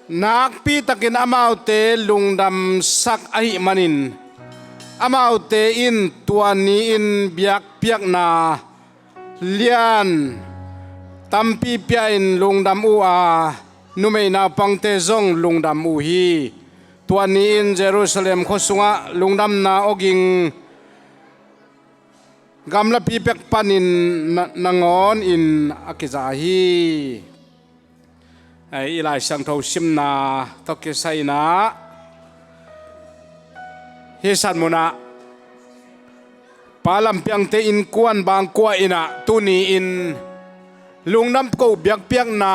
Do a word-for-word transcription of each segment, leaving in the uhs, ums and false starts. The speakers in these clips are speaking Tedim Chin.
Nakpi takin amaute lungdamsak ahih manin, amaute in tua ni-in biakpiakna lian tampi pia-in lungdam uh a, numei naupangte zong lungdam uh hi. Tua ni-in Jerusalem khua sungah lungdamna awging gamlapi pek panin na, nangawn in a kiza hi. Ei, i Lai Siangtho simna tawh kisai inah hih san munah Pa Lam Piangte innkuan bangkua inah tuni-in lungdam ko biakpiakna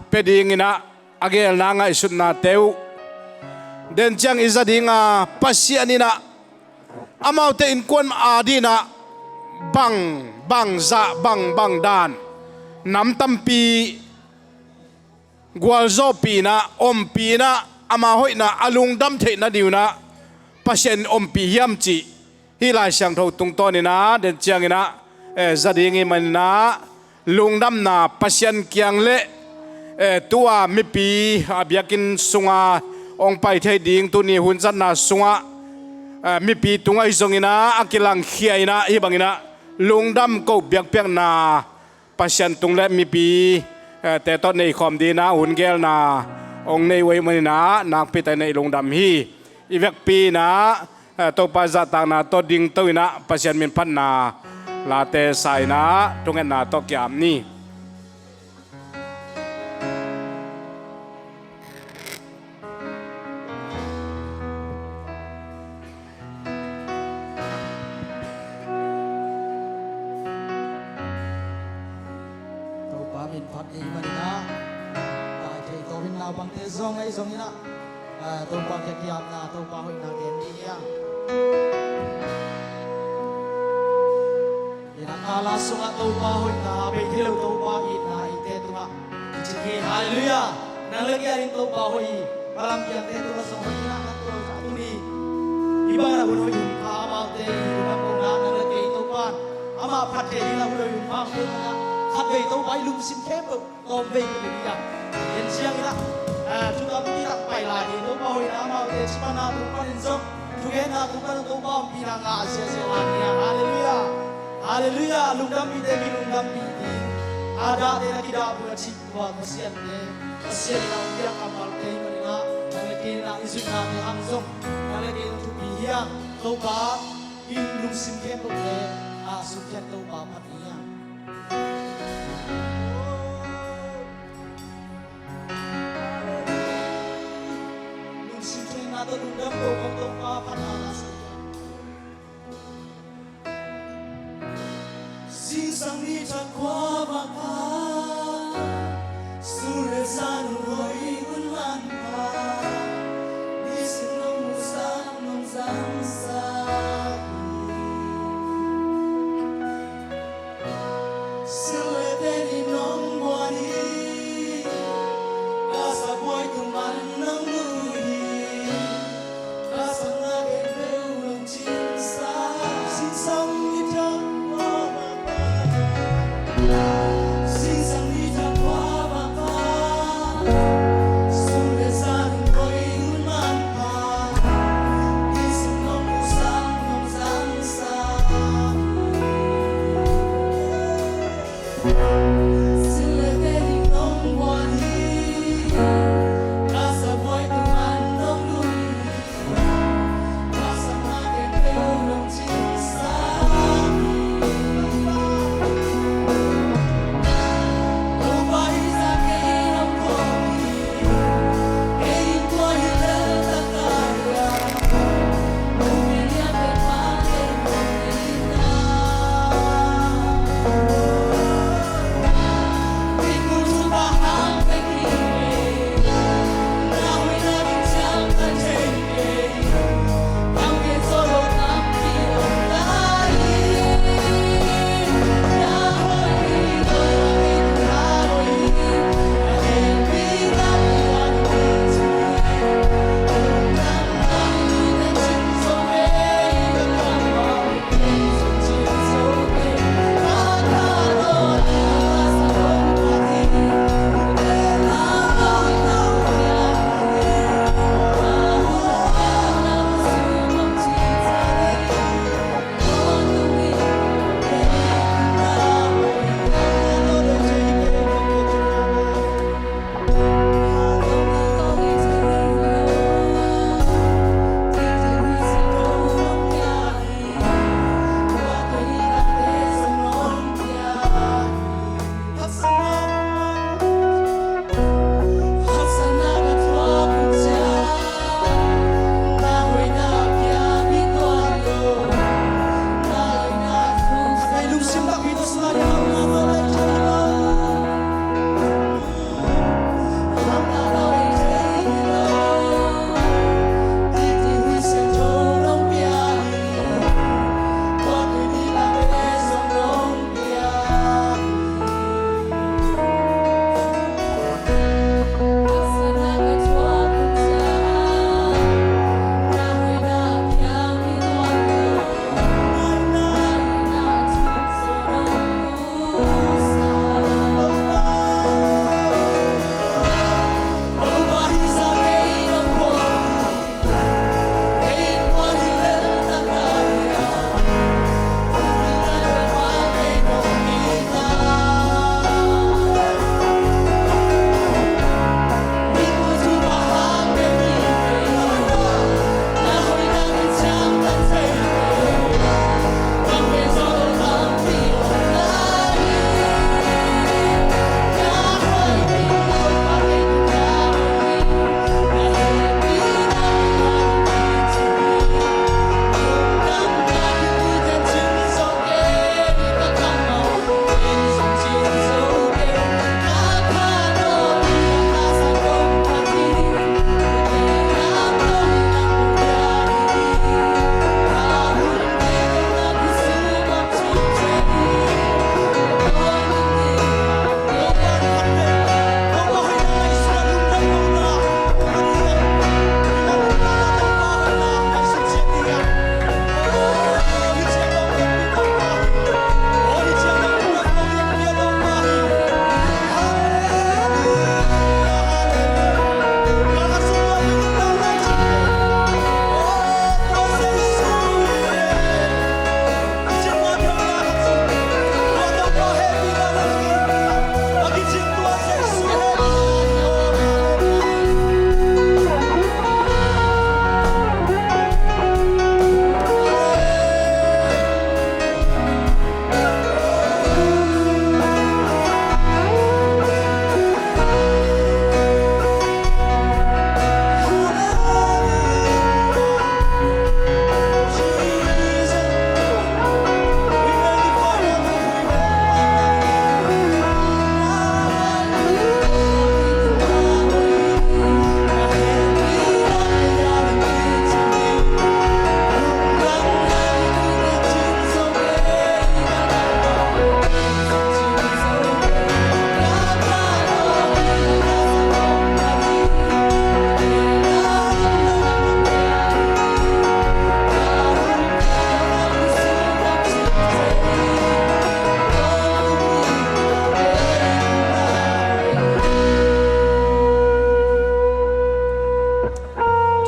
pia dinginah a gelna ngaihsutnate uh den ciang i za dinga Pasian inah amaute innkuan adinah bang, bang zah, bang, bang dan nam tampi gualzawhpih inah, ompih inah, ama hoihna a lungdam theihna ding inah Pasian in ompih hiam cih hih Lai Siangtho tungtawn inah den ciang inah, eh, za ding i hih maninah lungdamna Pasian kiang le, eh, tua mipi a biakinn sunga hong pai thei ding tuni hun zatna sungah, eh, mipi tungah hi zong inah a kilangkhia inah hih bang inah lungdam ko biakpiakna Pasian tung le mipi, eh, te tawh neikhawm dinah hun gelna hong nei uh ahih maninah nakpi takin i lungdam hi. I vekpi inah, eh, Topa zahtakna tawh dingto inah Pasian min phatna late sa inah thungetna tawh ki-ap ni. Topa min phat ahih maninah, pai thei tawh hi naupangte zong ei zong inah, ah, Topa kiang ki-apna, Topa hoihna gen ni hiang. Inah a la sungah Topa hoihna bei thei lo, Topa itna eite tungah i cing hi. Halleluiah. Nang le kei ading Topa hoih hi. Pa Lam Piangte tungah zong hoih inah nang tungah tuni hih bangin a hun hoih hun pha amaute i hun a kona nang le kei Topa in amah phat thei ding a hun hoih hun pha amaute tungah khatvei Topa i lungsim khempeuh tawm vei ka pe ding a. En ciang inah, ah, thutak pi tak pai lai ding Topa hoihna amaute cih pan a tung panin zong thugenna tung panin Topa ompihna ngah ziahziah lai ding a. Halleluiah. Halleluiah. Lungdampihte kilungdampih ding, a dahte na kidah bul a cih tua Pasiante, Pasian inah hong piak kammalte hih maninah nang le kei inah i zuihnate hang zong nang le kei in thupi hiang. Topa in lungsim khempeuhte a sukhiat Topa phat hiang. Lungsim thuneihna tawh lungdam ko kong Topa phat a la sa. Zingsang ni thak khua vak pha, sur le zan hun hoih hun man pha, nisim nong musak nong zangsa hi. Sil le pen in nong guan hi, ka sa buai tung man nong mu hi. Ka sang na gen peuh nong cingsa, sinsang i thak mawh mah.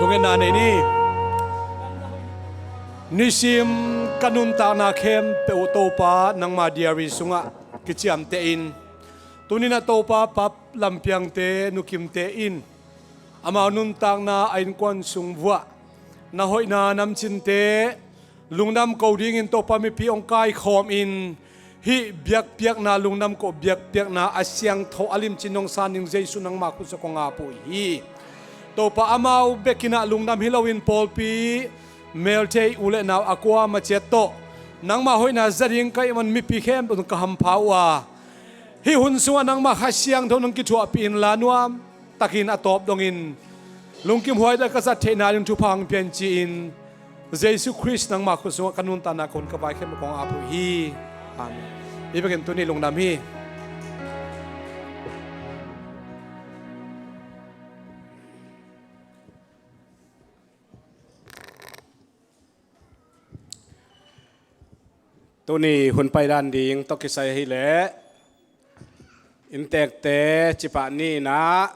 Thungetna nei ni. Nisim ka nuntakna khempeuh Topa nangma diary sungah kiciamteh in, tuninah Topa Pa Lampiangte, Nu Kimte in amau nuntakna a innkuan sung vuah na hoihna namcinte lungdam ko dingin Topa mipi hong kaikhawm in, hih biakpiakna, lungdam ko biakpiakna a siangtho a limcin hong san ding Jesu nangma khut sungah kong ap uh hi. Topa amau bekinah lungdam hi loin pawlpi, meelthei, u le nau a kuama ciat tawh nangma hoihna za ding ka hih man mipi khempeuh ka hampha uh a, hih hun sungah nangma Kha Siangtho nang kithuahpih inla nuam takin a tawp dongin lungkim huaite ka zat theihna ding thupha hong pia in ci-in, Jesu Khrist nangma khut sungah ka nuntakna ka hun ka vaikhia kong ap uh hi. Amen. Hih bekin tuni lungdam hi. Tuni hun paidan ding tawh kisai ahih leh inntekte cipah ni-inah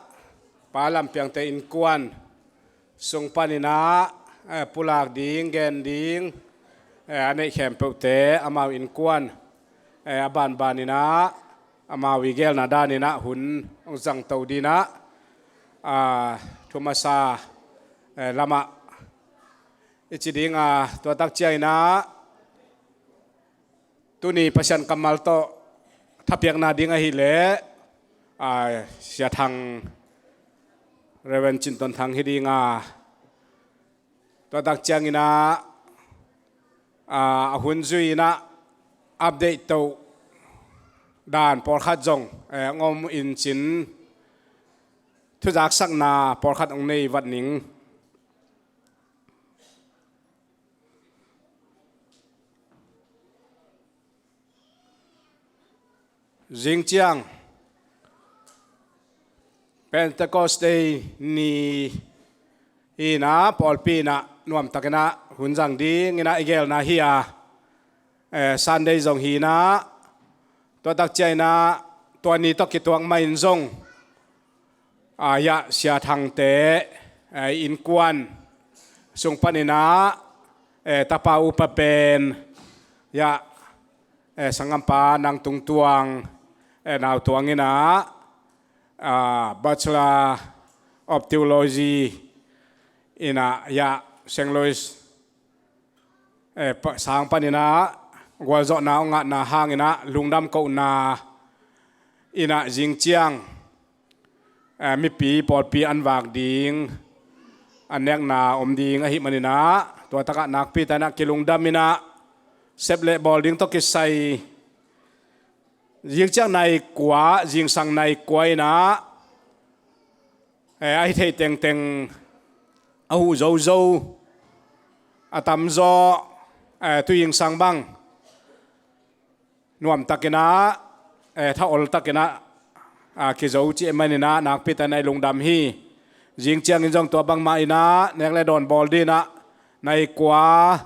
Pa Lampiangte innkuan sung paninah, eh, pulak ding, gen ding, eh, a neih khempeuhte amau innkuan, eh, a banbaninah amau i gelna daninah hun hong zangto dinah, ah, thu masa, eh, lamah i ci dinga, tua tak cianginah tuni Pasian kammal tawh thapiakna ding ahih leh, ah, Sia Thang, Reverend Cin Ton Thang hi dinga, tua tak cianginah, ah, a hun zui-inah update to dan pawlkhat zong, eh, hong om in cin, thuzaksakna pawlkhat hong nei vat ning. Zing ciang Pentecost Day ni hi-inah pawlpi inah nuamtakinah hun zang dinginah i gelna hi a, eh, Sunday zong hi-inah, tua tak cianginah tua ni tawh kituak mah in zong, ah, yah, Sia Thangte, eh, innkuan sung paninah, eh, tapa upa pen, yah, eh, sanggampa Nang Tung Tuang, eh, nau Tuanginah, ah, Bachelor of Theology inah, yah, Saint Louis, eh, pa-, sang paninah gualzawhna hong ngahna hanginah lungdam kohna inah zing ciang, eh, mipi pawlpi an vak ding, an nekna om ding ahih maninah, tua takah nakpi takinah kilungdam inah sep le bawl ding tawh kisai, zing ciang nai kua, zingsang nai kua inah, eh, a hi thei tengteng a huh zozo, a tamzaw, eh, tu zingsang bang nuamtakinah, eh, tha oltakinah, ah, kizo cih maninah nakpi takinah i lungdam hi. Zing ciangin zong tua bangmah inah nek le dawn bawl dinah nai kua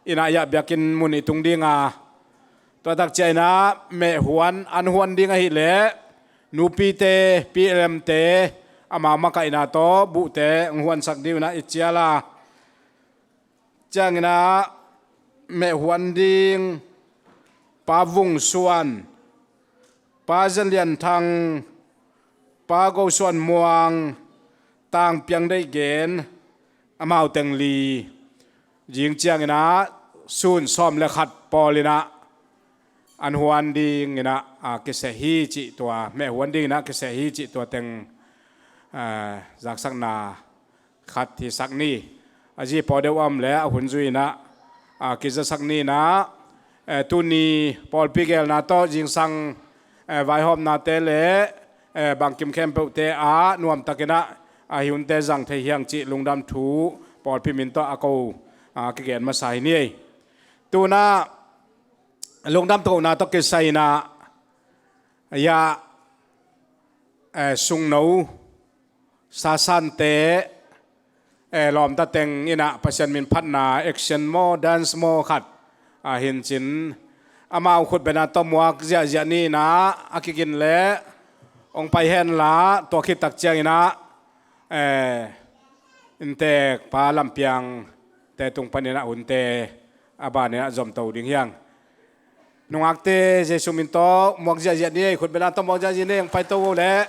inah yah biakinn mun i tung dinga, tua tak cianginah mehhuan an huan ding ahih leh nupite, P L M te amau makaihna tawh buhte hong huansak ding uh inah i cial a, cianginah mehhuan ding Pa Vung Suan, Pa Zan Lian Thang, Pa Go Suan Muang, Tang Piang Deih Gen, amau teng li, zing cianginah sun sawm le khat pawl inah an huan dinginah, ah, kiseh hi cih tua, mehhuan dinginah kiseh hi cih tua teng, ah, zaksakna khat hisak ni. A zi pawl deuh a om le a hun zui inah, ah, kizasak ni inah, eh, tuni pawlpi gelna tawh zingsang, eh, vaihawmnate le, eh, bangkim khempeuhte ah nuamtakinah, ah, hih hunte zang thei hi hang cih lungdam thu pawlpi min tawh a ko, ah, kigen masa hi ni ei. Tunah lungdam kohna tawh kisai inah, yah, eh, sungno sasante, eh, lawmta teng inah Pasian min phatna action maw, dance maw khat, ah, hi cin, amau khutbetna tawh muak ziahziah ni inah a kigin le hong pai henla, tua khit tak cianginah, eh, Inntek Pa Lampiang te tung panin ah hunte a banin ah zomto ding hi hang. Nungakte Jesu min tawh muak ziahziah ni, khutbetna tawh muak ziahziah ni, hong paito uh leh.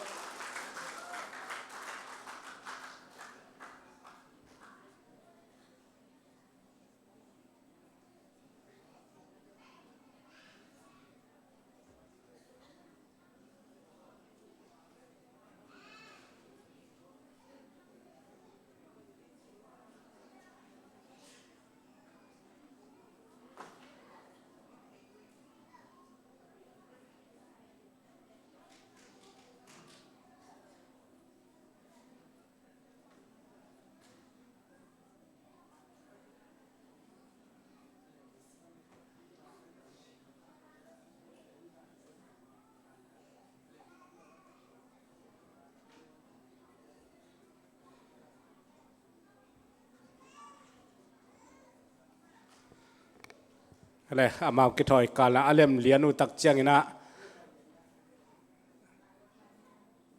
Ele, amau kithawi kal ah a lem lian uh tak ciangin ah,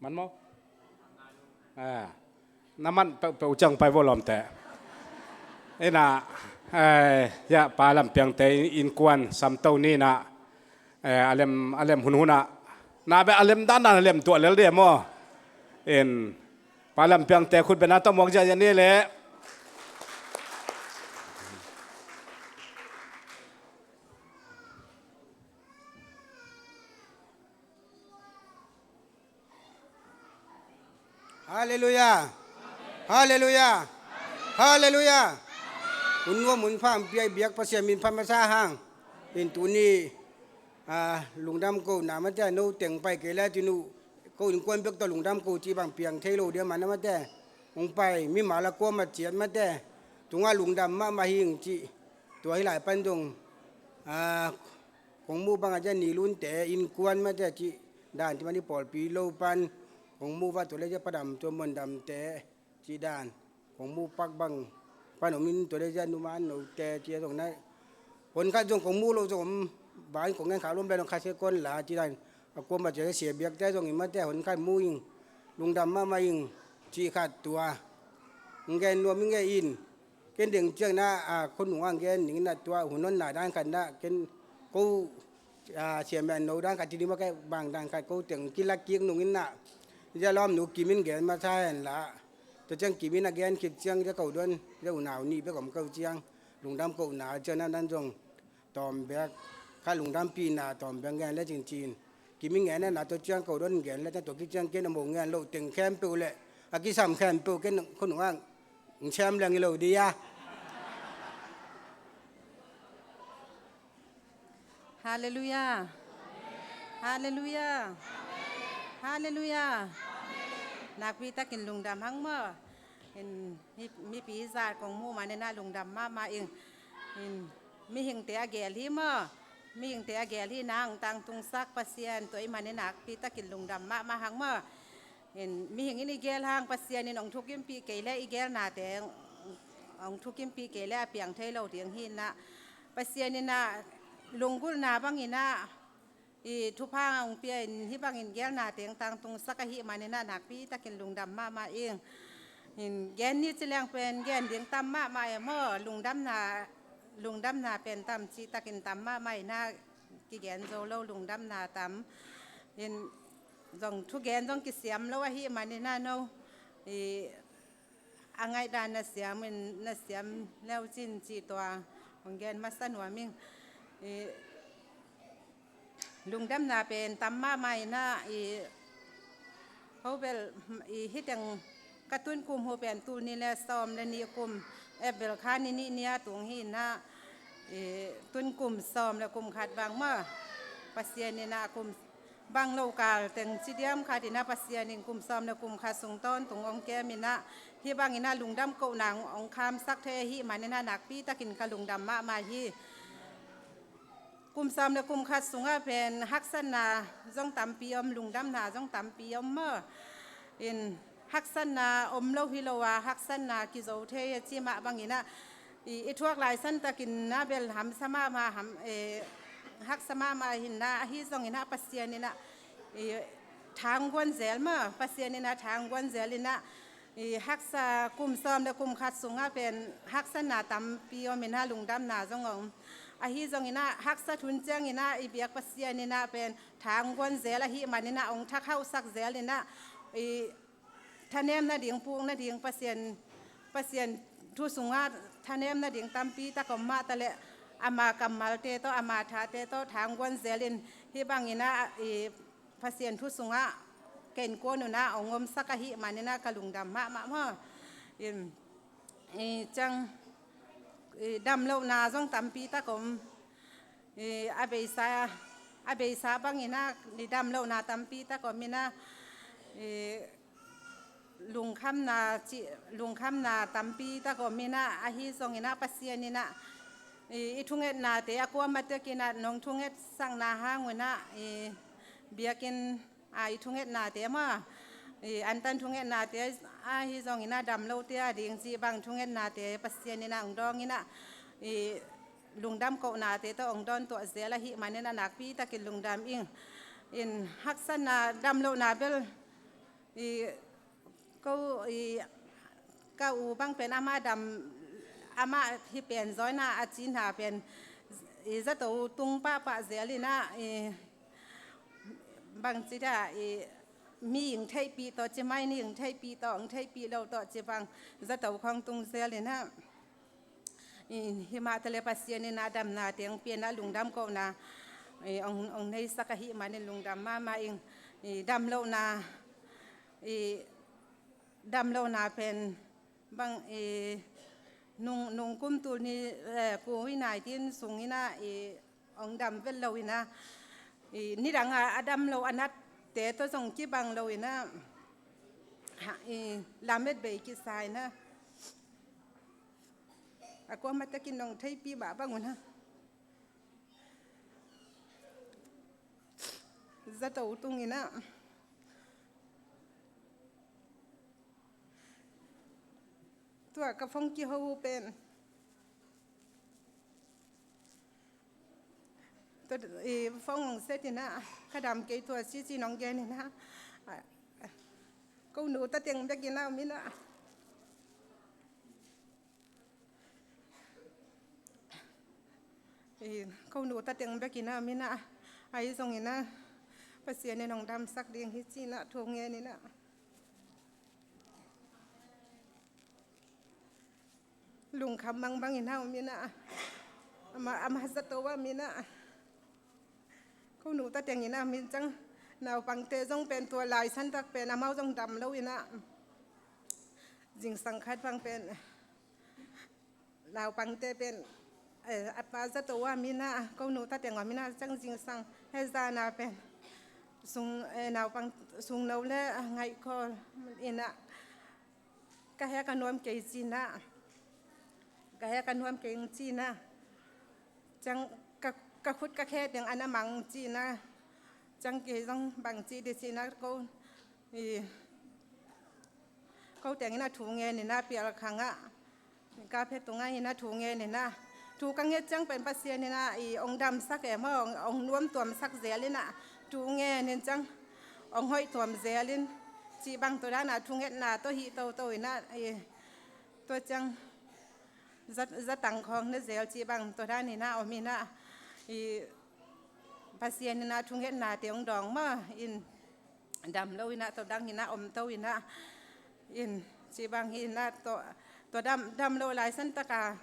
man maw? Ah, na man peuhpeuh ciang pai vo lawmte. Ina, eh, ya, Pa Lampiangte innkuan samto ni ina, eh, a lem, a lem hunhun ah, na beh a lem dandan a lem tuah lel dia maw? In, Pa Lampiangte khutbetna tawh muak ziahziah ni leh. Halleluiah. Halleluiah. Halleluiah. Hun nuam hun pha hong pia i biak Pasian min phat masa hang. In tuni, ah, lungdam ko na mate, no teng pai kei le tinu, ko innkuan bek tawh lungdam ko cih bang piang thei lo dia man na mate. Hong pai mimal a kuamah ciat mate, tungah lungdam mahmah hing cih. Tua hi lai pan zong, ah, kong muh bangah ciah Nilunte innkuan mate cih dan cih mani pawlpi lo pan kong muh vah tua le ciah Pa Dam tua Muan Damte cih dan kong muh pak bang pan om in tua le ciah Nu Man Note cih a zong na hon khat zong kong muh lo zong om. Ban kong gen kha lom le zong kha se kon la cih dan a kuamah ciah Sia Biakte zong in mate hon khat muh ing, lungdam mahmah ing cih khat tua hong gen nuam ing e in. Ken deng ciang na, a, khonung ang gen ning na tua hun honna dan khat na ken ko, a, siamian no dan khat ci ding mah kei bang dan khat ko teng kilak kik nung in na. Zia lawmnu Kim in gen masa hen la. Tua ciang Kim in a gen khit ciang zia ko don zia unau nih bek om ko ciang lungdam ko na ciang na nan zong tawm bek kha lungdampihna tawm bek ngen le cingcin. Kim in ngen na tua ciang ko don ngen le tua kiciang ken a mo ngen lo teng khempeuh le a kisam khempeuh ken khonung ang ng sem leng hi lo dia. Halleluiah. Halleluiah. Halleluiah. Nakpi takin lungdam hang maw. In, mi, mipi zat kong muh manin ah lungdam mahmah ing. In, mihingte a gel hi maw. Mihingte a gel hi nang tangtungsak Pasian tua i manin nakpi takin lungdam mahmah hang maw. In, mihing in i gel hang Pasian in hong thukimpih kei le i gelnate hong thukimpih kei le a piang thei lo ding hi na. Pasian in ah lunggulhna bangin ah i thupha hong pia in hih bangin gelna teng tangtungsak ahih manin ah nakpi takin lungdam mahmah ing. In gen ni ci leng pen gen ding tam mahmah e maw, lungdamna, lungdamna pen tam cih takin tam mahmah in ah kigen zo lo lungdamna tam. In zong thugen zong kisiam lo ahih manin ah no i a ngaihdan na siam in na siam leu cin cih tua hong gen masa nuam ing. I lungdamna pen tam mahmah in ah i hobel i hiteng ka tun kum hu pen tul nih le sawm le nih kum April kha ni nih ni a tung hi in ah i tun kum sawm le kum khat bang maw Pasian in ah kum bang lo kal teng ci diam khat in ah Pasian in kum sawm le kum khat sung tawntung hong kem in ah hih bangin ah lungdam kohna hong khamsak thei ahih manin ah nakpi takin ka lungdam mahmah hi. Kum sawm le kum khat sungah pen haksatna zong tampi om, lungdamna zong tampi om maw. In haksatna om lo hi lo a, haksatna kizo thei a ci mah bangin ah i, i thuak lai san takin na bel hamsa mahmah ham, eh, haksa mahmah hi na ahi zongin ah Pasian in ah i, thangguan zel maw, Pasian in ah thangguan zel in ah I haksa kum sawm le kum khat sungah pen haksatna tampi om in ah, lungdamna zong om. Ahi zongin ah haksat hun ciangin ah i biak Pasian in ah pen thangguan zel ahih manin ah hong thak hauhsak zel in ah, i thanem nading, puk nading, Pasian, Pasian thu sungah thanem nading tampi tak om mah taleh, ama kammalte tawh, ama thate tawh thangguan zel in, hih bangin ah i Pasian thu sungah ken kuan un ah hong omsak ahih manin ah ka lungdam mahmah maw. I, i ciang, i damlohna zong tampi tak om. I a beisa, a beisa bangin ah i damlohna tampi tak om in ah, i lungkhamna ci, lungkhamna tampi tak om in ah, ahi zongin ah Pasian in ah, i, i thungetnate a kuamah tekin ah nong thungetsakna hang un ah, i biakinn a i thungetnate maw, i antan thungetnate ahi zongin ah damlote a ding cih bang thungetnate Pasian in ah hong dawng in ah, i lungdam kohnate tawh hong dawntuah zel ahih manin ah nakpi takin lungdam ing. In haksatna damlohna bel, i ko, i ka u bang pen amah dam, amah hi pen zaw in ah a cihna pen i zato tung pahpah zel in ah, i bangci dah, i mi ing theihpih tawh, ci mai, ni ing theihpih tawh, ing theihpih lo tawh ci bang zato khawng tung zel in ah, i hih mah taleh Pasian in ah damnate hong pia in ah lungdam kohna, i hong, hong neisak ahih manin lungdam mahmah ing. I damlohna, i damlohna pen bang, i nung, nung kum tul ni, eh, covid nineteen sungin ah i hong dam vet lo in ah, i nidang a, a damloh a natte tawh zong kibang lo in ah, ha, i lamet bei kisa in ah, a kuamah takin nong theihpih mah bang un ah zato tung in ah, tua ka phone kiho uh pen, tua, i phone hong set in ah ka dam kei tua cici nong gen in ah, a, ko nu ta teng bek in ah om in ah, i ko nu ta teng bek in ah om in ah, ahi zongin ah Pasian in hong damsak ding hi ci in ah thu ngen in ah, lungkham mangbang in ah om in ah, amah, amah zato ah om in ah, ko nu ta teng in ah om in ciang, naupangte zong pen tua lai santak pen amau zong dam lo in ah, zingsang khat bang pen naupangte pen, eh, a pa zato ah om in ah, ko nu ta teng ah om in ah, ciang zingsang hezana pen sung, eh, naupang sungno le, ah, ngaihkhawl in ah, ka he ka nuam kei ci in ah, ka he ka nuam kei ci in ah, ciang ka, ka khut ka khe teng an a mang ci in ah, ciang kei zong bangci dih ci in ah, ko, i, ko teng in ah thu ngen in ah pial khang ah, ka phe tung ah in ah thu ngen in ah, thu ka nget ciang pen Pasian in ah i hong damsak e maw, hong, hong nuamtuamsak zel in ah, thu ngen in ciang hong hoih tuam zel in, cih bang tua dan ah thungetna tawh hi toto in ah, i tua ciang za, zatang khawng ne zel cih bang tua dan in ah om in ah, i Pasian in ah thungetnate hong dawng maw, in dam lo in ah, tua dang in ah om to in ah, in cih bang hi in ah, tua, tua dam, dam lo lai santak a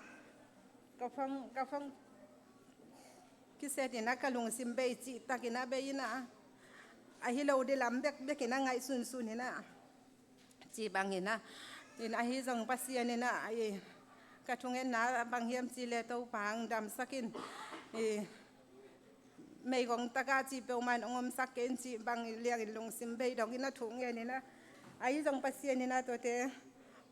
ka phone, ka phone kiset in ah ka lungsim bei cih tak in ah bei in ah, ahi lo ding lam bekbek in ah ngaihsunsun in ah, cih bang in ah, in ahi zong Pasian in ah, i ka thungetna bang hiam cih leh Topa hong damsak in, i meigong tak ah cih peuhmah in hong omsak kei in cih bang liang in lungsim bei dong in ah thu ngen in ah, ahi zong Pasian in ah tuate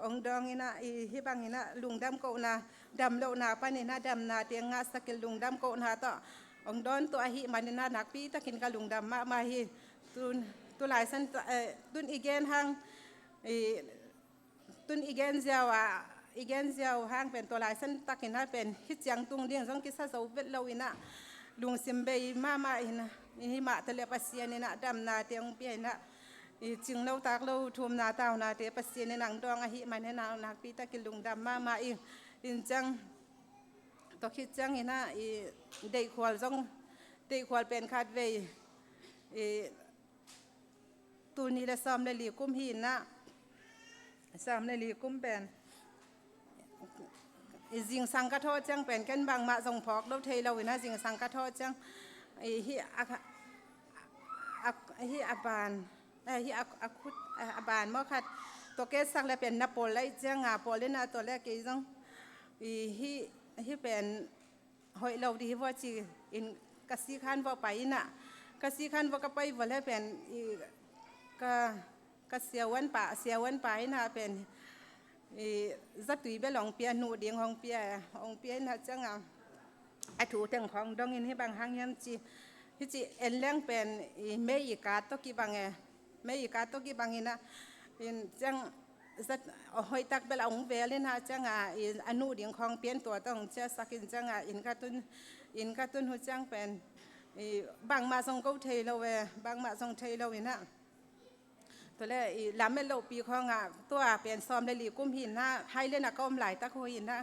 hong dawng in ah, i hih bang in ah lungdam kohna, damlohna pan in ah damnate ngahsak in lungdam kohna tawh hong dawntuah ahih man in ah nakpi takin ka lungdam mahmah hi. Tun, tu lai san, eh, tun i gen hang, i, tun i gen ziau a, i gen ziau hang pen tua lai santak in ah pen hih ciang tung ding zong kisa zo vet lo in ah, lungsim bei mahmah in ah, i hih mah taleh Pasian in ah damnate hong pia in ah, i cinglo taklo thumna taunate Pasian in ang dawng ahih manin a nakpi takin lungdam mahmah ing. In ciang tua khit ciangin ah i deihkhual zong, deihkhual pen khatvei i tul nih le sawm le li kum hi in ah, sawm le li kum pen i zingsang ka thawh ciang pen ken bangmah zong phawk lo thei lo in ah zingsang ka thawh ciang i hih a, a, hih a ban, eh, hih a, a khut, eh, a ban maw khat tua ke sak le pen na pawl laih ciang a pawl in ah tua le kei zong i hih, hih pen hoih lo dih hi vua ci in ka sikhan vua pai in ah, ka sikhan vua ka pai vua le pen i ka, ka siavuan pa, siavuan pa in ah pen i zatui bel hong pia, nuh ding hong pia, hong pia in ah ciang a, a thu teng khawng dong in hih bang hang hiam ci, hih ci en leng pen i mei i kat tawh kibang e, mei i kat tawh kibang in ah, in ciang zat, hoih tak bel a hong vel in ah ciang a, i a nuh ding khawng pian tua tawh hong ciahsak in ciang a, in ka tun, in ka tun hu ciang pen i bangmah zong ko thei lo e, bangmah zong thei lo in ah. Tua le i lamet lohpi khawng ah tua pen sawm le li kum hi in ah, Highland ah ka om laitak hu hi in ah,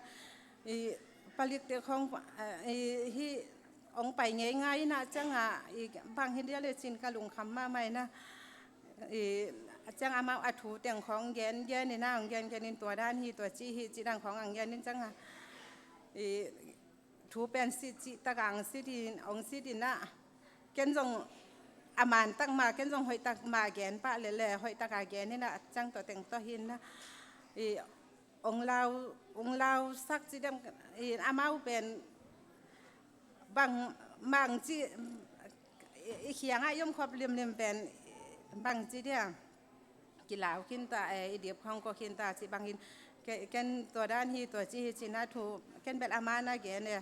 i palikte khawng, eh, i hih hong pai ngeingai in ah ciang a, i bang hi dia le cin ka lungkham mahmah in ah, i ciang amau a thu teng khawng gen gen in ah, hong gen gen in tua dan hi, tua ci hi, ci dan khawng ang gen in ciang a, i thu pen sit cih tak a ang sit in, hong sit in ah, ken zong a man tak mah, ken zong hoih tak mah gen pah le le, hoih tak a gen in ah, ciang tua teng tawh hi in ah, i hong lau, hong lausak ci diam, i amau pen bang, bang ci, i, i khiang ah i om khop limlim pen bang ci dia kilau khin ta, eh, i dip khawng ko khin ta ci bangin ke, ken tua dan hi, tua ci hi ci in ah thu ken bel a man a gen e.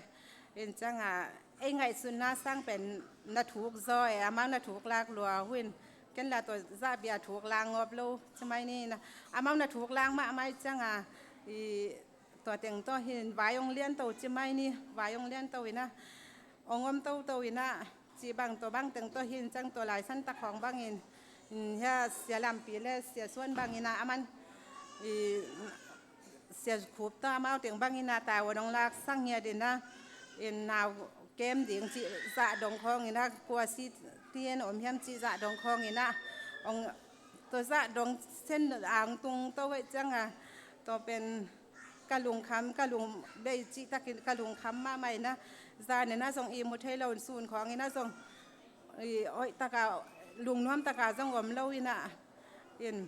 In ciang a, ei ngaihsutna sang pen na thuk zaw e, amau na thuk lak lua hu in, ken la tua zah bia thuk lak ngawp lo ci mai ni in ah, amau na thuk lak mahmah ciang a, i tua teng tawh hi in vai hong lian to ci mai ni, vai hong lian to in ah, hong om toto in ah, ci bang tua bang teng tawh hi in ciang tua laisan tak khawng bangin, mm, hia sia lampi le sia suan bangin ah, aman i sia khup tawh amau teng bangin ah tau hong laksak ngiat in ah, in nau kem ding cih zah dong khawng in ah, kua si tien om hiam cih zah dong khawng in ah, hong tua zah dong sen ang tung to hoih ciang a, tua pen ka lungkham, ka lung bei cih takin ka lungkham mahmah in ah, zan in ah zong i mu thei lo in sun khawng in ah zong i hoih tak a, lungnuam tak a zong om lo in ah, in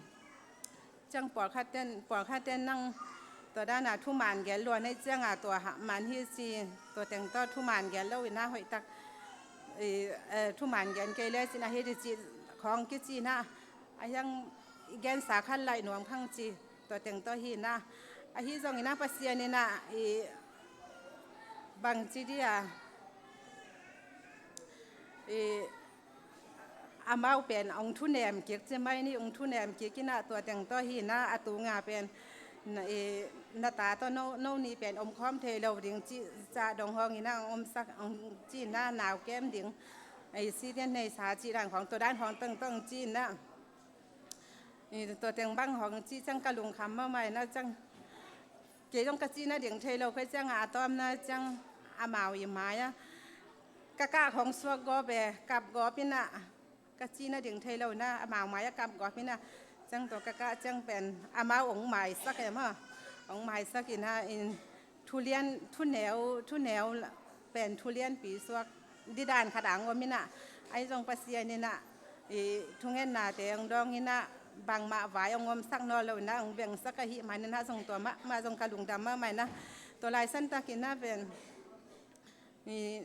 ciang pawlkhat ten, pawlkhat ten nang tua dan a thuman gel lua nei ciang a tua ha man hi ci, tua teng tawh thuman gel lo in ah hoih tak i, eh, thuman gen kei le cin a hi di ci khawng kici in ah, a hiang i gensa khat laih nuam khang ci, tua teng tawh hi in ah, ahi zong in ah Pasian in ah i bang ci dia, i amau pen hong thunem kik ci mai ni, hong thunem kik in ah tua teng tawh hi in ah, a tung a pen na, i, na ta tawh no, no ni pen om khawm thei lo ding cih zah dong khawng in ah hong omsak, hong ci in ah nau kem ding, i si dian nei sa cih dan khawng, tua dan khawng teng tawh hong ci in ah, i tua teng bang hong ci ciang ka lungkham mahmah in ah ciang kei zong ka cih nading thei lo kei ciang a, a tawpna ciang amau i mai ah ka kah hong suak gawp e, kap gawp in ah, ka cih nading thei lo in ah amau mai ah kap gawp in ah, ciang tua ka kah ciang pen amau hong maisak e maw, hong maisak in ah, in thulian, thuneu, thuneu pen thulianpi suak didan khat a hong om in ah, ahi zong Pasian in ah i thungennate hong dawng in ah, bangmah vai hong omsak nawn lo in ah hong vengsak ahih manin ah zong tua mahmah zong ka lungdam mahmah in ah, tua laisan tak in ah pen i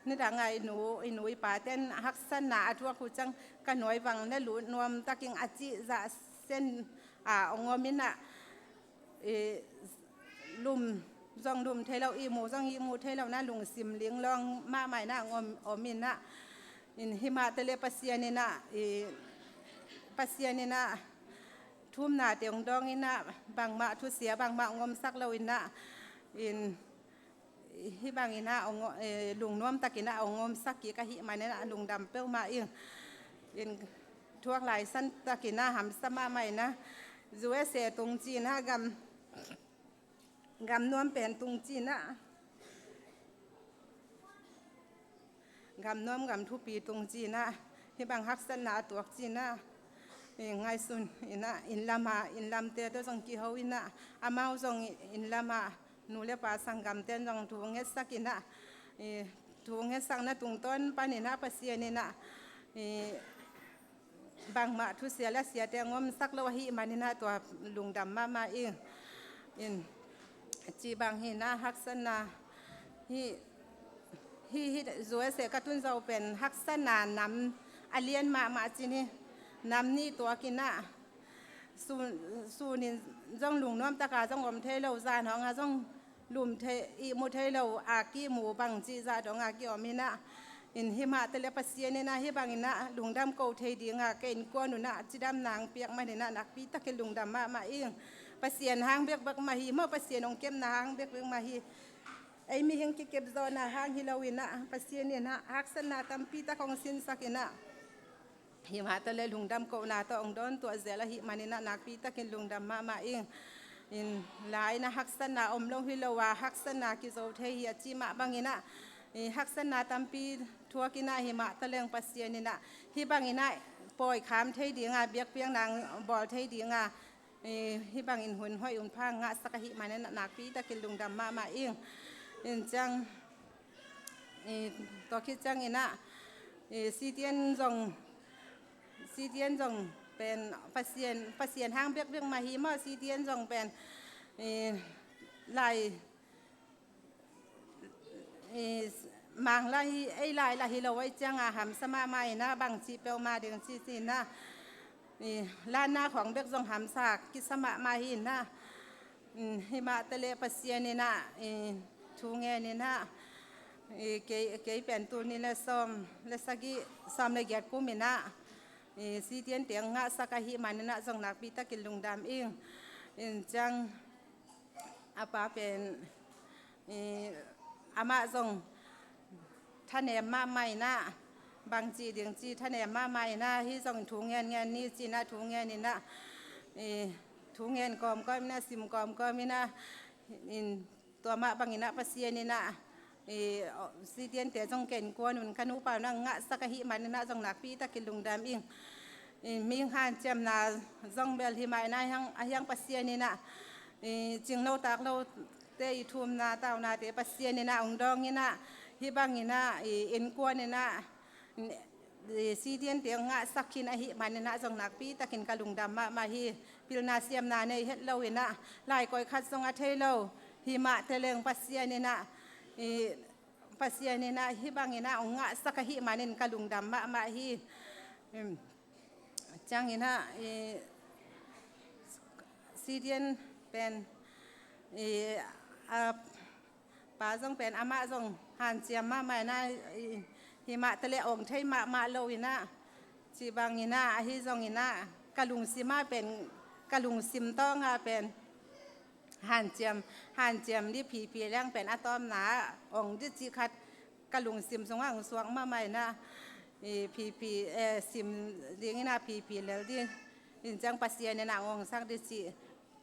nidang a i nu, i nu i pa ten haksatna a thuak uh ciang ka nuai vang na lut nuam takin a cih zah sen a hong om in ah, i lum zong lum thei lo, ihmu zong ihmu thei lo in ah lungsim linglawng mahmah in ah hong om, om in ah, in himah tele Pasian in ah, i Pasian in ah thumnate hong dawng in ah, bangmah thusia bangmah hong omsak lo in ah, in hih bangin ah hong, eh, lungnuam takin ah hong omsak kik ahih manin ah lungdam peuhmah ing. In thuak lai san takin ah hamsa mahmah in ah, U S A tung ci-in ah, gam, gam nuam pen tung ci-in ah, gam nuam gam thupi tung ci-in ah, hih bang haksatna a tuak ci-in ah, i ngaihsun in ah, inn lam ah, inn lamte tawh zong kiho in ah, amau zong inn lam ah, nu le pa sanggamte in zong thu ngetsak in ah, i thu ngetsakna tungtawn panin ah Pasian in ah, i bangmah thusia lasia teng omsak lo ahih manin ah tua lungdam mahmah ing. In, cih bang hi in ah haksatna hi, hi, hi, U S A ka tun zawh pen haksatna nam a lian mahmah ci-in hi. Nam nih tuak in ah, sun, sun in zong lungnuam takin zong om thei lo, zan hong ah zong lum thei, ihmu thei lo, a kimu bang cih zah dong a kiom in ah, in himah tale Pasian in ah, hih bangin ah lungdam ko thei ding ah, ka innkuan un ah cidamna hong piak manin ah nakpi takin lungdam mahmah ing. Pasian hang bekbek mah hi maw, Pasian hong kepna hang bekbek mah hi. Ei mihing kikep zawhna hang hi lo in ah, Pasian in ah haksatna tampi tak hong sinsak in ah, himah tale lungdam kohna tawh hong dawntuah zel ahih manin ah nakpi takin lungdam mahmah ing. In, la in ah haksatna om lo hi lo a, haksatna kizo thei hi a ci mah bangin ah, i haksatna tampi thuak in ah, himah taleng Pasian in ah hih bangin ah pawi kham thei ding ah, biakpiakna bawl thei ding ah, i hih bangin hun hoih hun pha ngahsak ahih manin ah nakpi takin lungdam mahmah ing. In ciang, i tua khit ciangin ah, i C T N zong, C T N zong pen Pasian, Pasian hang bekbek mah hi maw, C T N zong pen, i lai, i Manglai, ei lai lah hi lo ahih ciang ah hamsa mahmah in ah, bang cih peuhmah ding cih ci in ah, i lanna khawng bek zong hamsa kisa mahmah hi in ah, i himah tale Pasian in ah, i thu ngen in ah, i kei, kei pen tul nih le sawm le sagih, sawm le giat kum in ah, i C T N teng ngahsak ahih manin ah zong nakpi takin lungdam ing. In ciang, a pa pen, i, amah zong thanem mahmah in ah, bang cih ding cih thanem mahmah in ah, hih zong thu ngen ngen ni ci-in ah thu ngen in ah, i thu ngen kawmkawm in ah, sim kawmkawm in ah, in tua mah bangin ah Pasian in ah, i, C T N te zong ka innkuan un, ka nupa un ah ngahsak ahih manin ah zong nakpi takin lungdam ing. I mihing hanciamna zong bel himah in ah, a hiang, a hiang Pasian in ah, i cing lo tak lote i thumna taunate Pasian in ah hong dawng in ah, hih bangin ah, i innkuan in ah, i C T N te hong ngahsak khin ahih manin ah zong nakpi takin ka lungdam mahmah hi. Pilna siamna nei het lo in ah, lai koih khat zong a thei lo, himah taleng Pasian in ah, i Pasian in ah hih bangin ah hong ngahsak ahih manin ka lungdam mahmah hi. Em, ciangin ah, i C T N pen, i, a pa zong pen, amah zong hanciam mahmah in ah, i, himah tale ong thei mahmah lo in ah, cih bangin ah, ahi zongin ah ka lungsim ah pen, ka lungsim tawng ah pen hanciam, hanciam dih, phipi leng pen a tawpna ah ong dih cih khat ka lungsim sungah hong suak mahmah in ah, i phipi, eh, sim ding in ah phipi lel dih, in ciang Pasian in ah hong ongsak dih cih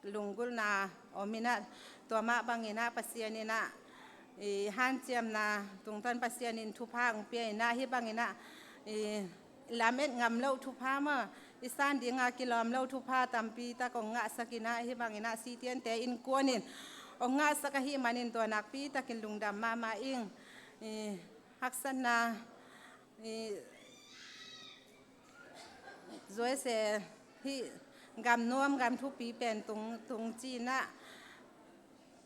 lunggulhna om in ah, tua mah bangin ah Pasian in ah, i hanciamna tungtawn Pasian in thupha hong pia in ah, hih bangin ah, i lamet ngam loh thupha maw, i san ding a kilawm loh thupha tampi tak hong ngahsak in ah, hih bangin ah C T N te innkuan in hong ngahsak ahih manin tua nakpi takin lungdam mahmah ing. I haksatna, i U S A hih gam nuam gam thupi pen tung, tung ci-in ah,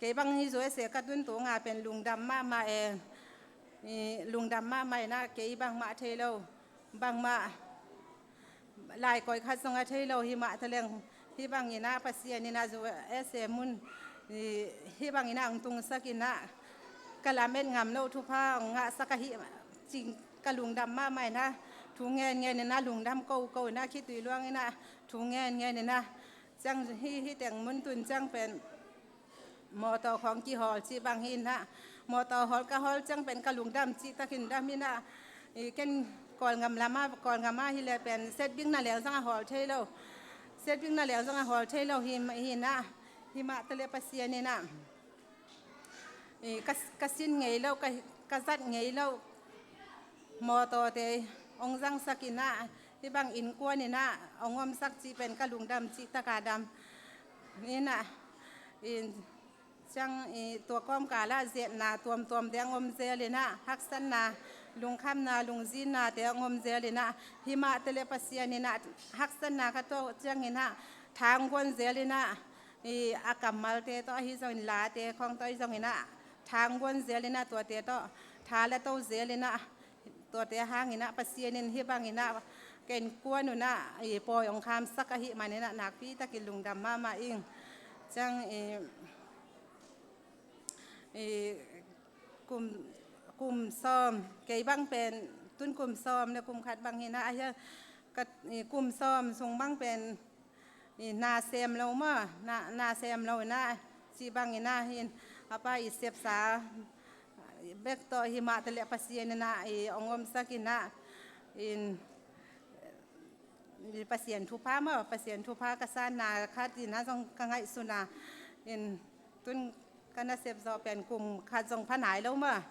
kei bang hih U S A ka tun tung a pen lungdam mahmah e, i lungdam mahmah in ah, kei bangmah thei lo, bangmah lai koih khat zong a thei lo, himah taleng hih bangin ah Pasian in ah U S A mun, i hih bangin ah hong tungsak in ah, ka lamet ngam loh thupha hong ngahsak ahih cing ka lungdam mahmah in ah, thu ngen ngen in ah, lungdam ko ko in ah, khitui luang in ah thu ngen ngen in ah, ciang hih, hih teng mun tun ciang pen mawtaw khawng kihawl cih bang hi in ah, mawtaw hawl ka hawl ciang pen ka lungdam cih takin dam in ah, i ken Kawlgam lamah, Kawlgamah hi leh pen setbikna leng zong a hawl thei lo. Setbikna leng zong a hawl thei lo hi, hi inah, himah taleh Pasian inah i ka, ka sin ngei lo, ka, ka zat ngei lo mawtawte hong zangsak inah, hih bang innkuan inah hong omsak cih pen ka lungdam cih takah dam inah, in ciang i tua kawmkalah ziatna tuamtuamte hong om zel inah, haksatna, lungkhamna, lungzinnate hong om zel inah, himah taleh Pasian inah haksatna ka tuah ciang inah thangguan zel inah, i a kammalte tawh ahi zongin, late khawng tawh ahi zongin ah, thangguan zel inah, tuate tawh tha la to zel inah, tuate hang inah Pasian in hih bang inah ka innkuan un ah i pawi hong khamsak ahih man inah nakpi takin lungdam mahmah ing. Ciang i, i kum, kum sawm, kei bang pen tun kum sawm le kum khat bang hi inah, a hia ka, i kum sawm sung bang pen i na sem lo maw, na, na sem lo inah, cih bang inah, in a pa i sepsa bek tawh himah taleh Pasian inah i hong omsak inah, in i Pasian thupha maw, Pasian thupha ka sanna khat inah zong ka ngaihsun a, in tun ka nasep zawh pen kum khat zong pha nai lo maw,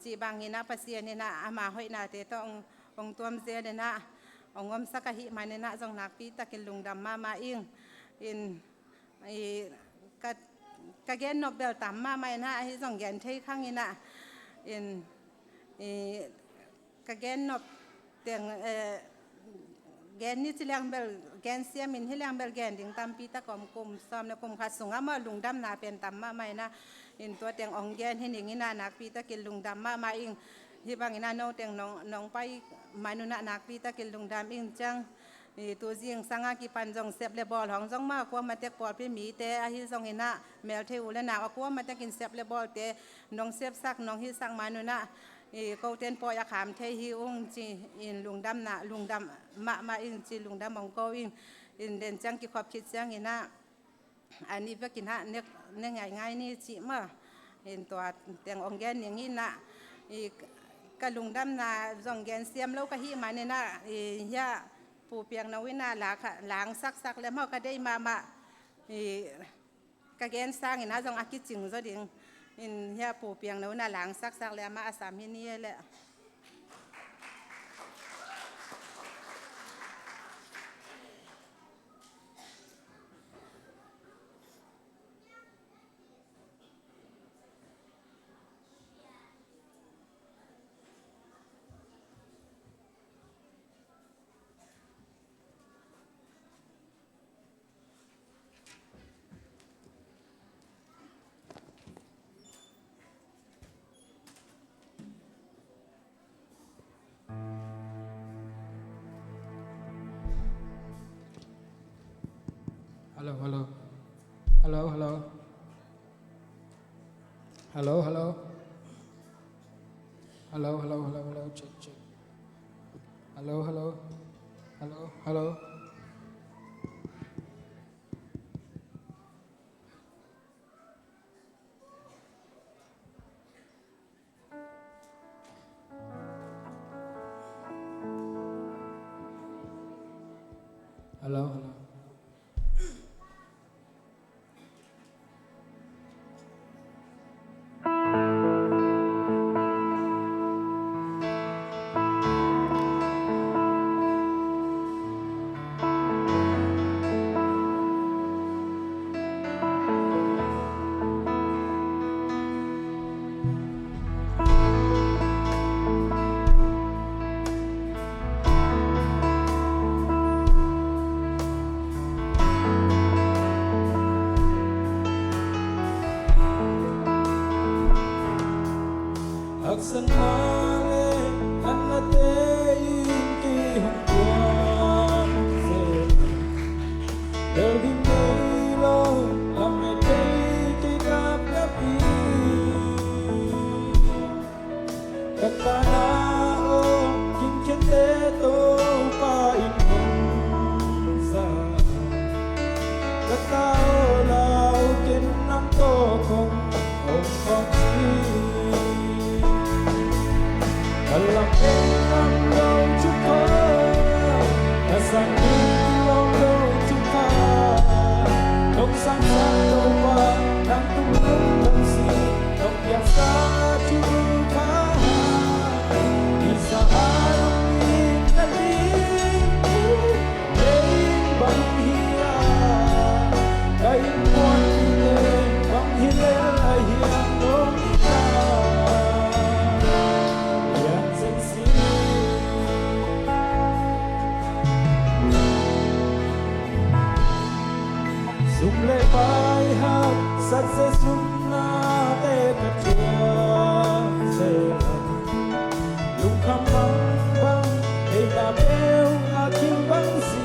cih bang inah Pasian inah ama hoihnate tawh hong, hong tuam zel inah hong omsak ahih man inah zong nakpi takin lungdam mahmah ing. In i ka, ka gen nop bel tam mahmah inah, ahi zong gen thei khang inah, in i ka gen nop teng, eh, gen ni ci leng bel, gen siam in hi leng bel gen ding tampi tak om, kum sawm le kum khat sungah maw, lungdamna pen tam mahmah inah, in tua teng hong gen hi ning inah nakpi takin lungdam mahmah ing. Hih bang inah no teng nong, nong pai man un ah nakpi takin lungdam ing. Ciang i tu zingsang a kipan zong sep le bawl hong zong maw, a kuamah tek pawlpi mite ahi zong inah, melthei u le nau a kuamah tekin sep le bawlte nong sepsak, nong hilhsak man un ah, i kote in pawi a kham thei hi ung ci-in lungdamna, lungdam mahmah ing ci, lungdam hong ko ing. In den ciang kikhop khit ciang inah, a ni bek inah ne, ne ngaingai ni cih maw, in tua teng hong gen ning inah, i ka lungdamna zong gen siam lo ka hih man inah, i hia Pu Piang No inah la kha, la hong saksak le maw, ka deih mahmah, i ka gen sang inah zong a kicing zaw ding. In hia Pu Piang No inah la hong saksak le amah a sam hi ni e leh. Hello, hello. Hello, hello. Hello, hello. Hello, hello, hello, hello. Check, check. Hello, hello. Hello, hello. Hello, hello. Haksatna le natnate in kihong tuam zel. Bel ding nei lo, lam e tei kei kap lap hi. Ka tana aw, gimkhiante Topa in hong za. Ka ta aw, lau ken nang tawh kong om kong hi. Topa, nang tung lungdam sin, nong piaksa thu kha. Isa a nong itna ding uh, kei bang hi a, ka innkuanpihte bang hi lel a hiam nong itna. Lian zenzen. Sum le pai haksat zel, sum nate ka thuak zel. Lungkham bangbang, ei na peuh a kim bang si.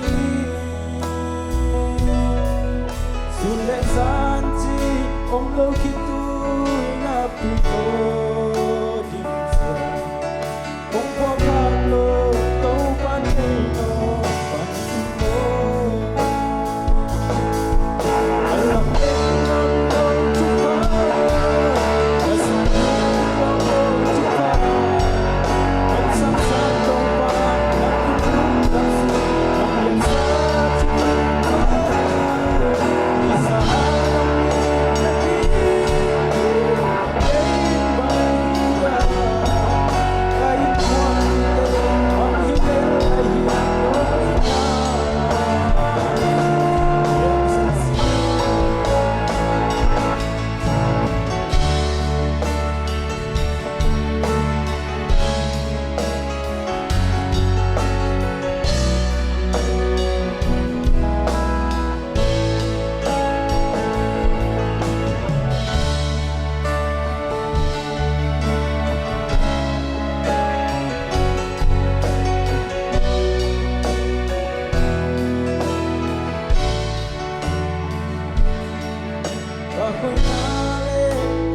Sun le zan ci om lo khit tu na pi ko ding zel. Ka hoihna le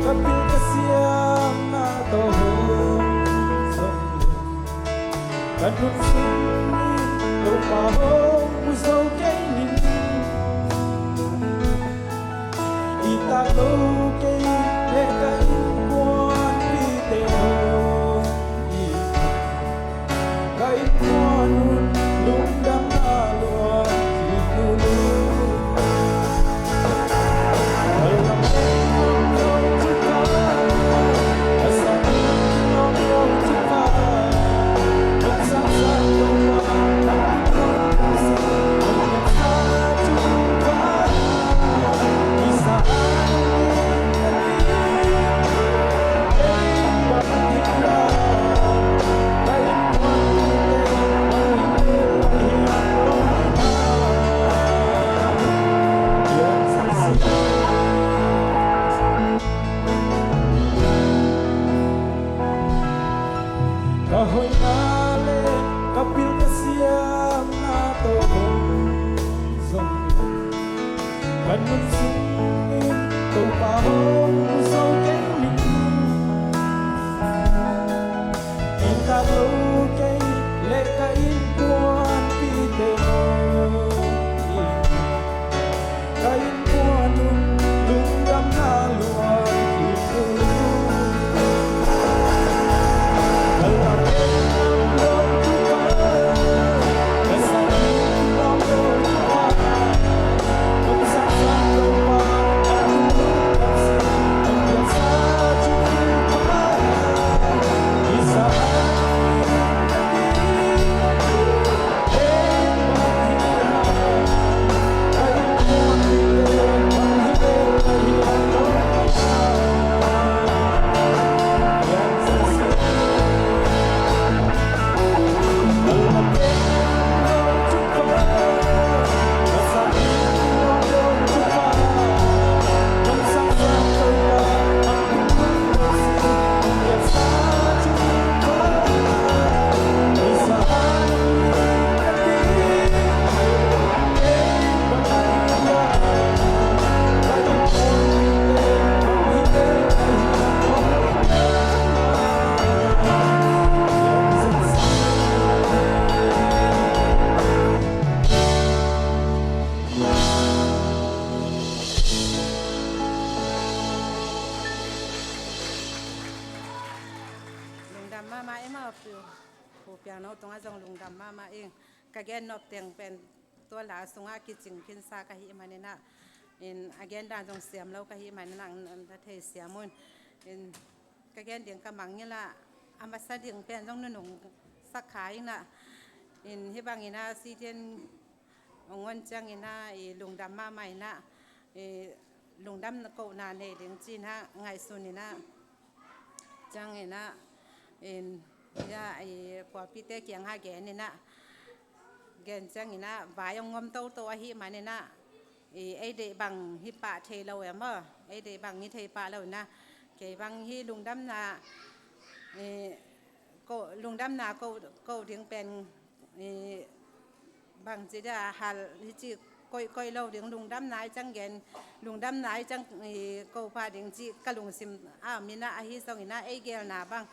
ka pil ka siamna tawh hong zong le, ka nun sungin Topa hong mu zo kei ning. I tak lo kei le ka innkuanpihte hong it, ka innkuan un lungdamna luang hi lulu. Ka hoihna le ka pil ka siamna tawh hong zong le, ka nun sungin Topa hong mu zo kei ning. I tak lo kei le ka innkuanpihte hong it, ka innkuan un lungdamna luang hi lulu. Lungdam mahmah i mawh pu, Pu Piangno tungah zong lungdam mahmah ing. Ka gen nop teng pen tua la sungah kicing khinsa ka hih maninah, In a gen dan zong siam lo ka hih manin ah, na thei siam un. In ka gen ding ka mangngilh a, a masa ding pen zong nunung sak kha ing ah. In hih bangin ah sithian hong on ciangin ah i lungdam mahmah in ah, i lungdam kohna nei ding ci-in ah ngaihsun in ah. Ciangin ah, in, ya, i pawlpite kiangah gen in ah, gen ciangin ah vai hong om toto ahih manin ah, i ei deih bang hi pah thei lo e maw, ei deih bang hi thei pah lo in ah, kei bang hi lungdamna, i, ko, lungdamna ko, ko ding pen, i, bangci dia hal hi ci koih, koih lo ding, lungdamna i ciang gen, lungdamna i ciang, i, ko pah ding ci ka lungsim a om in ah, ahi zongin ah ei geelna bang,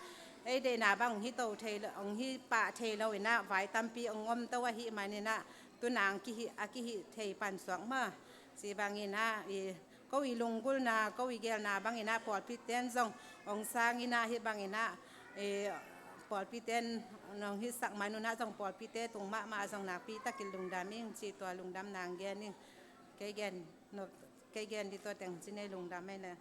ei deihna bang hong hi to thei lo, hong hi pah thei lo in ah, vai tampi hong om to ahih manin ah, tu-in ah hong kihih, a kihih thei pan suak maw. Ci bangin ah, i, ko i lunggulhna, ko i geelna bangin ah pawlpite in zong hong sang in ah, hih bangin ah, i, pawlpite in hong hisak man un ah zong pawlpite tung mahmah zong nakpi takin lungdam ing ci, tua lungdamna hong gen ing. Kei gen, no, kei gen ding tua teng ci-in ei lungdam ei le.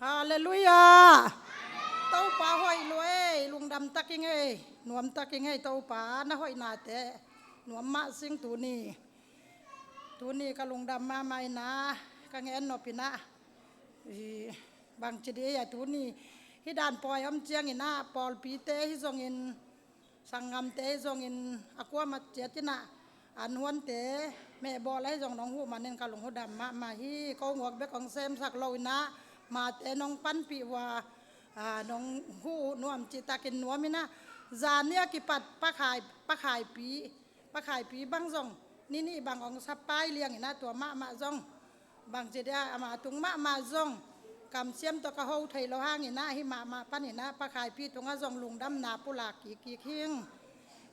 Halleluiah. Topa hoih lua ei, lungdam tak ing ei, nuam tak ing ei, Topa na hoihnate nuam mah sing tuni. Tuni ka lungdam mahmah in ah, ka gen nop in ah, i, bangci dih ei a tuni, hih dan pawi om ciangin ah, pawlpite hi zongin, sanggamte hi zongin, a kuamah ciat in ah, an huante mehbawl ahi zong nong huh manin ka lung uh dam mahmah hi. Ko nguak bek hong semsak lo in ah, mate nong panpih uh a, a, nong huh uh nuam cihtakin nuam in ah, zan ni a kipat pakhai, pakhaipi, pakhaipi bang zong ni nih bang hong sa pai liang in ah, tua mahmah zong bangci dia ama tung mahmah zong kamsiam tawh ka ho thei lo hangin ah, hih mahmah panin ah pakhaipi tungah zong lungdamna pulak kikkik hing.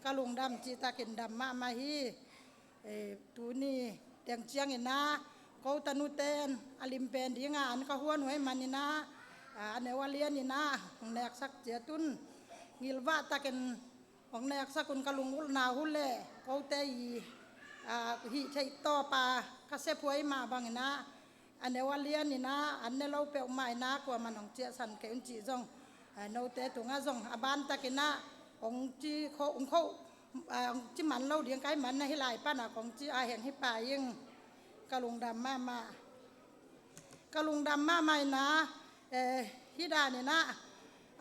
Ka lungdam cihtakin dam mahmah hi. E, tuni teng ciangin ah ko tanute in a lim pen ding a an ka huan uh ahih manin ah, a, a neu a lian in ah hong neksak ciat un. Ngilvah takin hong neksak un, ka lungulhna uh leh kote i, a, hih theih tawp a ka sep uh ahih mah bangin ah, a neu a lian in ah, an ne lo peuhmah in ah, kuaman hong ciahsan kei un cih zong, a, note tungah zong a bantakin ah hong ci kho, hong kho, a, hong ci man lo ding ka hih manin ah, hih lai pan ah kong ci a heng hi pah ing. Ka lungdam mahmah. Ka lungdam mahmah in ah, eh, hih dan in ah,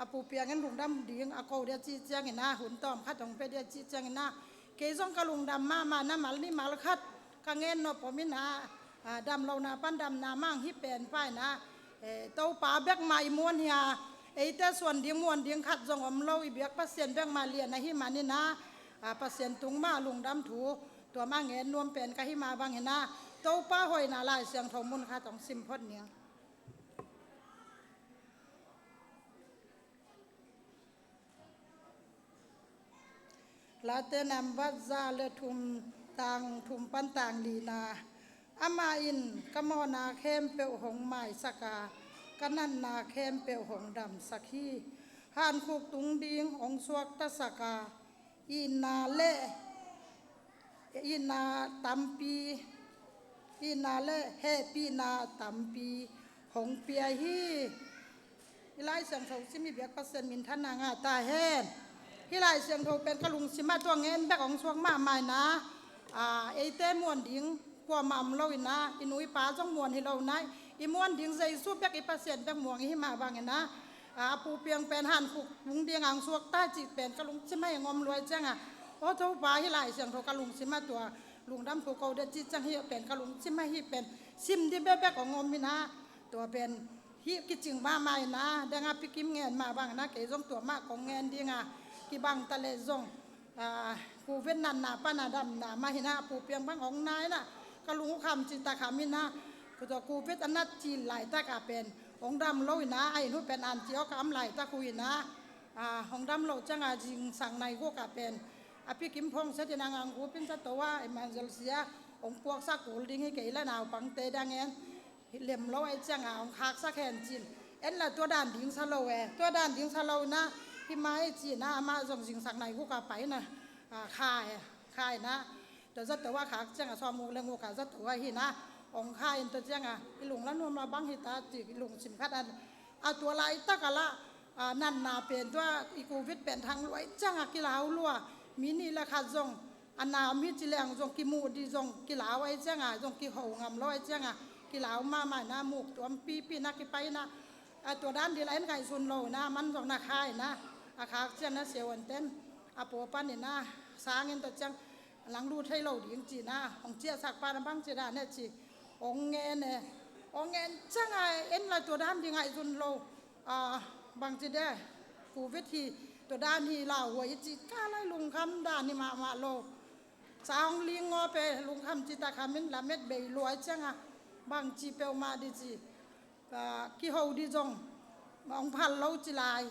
a Pu Piang in lungdam ding a ko dia cih ciangin ah, hun tawm khat hong pia dia cih ciangin ah, kei zong ka lungdam mahmah, na mal nih mal khat ka gen nop om in ah, a, damlohna pan damna mah hong hi pen pah in ah, eh, Topa bek mah i muan hi a, eite suan ding muan ding khat zong om lo, i biak Pasian bek mah lian ahih manin ah, a, Pasian tung mah lungdam thu tua mah gen nuam pen ka hih mah bangin ah, Topa hoihna Lai Siangtho mun khat hong sim phot ning. Late nambat za le thum, tang thum pan tang lina. Amah in ka mawhna khempeuh hong maisak a, ka natna khempeuh hong damsak hi. Hankhuk tung ding hong suaktasak a, itna le, itna tampi, itna le hehpihna tampi hong pia hi. Hih Lai Siangtho sim i biak Pasian minthanna ngah ta hen. Hih Lai Siangtho pen ka lungsim ah tua ngen bek hong suak mahmah in ah, a, eite muan ding kuamah om lo in ah, i nu i pa zong muan hi lo in ah, i muan ding Jesu bek, i Pasian bek muang i hih mah bangin ah, a, a Pu Piang pen hankhuk tung ding hong suakta cih pen ka lungsim ah hong om lua ciang a, aw Topa, hih Lai Siangtho ka lungsim ah tua lungdam thu ko dia cih ciang hih pen ka lungsim ah hih pen sim ding bekbek hong om in ah, tua pen hih kicing mahmah in ah, dang a Pi Kim ngen mah bangin ah, kei zong tua mah kong ngen ding a, kibang ta leh zong, a, Covid natna pan a damna mah hi in ah, a Pu Piang bang hong na in ah, ka lung uh kham cih tak kham in ah, tua Covid a nat cil laitak a pen hong dam lo in ah, a inn uh pen an ci awk a om laitak uh in ah, a, hong dam loh ciang a zingsang nai guk a pen, A pikim phawngset in a ngang gupin zato a emergency a hong puaksak kul ding hi kei la naupangte dang en. Lem lo ahih ciangin hong khaksak hen cin. En la tua dan ding sa lo e. Tua dan ding sa lo na hi mai cin a amah zong zingsak nai guk a pai na. A, kha e. Kha e na. Tua zato a khak ciangin sawm guk le guk a zato a hi na. Hong kha in tua ciangin i lung la nuam la bang hi ta ci i lungsim khat a. A tua laitak a la, a, natna pen tua i covid pen thang lua ahih ciangin kilau lua. Mi nih le khat zong a na om hi ci leng zong kimuh dih zong kilau ahih ciangin zong kiho ngam lo ahih ciangin kilau mahmah na muk tuam pipi na kipai na. A tua dan dih la en ngaihsun lo na man zong na kha in na. A khak ciang na siavuanten a pua panin na sangin tua ciang lang lut thei lo ding ci na hong ciahsak pa na bang ci dan e ci. Hong ngen e. Hong ngen ciangin en la tua dan dih ngaihsun lo. A, bangci de, covid hi, tua dan hi lauhuai i ci ka lai lungkham dan hi mahmah lo. Sa hong ling ngaw pe lungkham ci ta khamin lamet bei luai ciangin bangci peuhmah di ci. A, kiho di zong hong phal lo ci lai.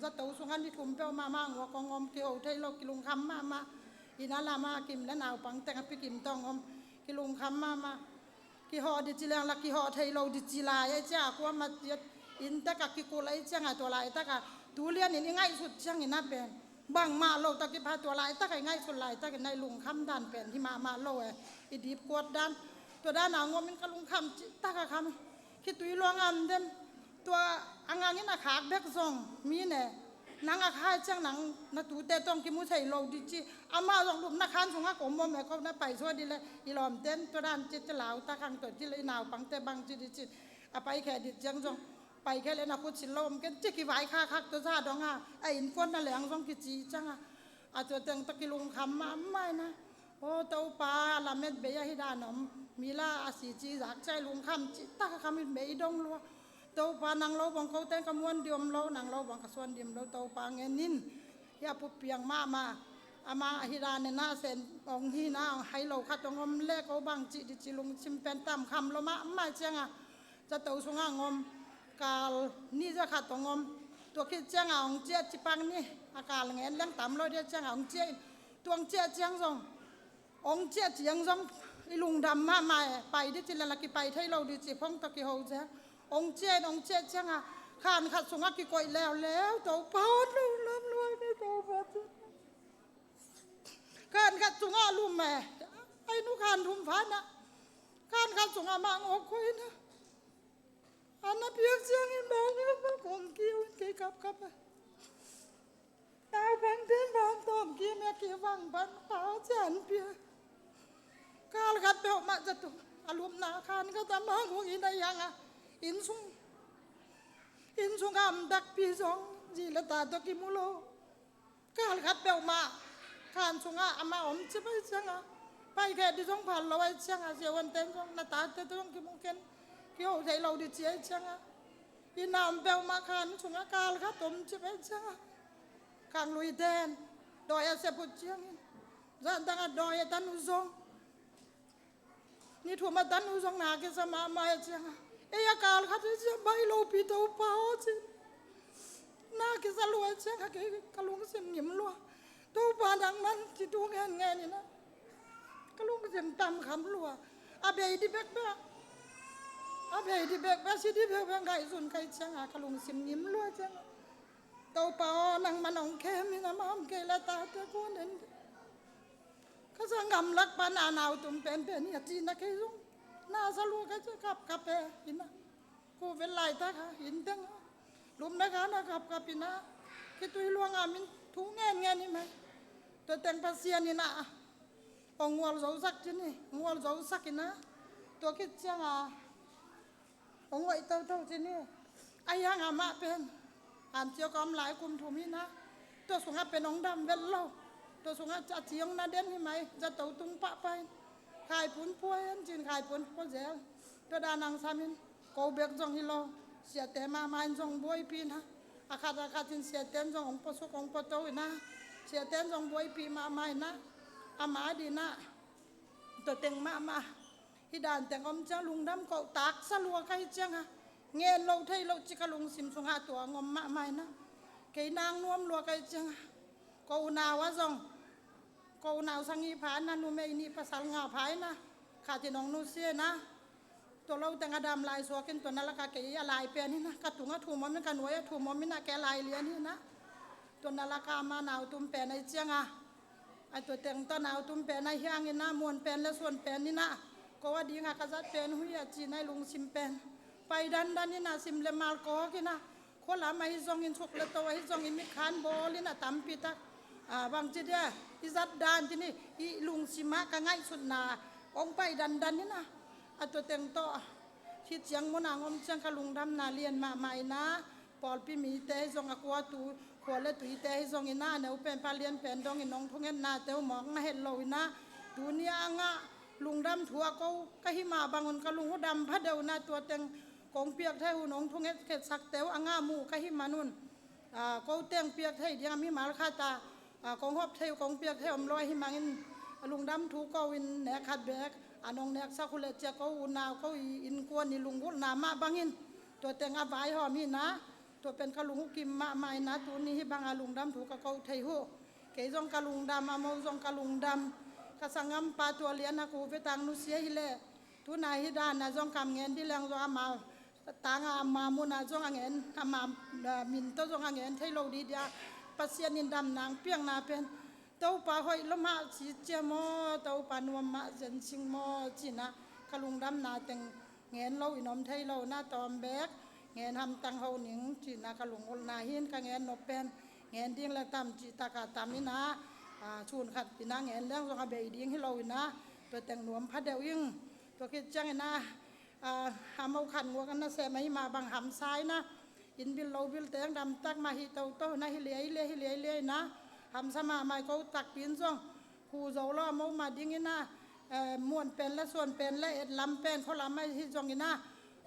Zato sungah ni thum peuhmah mah nguak hong om kiho thei lo kilungkham mahmah. Ina lama kim le naupang teng a pikim tawh hong om kilungkham mahmah. Kihawh di ci leng la kihawh thei lo di ci lai a ciang a kuamah ciat inntek a kikul a ciang a tua laitak a tu lian in i ngaihsut ciangin a pen bangmah lo ta kipha tua laitak a i ngaihsut laitak in a i lungkham dan pen hi mahmah lo e. I dipkuat dan tua dan a ngom in ka lungkham cihtak a kham khitui luang am den. Tua a ngangin a khak bek zong mi ne nang a khai ciang nang na tute tawh kimu thei lo di ci. Amah zong lupna khan sungah ko mawm e ko na pai suah di le i lawmten tua dan ci ci lau ta khang tua ci le i naupangte bang ci di ci. A pai khe di ciang zong pai khe le na khut sil lo om ken ci kivai kha khak tua za dong a a innkuan na leng zong kici ciang a. A tua teng tua kilungkham mahmah na. Aw Topa lamet bei a hi dan om mi la a si ci zak ciai lungkham cihtak a kham in bei dong lua. Topa nang lo bang ko teng ka muan di om lo nang lo bang ka suan di om lo Topa ngen in. Hi a pupiang mahmah ama a hi dan e na sen ong hi na ong hai lo khat ong om le ko bang cih di ci lungsim pen tam kham lo mahmah ciang a zato sungah ong om kal ni za khat ong om. Tua khit ciang a ong ciah cipak ni a kal ngen leng tam lo dia ciang a ong ciah in tuang ciah ciang zong ong ciah ciang zong i lungdam mahmah e pai di ci lala kipai thei lo di ci phong tawh kiho ciang ong ciah in ong ciah ciang a khan khat sungah kikoih leuleu Topa aw lungdam luai ni Topa ci. Khan khat sungah lum e ai nu khan thum phan ah khan khat sungah mah ngawk koih na. An na piak ciangin bang a bang kong kiu in kei kapkap a. Naupangten bang tawm kim a kivang pan pa cian pia. Kal khat peuhmah zato a lupna khan khat a mang hong in a yang a inn sung inn sung a om dakpi zong zi le ta tawh kimu lo. Kal khat peuhmah khan sungah amah om ci pai ciangah pai khe di zong phal lo ai ciangah siavuanten zong na tate zong kimu ken kiho thei lo di ci ai ciangah inn a om peuhmah khan sungah kal khat om ci pai ciangah kang lui den dawi a seput ciangin zan dangah dawi a tan uh zong ni thum a tan uh zong na kisa mahmah e cianga ei a kal khat hi ciang bai lopi Topa aw cin na kisa lua cianga kei ka lungsim ngim lua Topa nangman ci tu ngen ngen ina ka lungsim tam kham lua a bei di bekbek a bei di bekbek si di bekbek ngaihsun kai cianga ka lungsim ngim lua cianga Topa aw nangman ong khem ina mam kei la tate kuan en Ka sa ngamlak pan a nau tum penpen hi a cina kei zong na sa lua ka ci kapkap e ina. Ko vel laitak a in teng a lupna ka na kapkap ina. Khitui luang a min thu ngen ngen hi mai. Tua teng Pasian ina a ong ngual zosak cini ngual zosak ina. Tua khit cianga Ong hoih toto cin hi. A hiang amah pen an cia ka om lai kum thum hi na. Tua sungah pen ong dam vet lo. Tua sungah a ci ong na den hi mai zato tung pahpah in. Khaipun pua hen cin khaipun pua zel. Tua dan ang sam in ko bek zong hi lo. Siate mahmah in zong buaipih na. A khat a khat in siate in zong ong puasuk ong puato hi na. Siate in zong buaipih mahmah hi na. Amah dih na. Tua teng mahmah. Hih dan teng om ciang lungdam koh taksa lua ka hih cianga ngen lo thei lo ci ka lungsim sungah tua ngom mahmah ina kei nang nuam lua ka hih cianga ko unau a zong Ko nau sagih pha in ah, numei nih pasal nga pha in ah, khat in hong nusia in ah, tua lo teng a dam lai suak in, tua na lak ah kei a lai pen in ah, ka tung ah thum om in, ka nuai ah thum om in ah, kei a lai lian hi in ah, tua na lak ah ama nau tum pen ahih ciang a, a tua teng tawh nau tum pen ahih hang in ah, muan pen le suan pen in ah, ko a ding a ka zat pen hui a ci in ah, i lungsim pen pai dandan in ah, sim le mal kawk in ah, khua lam ahi zongin, suk le to ahi zongin, mit khan bawl in ah, tampi tak, a, bangci dia, i zat dan ci ni, i lungsim ah ka ngaihsutna hong pai dandan in ah, a tua teng tawh, khit ciang mun ah hong om ciang ka lungdamna lian mahmah in ah, pawlpi mite ahi zong, a kua tu, khua le tuite ahi zongin ah, a neu pen pha lian pen dongin hong thungetnate uh mawk na het lo in ah, tuni a ngah lungdam thu a ko ka hih mah bangun ka lung uh dam phadeuh in ah, tua teng kong piak thei uh, nong thunget khetsakte uh a ngah muh ka hih man un, a, ko teng piak thei ding a mimal khat a, a, kong hawp thei uh, kong piak thei om lo ahih mangin, a, lungdam thu ko in nek khat beek a nong neksak uh leh, cia ko unau, ko i innkuan i lunggulhna mah bangin tua teng a vaihawm hi in ah, tua pen ka lung uh kim mahmah in ah, tuni hih bang a lungdam thu ka ko thei uh. Kei zong ka lungdam, a mo zong ka lungdam. Ka sanggampa tua lian a ku ve tang nusia hi leh, tuna hih dan a zong kam ngen dih leng zong ama tang a, ama mun a zong a ngen, ama, a, min tawh zong a ngen thei lo dih dia, Pasian in dam nang piakna pen Topa hoih lua mah ci cia maw, Topa nuam mah zen sing maw ci in ah, ka lungdamna teng ngen lo in om thei lo in ah, tawm beek ngen hamtang ho ning ci in ah, ka lungulhna hi in, ka ngen nop pen ngen ding le tam cih tak a tam in ah, a, sun khat in ah ngen leng zong a bei ding hi lo in ah, tua teng nuam phadeuh ing. Tua khit ciang in ah, a, a mo khat nguak a nasem ahih mah bang hamsa in ah, inn bil lo bil teng dam tak mah hi toto in ah, hi liai liai, hi liai liai in ah, hamsa mahmah. Ko takpi in zong hu zo lo, a mo mah ding in ah, eh, muan pen le suan pen le et lam pen, khua lam ahi zongin ah,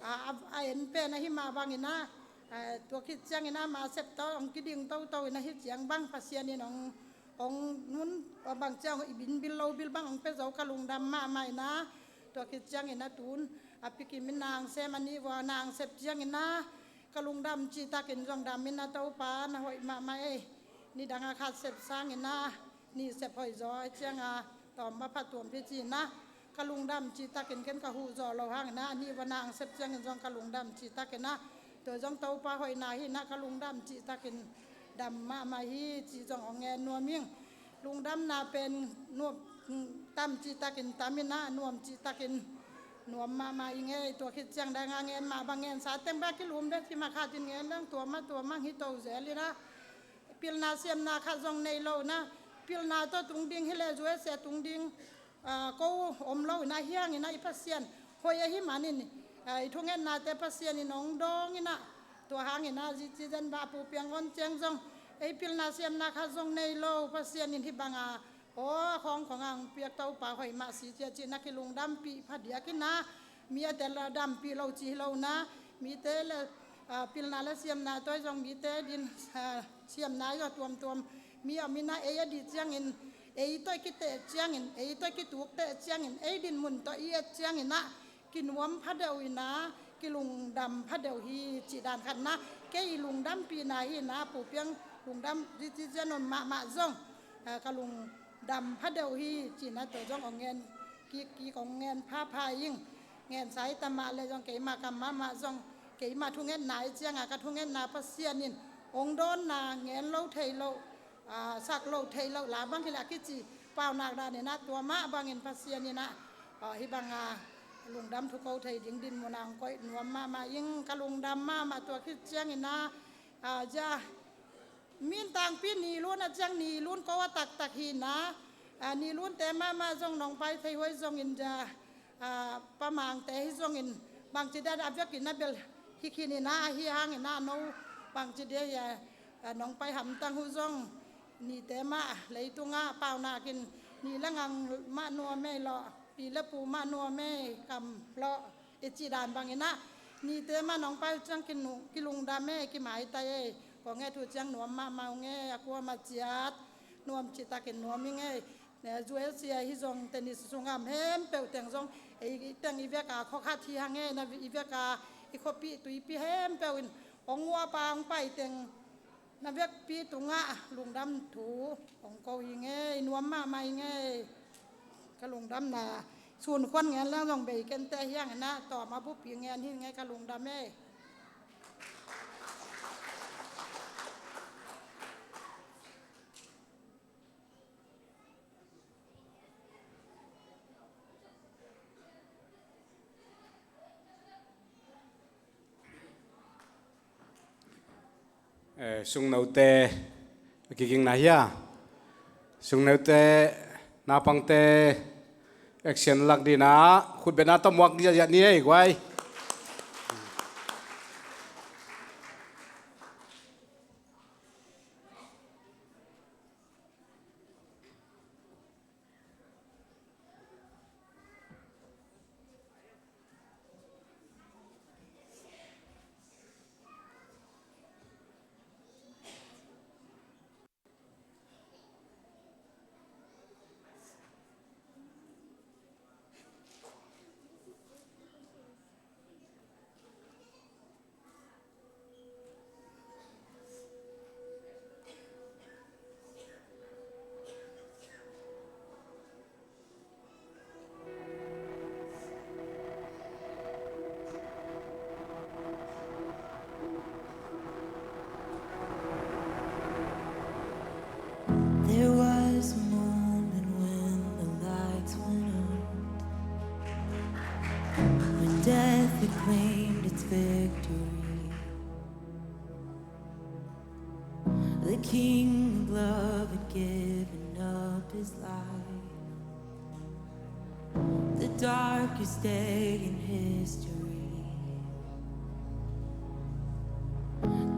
a, a, a en pen ahih mah bangin ah, eh, tua khit ciangin ah, ama sep tawh hong kiding toto in ah, hih ciang bang Pasian in hong, hong nun, bang ciang i inn bil lo bil bang hong pia zo, ka lungdam mahmah in ah, tua khit ciangin ah, tun a pikim in nang sem, a nih vua nang sep ciangin ah, ka lungdam cih takin zong dam in ah, Topa na hoih mahmah ei. Nidang a khat sep sangin ah, nih sep hoih zaw ahih ciang a, tawm va pha tuam phi ci in ah, ka lungdam cih takin ken ka huh zawh loh hangin ah, a nih vua nang sep ciangin zong ka lungdam cih takin ah, tua zong Topa hoihna hi in ah, ka lungdam cih takin dam mahmah hi cih zong hong ngen nuam ing. Lungdamna pen nuam, tam cih takin tam in ah, nuam cih takin nuam mahmah ing ei. Tua khit ciang dang a ngen mah bang, ngensa teng bang kilum dek hi mah, khat in ngen leng tua mah tua mah hi to zel in ah, pilna siamna khat zong nei lo in ah, pilna tawh tung ding hi leh, U S A tung ding, a, ko om lo in ah, hi hangin ah i Pasian hoih ahih manin, a, i thungetnate Pasian in hong dawng in ah, tua hangin ah zi ci zen bah, Pu Piang Hon Ceng zong, ei pilna siamna khat zong nei lo, Pasian in hih bang a, aw, a khawng khawng a hong piak Topa hoih mah si cia ci in ah, kilungdampih phadiak in ah, mi a tel a dampih lo ci hi lo in ah, mite le, a, pilna le siamna tawh zong mite din, a, siamna zong tuamtuam mi a om in ah, ei a dih ciangin, ei tawh i kiteh ciangin, ei tawh i kituk teh ciangin, ei dinmun tawh i et ciangin ah, kinuam phadeuh in ah, kilungdam phadeuh hi cih dan khat in ah, kei i lungdampihna hi in ah, Pu Piang lungdam, zi ci zen om mahmah zong, a, ka lungdam phadeuh hi cih in ah, tua zong hong ngen kik kik, hong ngen phapha ing. Ngensa hi ta mah leh zong, keima kam mahmah zong, keima thungetna ahih ciang a, ka thungetna Pasian in hong dawnna, ngen lo thei lo, a, sak lo thei lo la bang hi leh a kici paunak dan in ah, tua mah bangin Pasian in ah, a, hih bang a lungdam thu ko thei ding dinmun ah hong koih nuam mahmah ing. Ka lungdam mahmah. Tua khit ciangin ah, a, zia, min tangpi Ni Lun a ciang, Ni Lun ko a taktak hi in ah, a, Ni Lunte mahmah zong nong pai thei huai zongin, zia, a, Pa Mangte hi zongin, bangci dia a vekin a bel hi khin in ah, ahi hangin ah, no bangci dia hi a, a, nong pai hamtang uh zong, nite mah leitung ah paunak in, ni le ngang mah nuam ei lawh, pi le pu mah nuam ei kam lawh, i cih dan bangin ah, nite mah nong pai uh ciang kinu-, kilungdam ei, kimaitai ei. Kong et uh ciang nuam mahmah ung ei, a kuamah ciat nuam cih takin nuam ing ei. Ne, U S A hi zong, tennis sungah om hempeuh teng zong, ei teng i vek a khua khat hi hang ei, na i vek a i khuapi tuipi hempeuh in hong uap a hong pai teng, Na vekpi tungah lungdam thu hong ko hi ngei, nuam mahmah hi ngei. Ka lungdamna sun khuan ngen leng zong bei kente hiang inah tawm a bupi ngen hi ngei, ka lungdam ei. Eh, sungnote, a kigingna hia? Sungnote, naupangte, action lak dina, khutbetna tawh muak ziahziah ni ei guai. There was a moment when the lights went out, when death had claimed its victory. The King of Love had given up his life. The darkest day in history.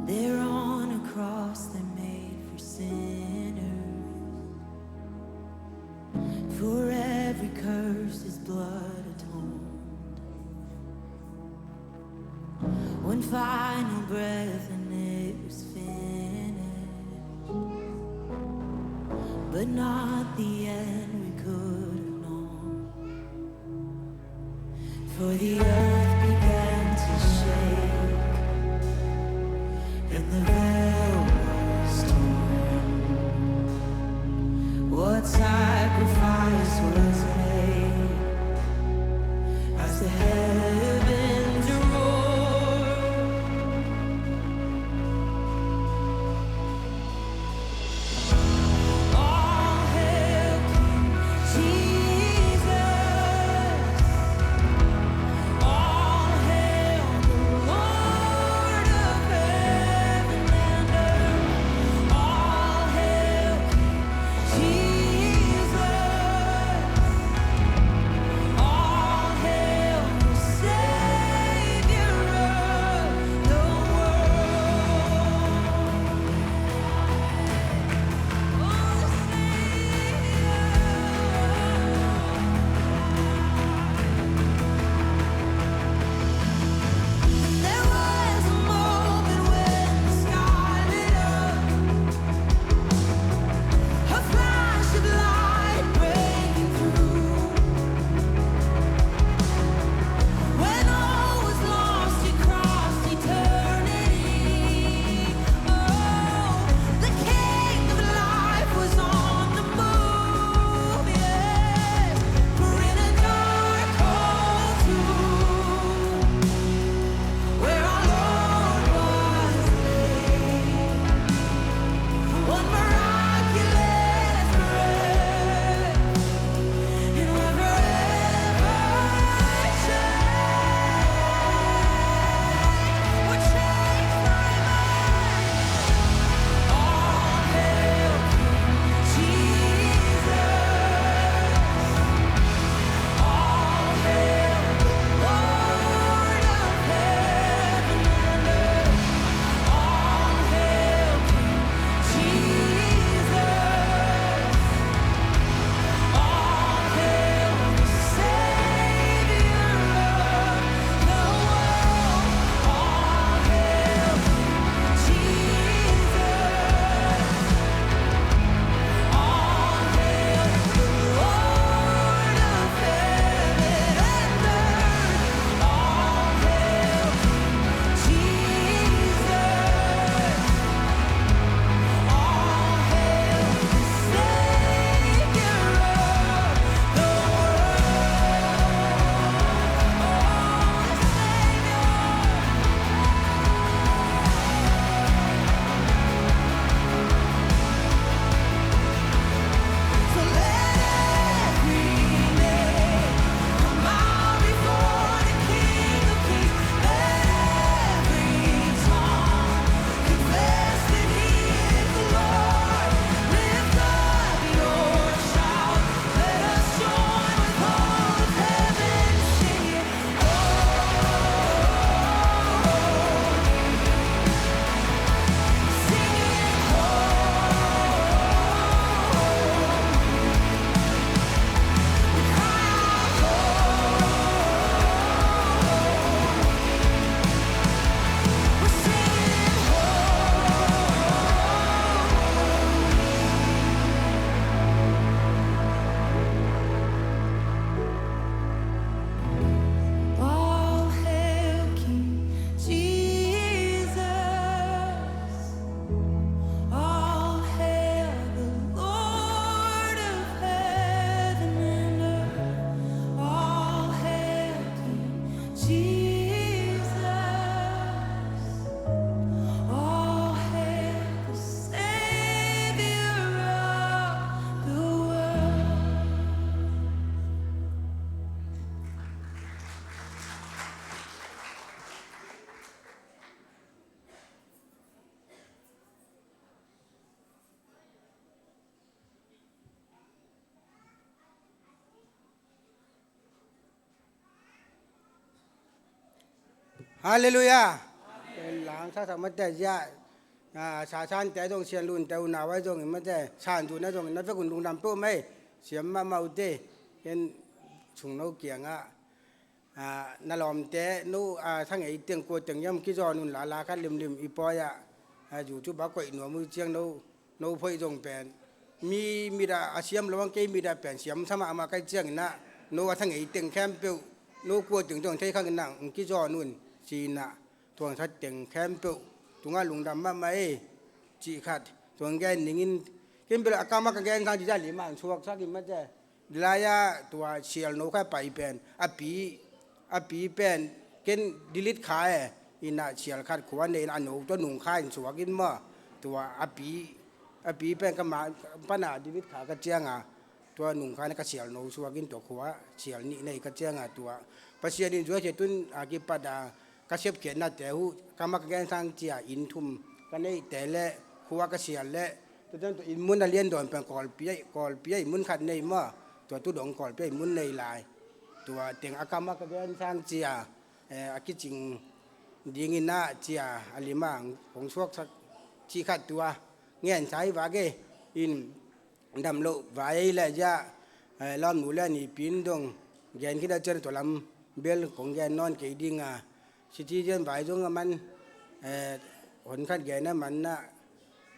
There on a cross they made for sinners. For every curse his blood atoned. One final breath and it was finished. But not the end we could have known. For the earth began to shake, and the veil was torn. What sacrifice was made as the heavens roar? All hail King Jesus. All Halleluiah. Ken lang sa sa mate zia. Sasante zong, Sianlunte unau a zong in mate, Sanzun a zong in na vekun lungdam peuh mai. Siam mahmah uh te. Ken sungno kiangah, na lawmte no, thangei teng kua teng hiam kizawn un lala khat limlim i pawi ah, YouTube ah koih nuam uh ciang no, no phoih zong pen mi mit ah a siam lo ang, kei mit ah pen siam sa mahmah ka hih ciangin ah, no a thangei teng khempeuh, no kua teng zong thei khangin ah hong kizawn un ci-in ah, tua hong that teng khempeuh tungah lungdam mahmah ei, cih khat tua hong gen ning in, ken bel a kam ah ka gen sang ci zia lim ah hong suaksak in mate. Lai-ah tua sialno khat pai pen a pi, a pi pen ken Dilit kha e, in ah sial khat khua nei in a no tua nung kha in suak in maw, tua a pi, a pi pen ka ma pan a Dilit kha ka ciang a, tua nung kha in ka sialno suak in tua khua sial nih nei ka ciang a, tua Pasian in zuaisiat un a kipat a ka sepkhiatnate uh, kam ah ka gen sang ci-a inn thum ka neihte le khua ka sial le, tua ciang tua inn mun a lian dawn pen Kawlpi ah, Kawlpi ah inn mun khat nei maw, tua tu dong Kawlpi ah inn mun nei lai. Tua teng a kam ah ka gen sang ci-a, a kicing ding in ah ci-a a lim ah hong suaksak cih khat tua ngen sa hi vak e. In dam loh vai ei leh zia, lawmnu le a nipi in dong gen khit a ciang tua lam bel kong gen nawn kei ding a, citizen vai zong a man, hon khat gen a man ah,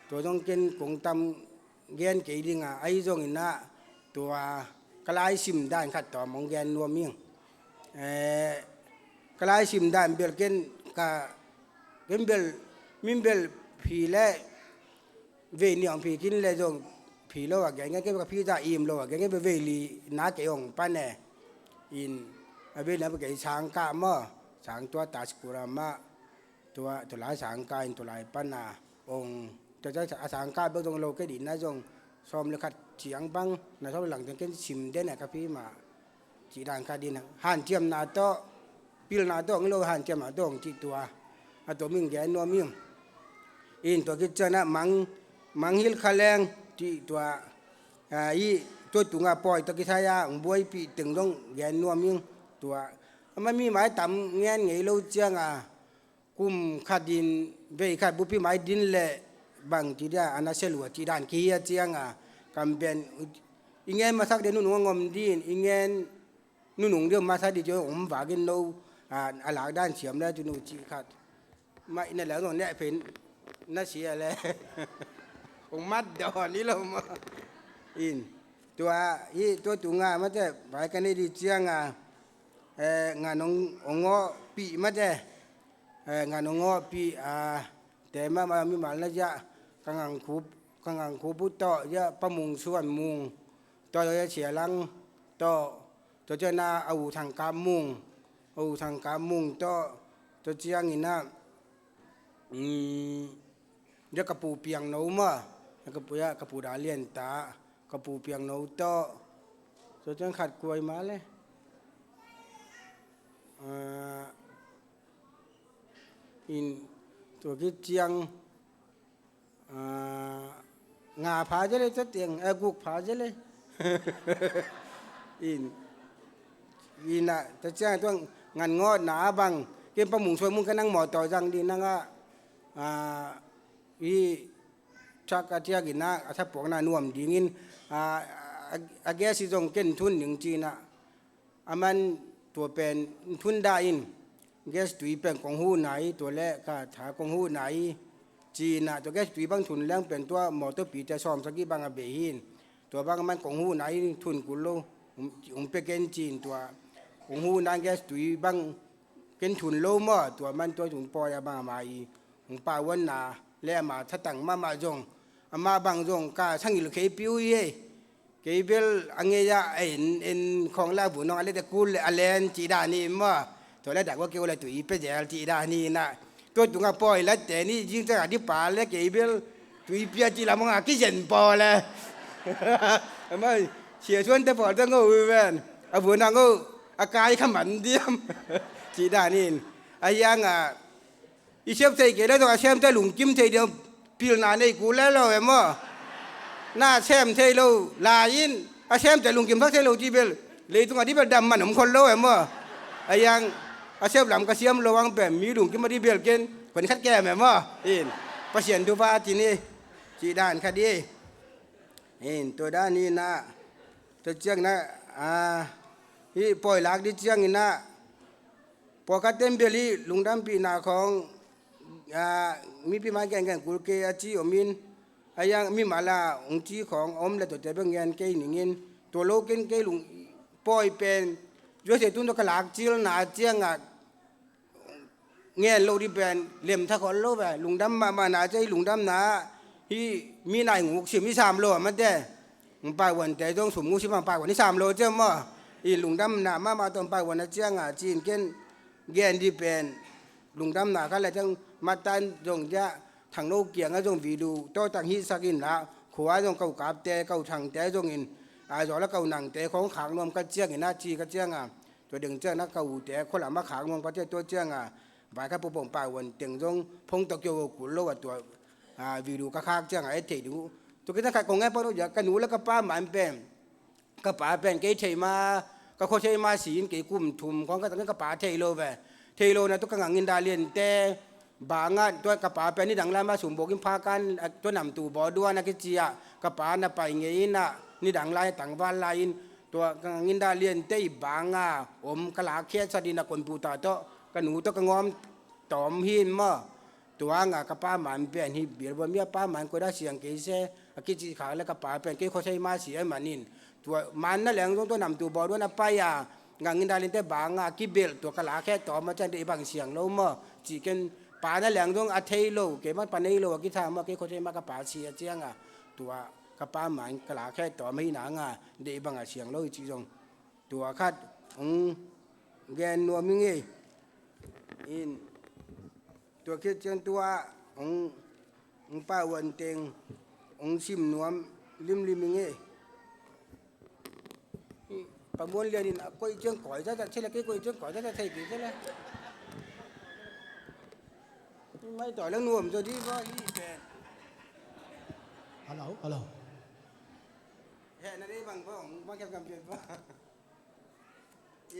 tua zong ken kong tam gen kei ding a, ahi zongin ah tua ka laisim dan khat tawm hong gen nuam ing. Ka laisim dan bel ken ka, ken bel, min bel phi le vei nih hong phi khin le zong phi lo a gen, ken ka phi ta im lo a gen, ken bel vei li na kei hong pan e. In a vei na bel kei sang kah maw, sang tua ta sikul ah mah, tua, tua lai sang kah in tua lai pan a hong, tua a sang kah bek zong lo kei dih na zong sawm le khat ciang bang, na sawm le lang ciang ken sim den a ka phi mah. Cih dan khat in hanciamna tawh, pilna tawh hong hi lo, hanciamna tawh hong cih tua a tua min gen nuam ing. In tua khit ciang ah mang, mang hil kha leng cih tua, i tua tungah pawi tawh kisai a hong buaipih teng zong gen nuam ing. Tua a man mi mai tam ngen ngei lo ciang a, kum khat in vei khat bupi mai din leh bangci dia a na sia lua cih dan kihi a ciang a, kam pen i ngen masak dia nunung a ngom din, i ngen nunung dia masak di cio om vak in no, a lak dan siam le tunu cih khat. Mai na le zong neh pen na sia le hong mat dawn hi lo maw. In tua hi, tua tungah mate vai ka nei di ciang a, ngan hong, hong ngawhpih mate. Ngan hong ngawhpih a, te mahmah mimal na ziah, ka ngangkhup, ka ngangkhup uh tawh ziah, Pa Mung Suan Mung tawh ziah, Sia Lang tawh, tua ciang a U Thang Kap Mung, U Thang Kap Mung tawh, tua ciangin ah, ziah ka pu Piang No mah, ka pu, ziah ka pu Da Lian ta, ka pu Piang No tawh, tua ciang khat kuai mah le. In tua khit ciang nga pha zel e, tua teng a guk pha zel e. In, in ah tua ciang tua ngan ngawhna a bang, ken Pa Mung Suan Mung ka nang mawtaw zang dih nang ah, i thak a ciak in ah a thapuakna nuam dingin a, a gas i zong ken thun ding ci-in ah, a man tua pen thun dah in, gas tui pen kong huh nai, tua le ka tha kong huh nai ci-in ah, tua gas tui bang thun leng pen tua mawtawpite sawmsagih bang a bei hi in, tua bang a man kong huh nai, thun kul lo, hong pia ken ci-in tua kong huh nai gas tui bang ken thun lo maw, tua man tua tung pawi a bang ama i hong pauanna le ama thatang mahmah zong, amah bang zong ka sangil kheipi uh hi ei. Kei bel a ngei ah a en, en khawng le a vun hong a let a kul le a len cih dan hi maw. Tua le dak ua kei uh le tui pia zel cih dan hi in ah, tua tungah pawi latte nih zing ciang a di pa le kei bel tui pia cih lam hong a kizen paw le. Amah Sia Suan te pawl te ngawh uh ven, a vun a ngawh a kai kha man diam cih dan hi in. A hiang ah i sep thei kei le zong a semte lungkim thei ding pilna nei kul le lo e maw. Na sem thei lo lai in a semte lungkim thak thei lo cih bel leitung a di bel dam man om khol lo e maw. A hiang A sep lam ka siam lo ang pen mi lungkim a di bel ken kua ni khat kem e maw. In Pasian thu va ci ni. Ci dan khat di. In tua dan in ah tua ciang na a hi pawi lak di ciang in ah pawlkhat ten bel hi lungdampihna khawng a mipi mai gengen kul kei a ci om in a yang mi mala ung ci khawng om le tuate bek ngen kei ning in tua lo ken kei lung pawi pen Jose tun tua ka lak cilna ciang a ngen lo di pen lem tha khol lo ve. Lungdam mahmahna ci a hi lungdamna hi mi nai nguk sim hi sam lo a mate. Hong pai uante zong sum nguk sim hong pai uan hi sam lo ci a maw. I lungdamna mahmah tawh hong pai uan a ciang a ci in ken gen di pen lungdamna kha le ciang matan zong dia thangno kiang a zong video tawh tang hi sak in la khua zong kau kapte kau thangte zong in a zaw la kau nangte khawng khak nuam ka ciang in a ci ka ciang a Tua ding ciang na ka ute khua lam a khak nuam ka ciang tua ciang a vaikhat pupong pai uan teng zong phong tawh kio kul lo a tua a video ka khak ciang a et thei ding uh. Tua kei ciang khat kong ngai pan uh ka nu le ka pa man pen ka pa pen kei thei ma ka khua thei ma si in kei kum thum khawng ka tang ka pa thei lo ve. Thei lo na tua ka ngangin dah liante bangah tua ka pa pen nidang lai mah sum bawk in pha kan tua namtu baw duan a kici ah ka pa na pai ngei in ah nidang lai tangval lai in tua ka nginda liante i banga om ka lak khiat sa dina computer tawh ka nu tawh ka ngawm tawm hi in maw. Tua nga ka pa man pen hi bilbawm ia pa man koida siang kei se a kici khak le ka pa pen kei khosei ma si a manin tua man na leng zong tua namtu baw duan a pai a nga nginda liante banga kibelh tua ka lak khiat tawm a cian dei bang siang lo maw. Ci ken pa na leng zong a thei lo kei man pa nei lo a kitha maw kei khosei ma ka pa si a ciang a tua ka pa man ka lak khiat tawm a hi nanga dei bang a siang lo hi ci zong tua khat hong gen nuam hi ngei. In tua khit ciang tua hong hong pa uan teng hong sim nuam limlim hi ngei. Pamuan lian in a koih ciang koi zazat thei le kei koih ciang koi zazat thei kei thei le. Mai tawi leng nuam zaw di vaw hi pen. Hello, hello. He na dei bang vaw hong bang khiam kam pian vaw.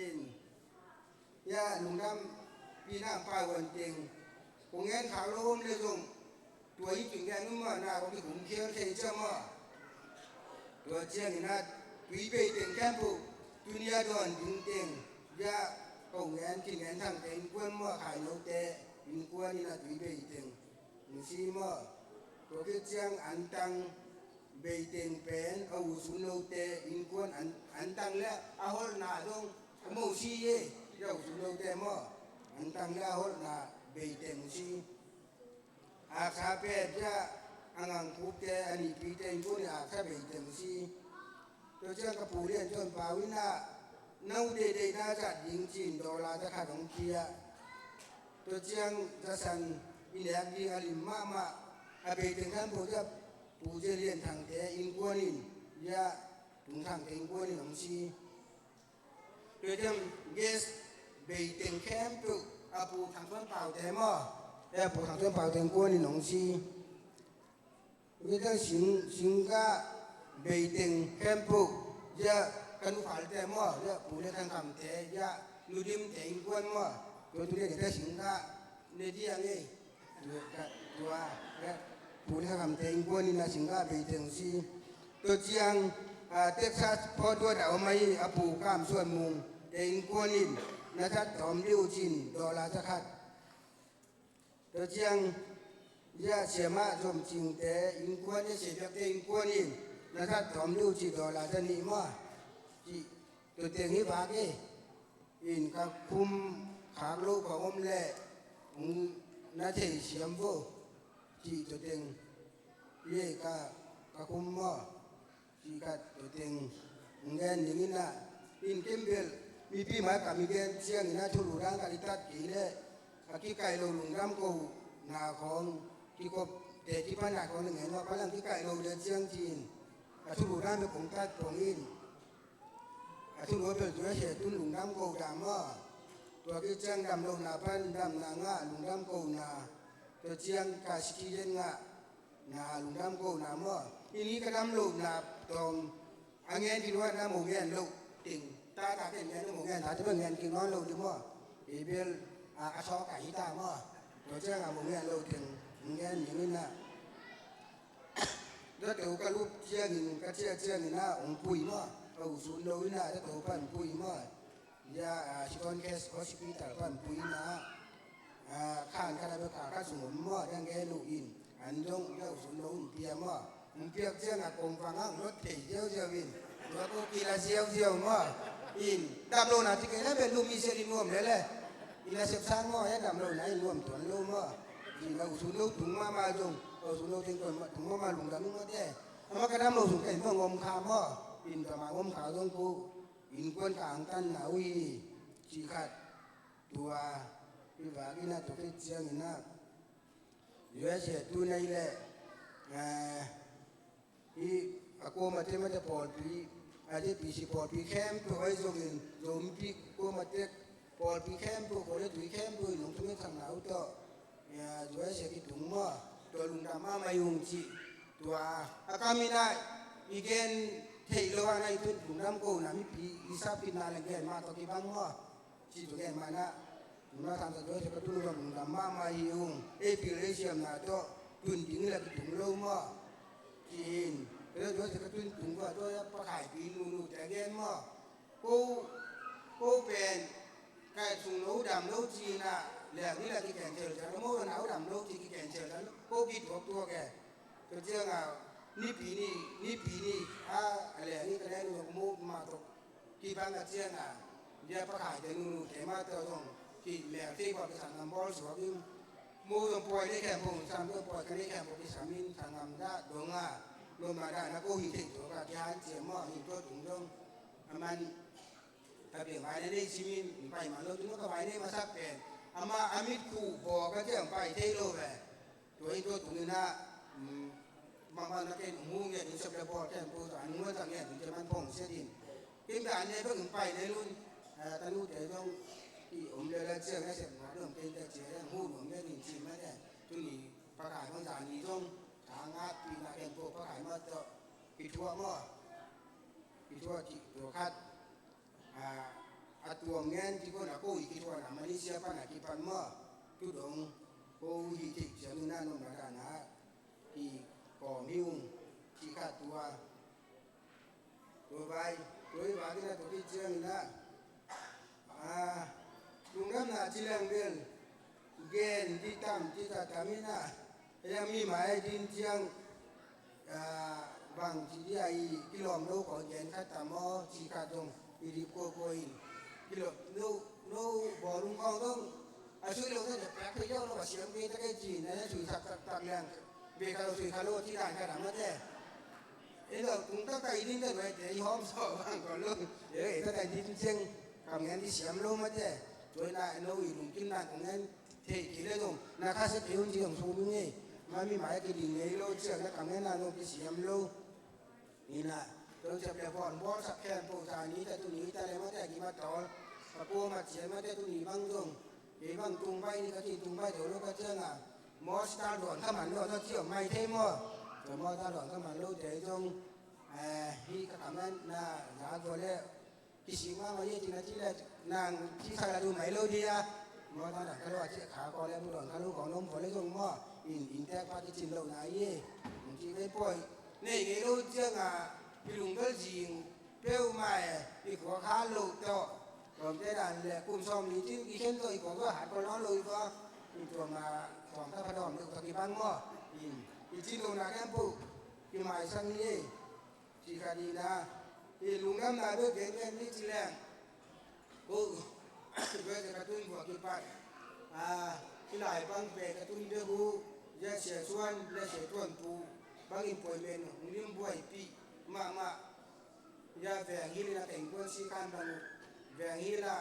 In ya lungdam pi na pa uan teng kong ngen khak lo om le zong tua hi kingen um maw na kong kikum khial thei cia maw. Tua ciangin a tui bei teng khempeuh tuni a dawn ding teng ya kong ngen kingen thangte innkuan maw khainote innkuan in a tui bei teng in si maw. Tua khit ciang an tang beiteng pen a usun lote innkuan an, an tang le a holhna zong a mo si e. A usun lote maw an tang le a holhna beiteng si. Aksa pen pia a ngangkhukte a nihpite innkuan in aksa beiteng si. Tua ciang ka pu lian tuan pau in ah no deihdeihna zat ding cin dawla zakhat hong pia. Tua ciang zasan i nek ding a lim mahmah a beiteng khan pu ciang pu ciang lian thangte innkuan in ya tung thangte innkuan in hong si. Tua ciang gas beiteng khempeuh a pu thang tuan paute maw a pu thang tuan paute innkuan in hong si. Tua ciang sing, singkah beiteng khempeuh ya ka nu Khalte maw ya pu le Thang Khamte ya nu Dimte innkuan maw. Tua tu le ding ta singkah ne dia ngei. Tua, tua, pu le Thang Khamte innkuan in a singkah beiteng si. Tua ciang a Texas pawh tua da om ahi a pu Kam Suan Mung te innkuan in na that tawm dih uh cin dawla zakhat. Tua ciang ya siamah zom cingte innkuan ya siapiakte innkuan in na that tawm dih uh ci dawla za nih maw. Ci tua teng hi vak e. In ka khum khak lo ka om le na thei siam vo. Ci tua teng ye ka, ka khum maw. Ci khat tua teng hong gen ning in ah in kembel mipi mai kam i gen ciangin ah thulu dang khat i tat kei leh a kikaih lo lungdam kohna khawng kikopte kipan ah khawng na ngen uh a palang kikaih lo le ciang ci-in a thulu dang bek kong tat khawng in a thulu a bel tua se tun lungdam kohna maw. Tua kiciang damlohna pan damna ngah lungdam kohna tua ciang ka citizen ngah na lungdam kohna maw. Hih ni ka dam lohna tawng a ngen kik luatna mo ngen loh ting. Tata ken ngen mo ngen tate bang ngen kik nawn lo ding maw. Kei bel a, a sawk a hi ta maw. Tua ciangah mu ngen lo teng, mu ngen ni ni na. Zato ka lup ciangin, ka ciah ciangin ah hong pui maw. Ka usun lo in ah zato pan pui maw. Ya, a, Siton Case Hospital pan pui in ah. A, khan khat a bek kha khat sung om maw, dang gen uh in. An dong ya usun lo in pia maw. Hong piak ciangah kong vang ang lot thei ziauziau in. Tua ko kila ziauziau maw. In, dam lo na ci kei na bel lum i siat in nuam lele. In a sep sang maw, ya dam lo na in nuam tuan lo maw. In a usun lo tung mahmah zong, a usun lo teng tung mahmah lungdam in maw te. Amah ka dam lo sung ka in bang om kha maw. In tua mah om kha zong ko innkuan ka angtan na uh hi. Ci khat. Tua i vak in a tua kei ciangin a U S A tu nei le, eh, i a kuamate mate pawlpi, a J P C pawlpi khempeuh ahi zongin, Zomi pi kuamate pawlpi khempeuh, khuale tui khempeuh in hong thungetsak na uh tawh, eh, U S A kitung maw, tua lungdam mahmah hi ung ci. Tua a kam in a i gen theih lo a na i tun lungdam ko na mipi i sapitna le gen mah tawh kibang maw. Ci tu gen mah na, nuna tangta tua sia ka tun lungdam mahmah hi ung. Ei pil ei siamna tawh tun ding la kitung lo maw. Ci in, tua sia ka tun tung tua tua pakhai pi nunu te gen maw. Ko, ko pen, ka sung lo dam lo ci na, leng ni la ki cancel sia, mo na dam lo ci ki cancel sia, ko ki tuak tuak e. Tua ciangah nipi ni, nipi ni, a, a leng ni ka leng ni mo ma tok. Kibang a ciangah, bia pakhai te nunu te mah tawh zong, ki mel te kua ki sanggam bawl suak in. Mo zong pawi nei khempeuh, sam zong pawi ka nei khempeuh ki sam in, sanggam dah dong a, lo ma dah na ko hi thei tua ka ki han ciam maw, hi tua tung zong. A man, ka biang vai nei nei sim in, pai ma lo, tung ka vai nei masak pen. Ama, a mit khu baw ka ciang pai thei lo ve. Tua hi tua tung in ah, um, bang bang na ken hong hu ngen in sep le bawl ken pu ta, an muan ta ngen in te man phong siat in. Ken bia an ne bek in pai le lun, eh, tanu te zong i om le la ciang na sep ngawt om ken te cia le hong hu nuam ngen in ci ma te. Tuni pakai bang zan ni zong, ta ngat pi na ken pu pakai ma tawh, i thuak maw. I thuak cih tua khat. A, a tuam ngen ci kona ko i kituana Malaysia pana kipan maw. Tudong ko i cih ciangin a nopna dana kikawm hi ung ci kha tua. Tua vai, tua i vai kina tua kiciangin a, a, lungdamna ci leng bel gen di tam, di ta tam in a, ei a mi mai din ciang, a, bang ci di a i kilawm lo ko gen khat tam aw ci khat zong i dip ko ko in. Kilawm lo, lo bawlung kawng zong a sui lo zong pek pek lo a siam ke ta ke ci na sui sak sak tak liang. Be kha lo sui kha lo ci dan khat a mate. Ei lo tung tak tak i din ta duai te i hawm saw bang ko lo. Ei tak tak i din ciang kam ngen di siam lo mate. Tua na lo i lungkim dan kong ngen. Thei kei le zong na khasia kei un ci zong sum ing ei. Ma mi mai a kiding ngei lo ciang na kam ngen na zong kisiam lo. Ina, zong ciap le bawn bawlsak khempeuh zani ta tuni ta le mate a kima tawl. A pua mat cian mate tuni bang zong. Kei bang tung bai ni ka ci tung bai deuh lo ka ciang a. Maw sital dawn ka man lo ta ci om mai thei maw. Tua maw sital dawn ka man lo te zong. Eh, hi ka kam ngen na za tua le. Kisik mahmah hi a cihna cih le nang cihsak la duh mai lo ding a. Maw tangdang kha lo a cih kha kaw le mu dawn kha lo kaw na om khaw le zong maw in inntek phat i cin lohna hi. Hong cih vei pawi nei ngei lo ciangah i lunggel zing peuhmah e. I khuak hal loh tawh kawmte dan le kum sawm ni cin i khen tawh i khuak tawh hat kaw nawn lo i khuak. I tuamah tuamta pha dawm deuh tawh kibang maw in i cin lohna khempeuh kimaisak ni e. Ci kha dihna i lungdamna bek gen gen ni ci leng. Ko bek ka tun bua kipat a i lai pang pe ka tun bek uh. Zia sia suan le sia tuan pu bang in puai men hong lim buai pi mahmah. Zia veng hil in a teng kuan si kan bang uh veng hil a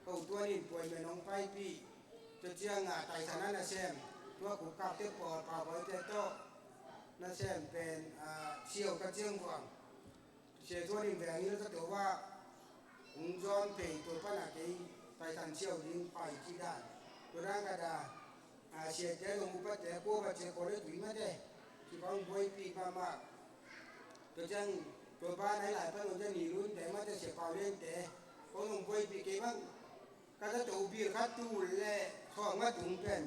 ko tuan in puai men hong pai pi. Tua ciangah taisan a nasem tua kuk kapte pawl pau bawite tawh nasem pen siau ka ciang vuang. Sia tuan in veng hil ka tua hong zawn pei tua pana kei taisan siau ding pai cih dan. Tua dan khat a siate zong upate kua va cia kua le tui mate ci kong buaipih mahmah. Tua ciang tua pa nai lai pan ong ciang ni lunte mate sia pau lente kong zong buaipih kei bang. Ka na to bil khat tul le sawm nga tung pen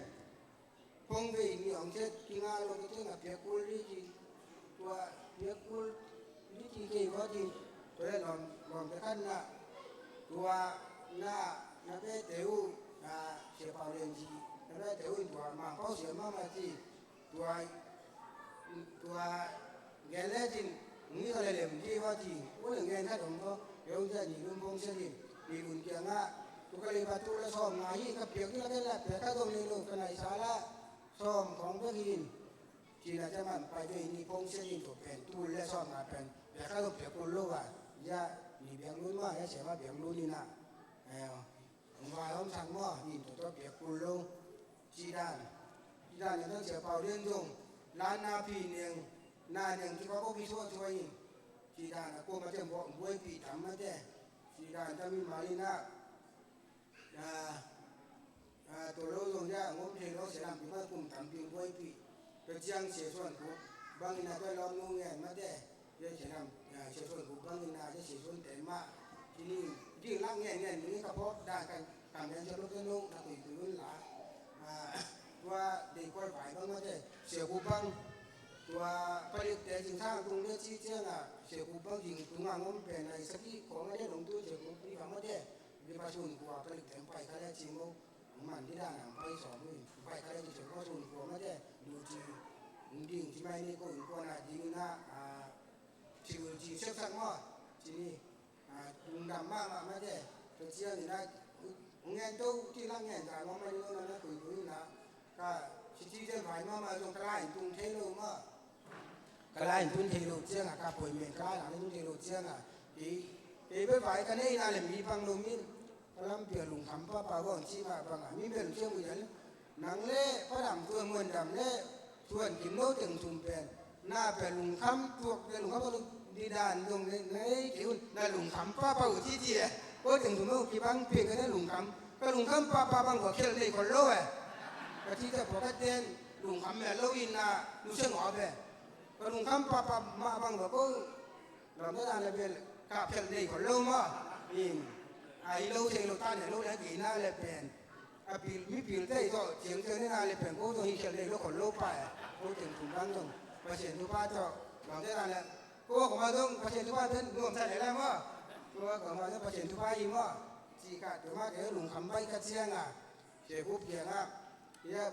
phone vei ni ong chet kinga lo ka teng a piak kul di ci. Tua piak kul di ci kei ko ci. Tua le lawm lawm te khat na tua na na pe teu na Sia Pau Lian ci na pe teu in tua Mangpau sia mama ci. Tua tua gen le cin ni ka le lem ci va ci. U le ngen khat om ko yong cia ni lum phong sia ni ni lun kiangah tu ka le pa tu le sawm nga hi ka piak ni la ke la piak ka dong ni lo ka nai sa la sawm khong bek hi in. Ci na ca man pai bek ni phong sia ni tu pen tu le sawm nga pen piak ka dong piak kul lo va. Ya ni biang lun ma ya sia ma biang lun ni na. Vai om sang maw in tu tu piak kul lo. Ci dan ci dan ni dang Sia Pau Lian zong lan na phi neng na neng ci ko ko ki suah suah in. Ci dan a ko ma tem buai pi tam ma te. Ci dan ta mi ma li na a a to lo zong ya ngom thei lo sia lam pi ma kum tam pi buai pi. Pe ciang sia suan ku bang in a ta lom nu ngen ma te. Sia sia lam sia suan ku bang in a sia suan te ma. Ci ni ding lang ngen ngen ni ka pok dan kan kam ngen sia lo ke no na kui kui un la. Tua dei kual vai bang ma te sia ku bang. Tua palik te jing sang tung le ci ciang a sia ku bang jing tung a ngom pen a i sa ki kong a de long tu sia ku pi bang ma te. Di pa sun ku a palik te pai ka le ci mo. Man di dan ang pai sawm in pai ka le ci sia ku sun ku a ma te. Du ci ding ci mai ni ko in ko na ding na a ci ul ci sep sak mo. Ci ni Lungdam mahmah mate. Tua ciangin a ngen to ci la ngen ta mama ni mama na kui kui na ka citizen vai mama zong ka lai tung thei lo ma. Ka lai tung thei lo cianga ka poi men ka lai tung thei lo cianga kei kei bel vai ka nei na le mi bang lo min ka lam pia lungkham pa pa gong ci ma bang a mi bel ciang u yal. Nang le Pa Dam Tuan Muan Dam le Tuan Kim No teng thum pen na pen lungkham tuak le lungkham tuak di dan zong le na ei kei un na lungkham papa uh ci ci e. Ko teng thum no kibang pek ka na lungkham ka lungkham papa bang ko khel nei ko lo e. Ka ci ta pawlkhat ten lungkham mel lo in na lu se ngawp e. Ka lungkham papa mah bang ko ko Lam ta dan le bel ka phel nei khol lo maw. In a i lo thei lo ta ne lo le kei na le pen a pil mi pil thei tawh ciang ciang ne na le pen ko zong hi khel nei lo khol lo pa e. Ko teng thum bang zong Pasian thupha tawh lam ta dan le ko ko ma zong Pasian thupha pen nuam sa le la maw. Ko ko ma zong Pasian thupha hi maw. Ci ka tu ma ke lungkham bai ka ciang a. Sia Kup kiang a ya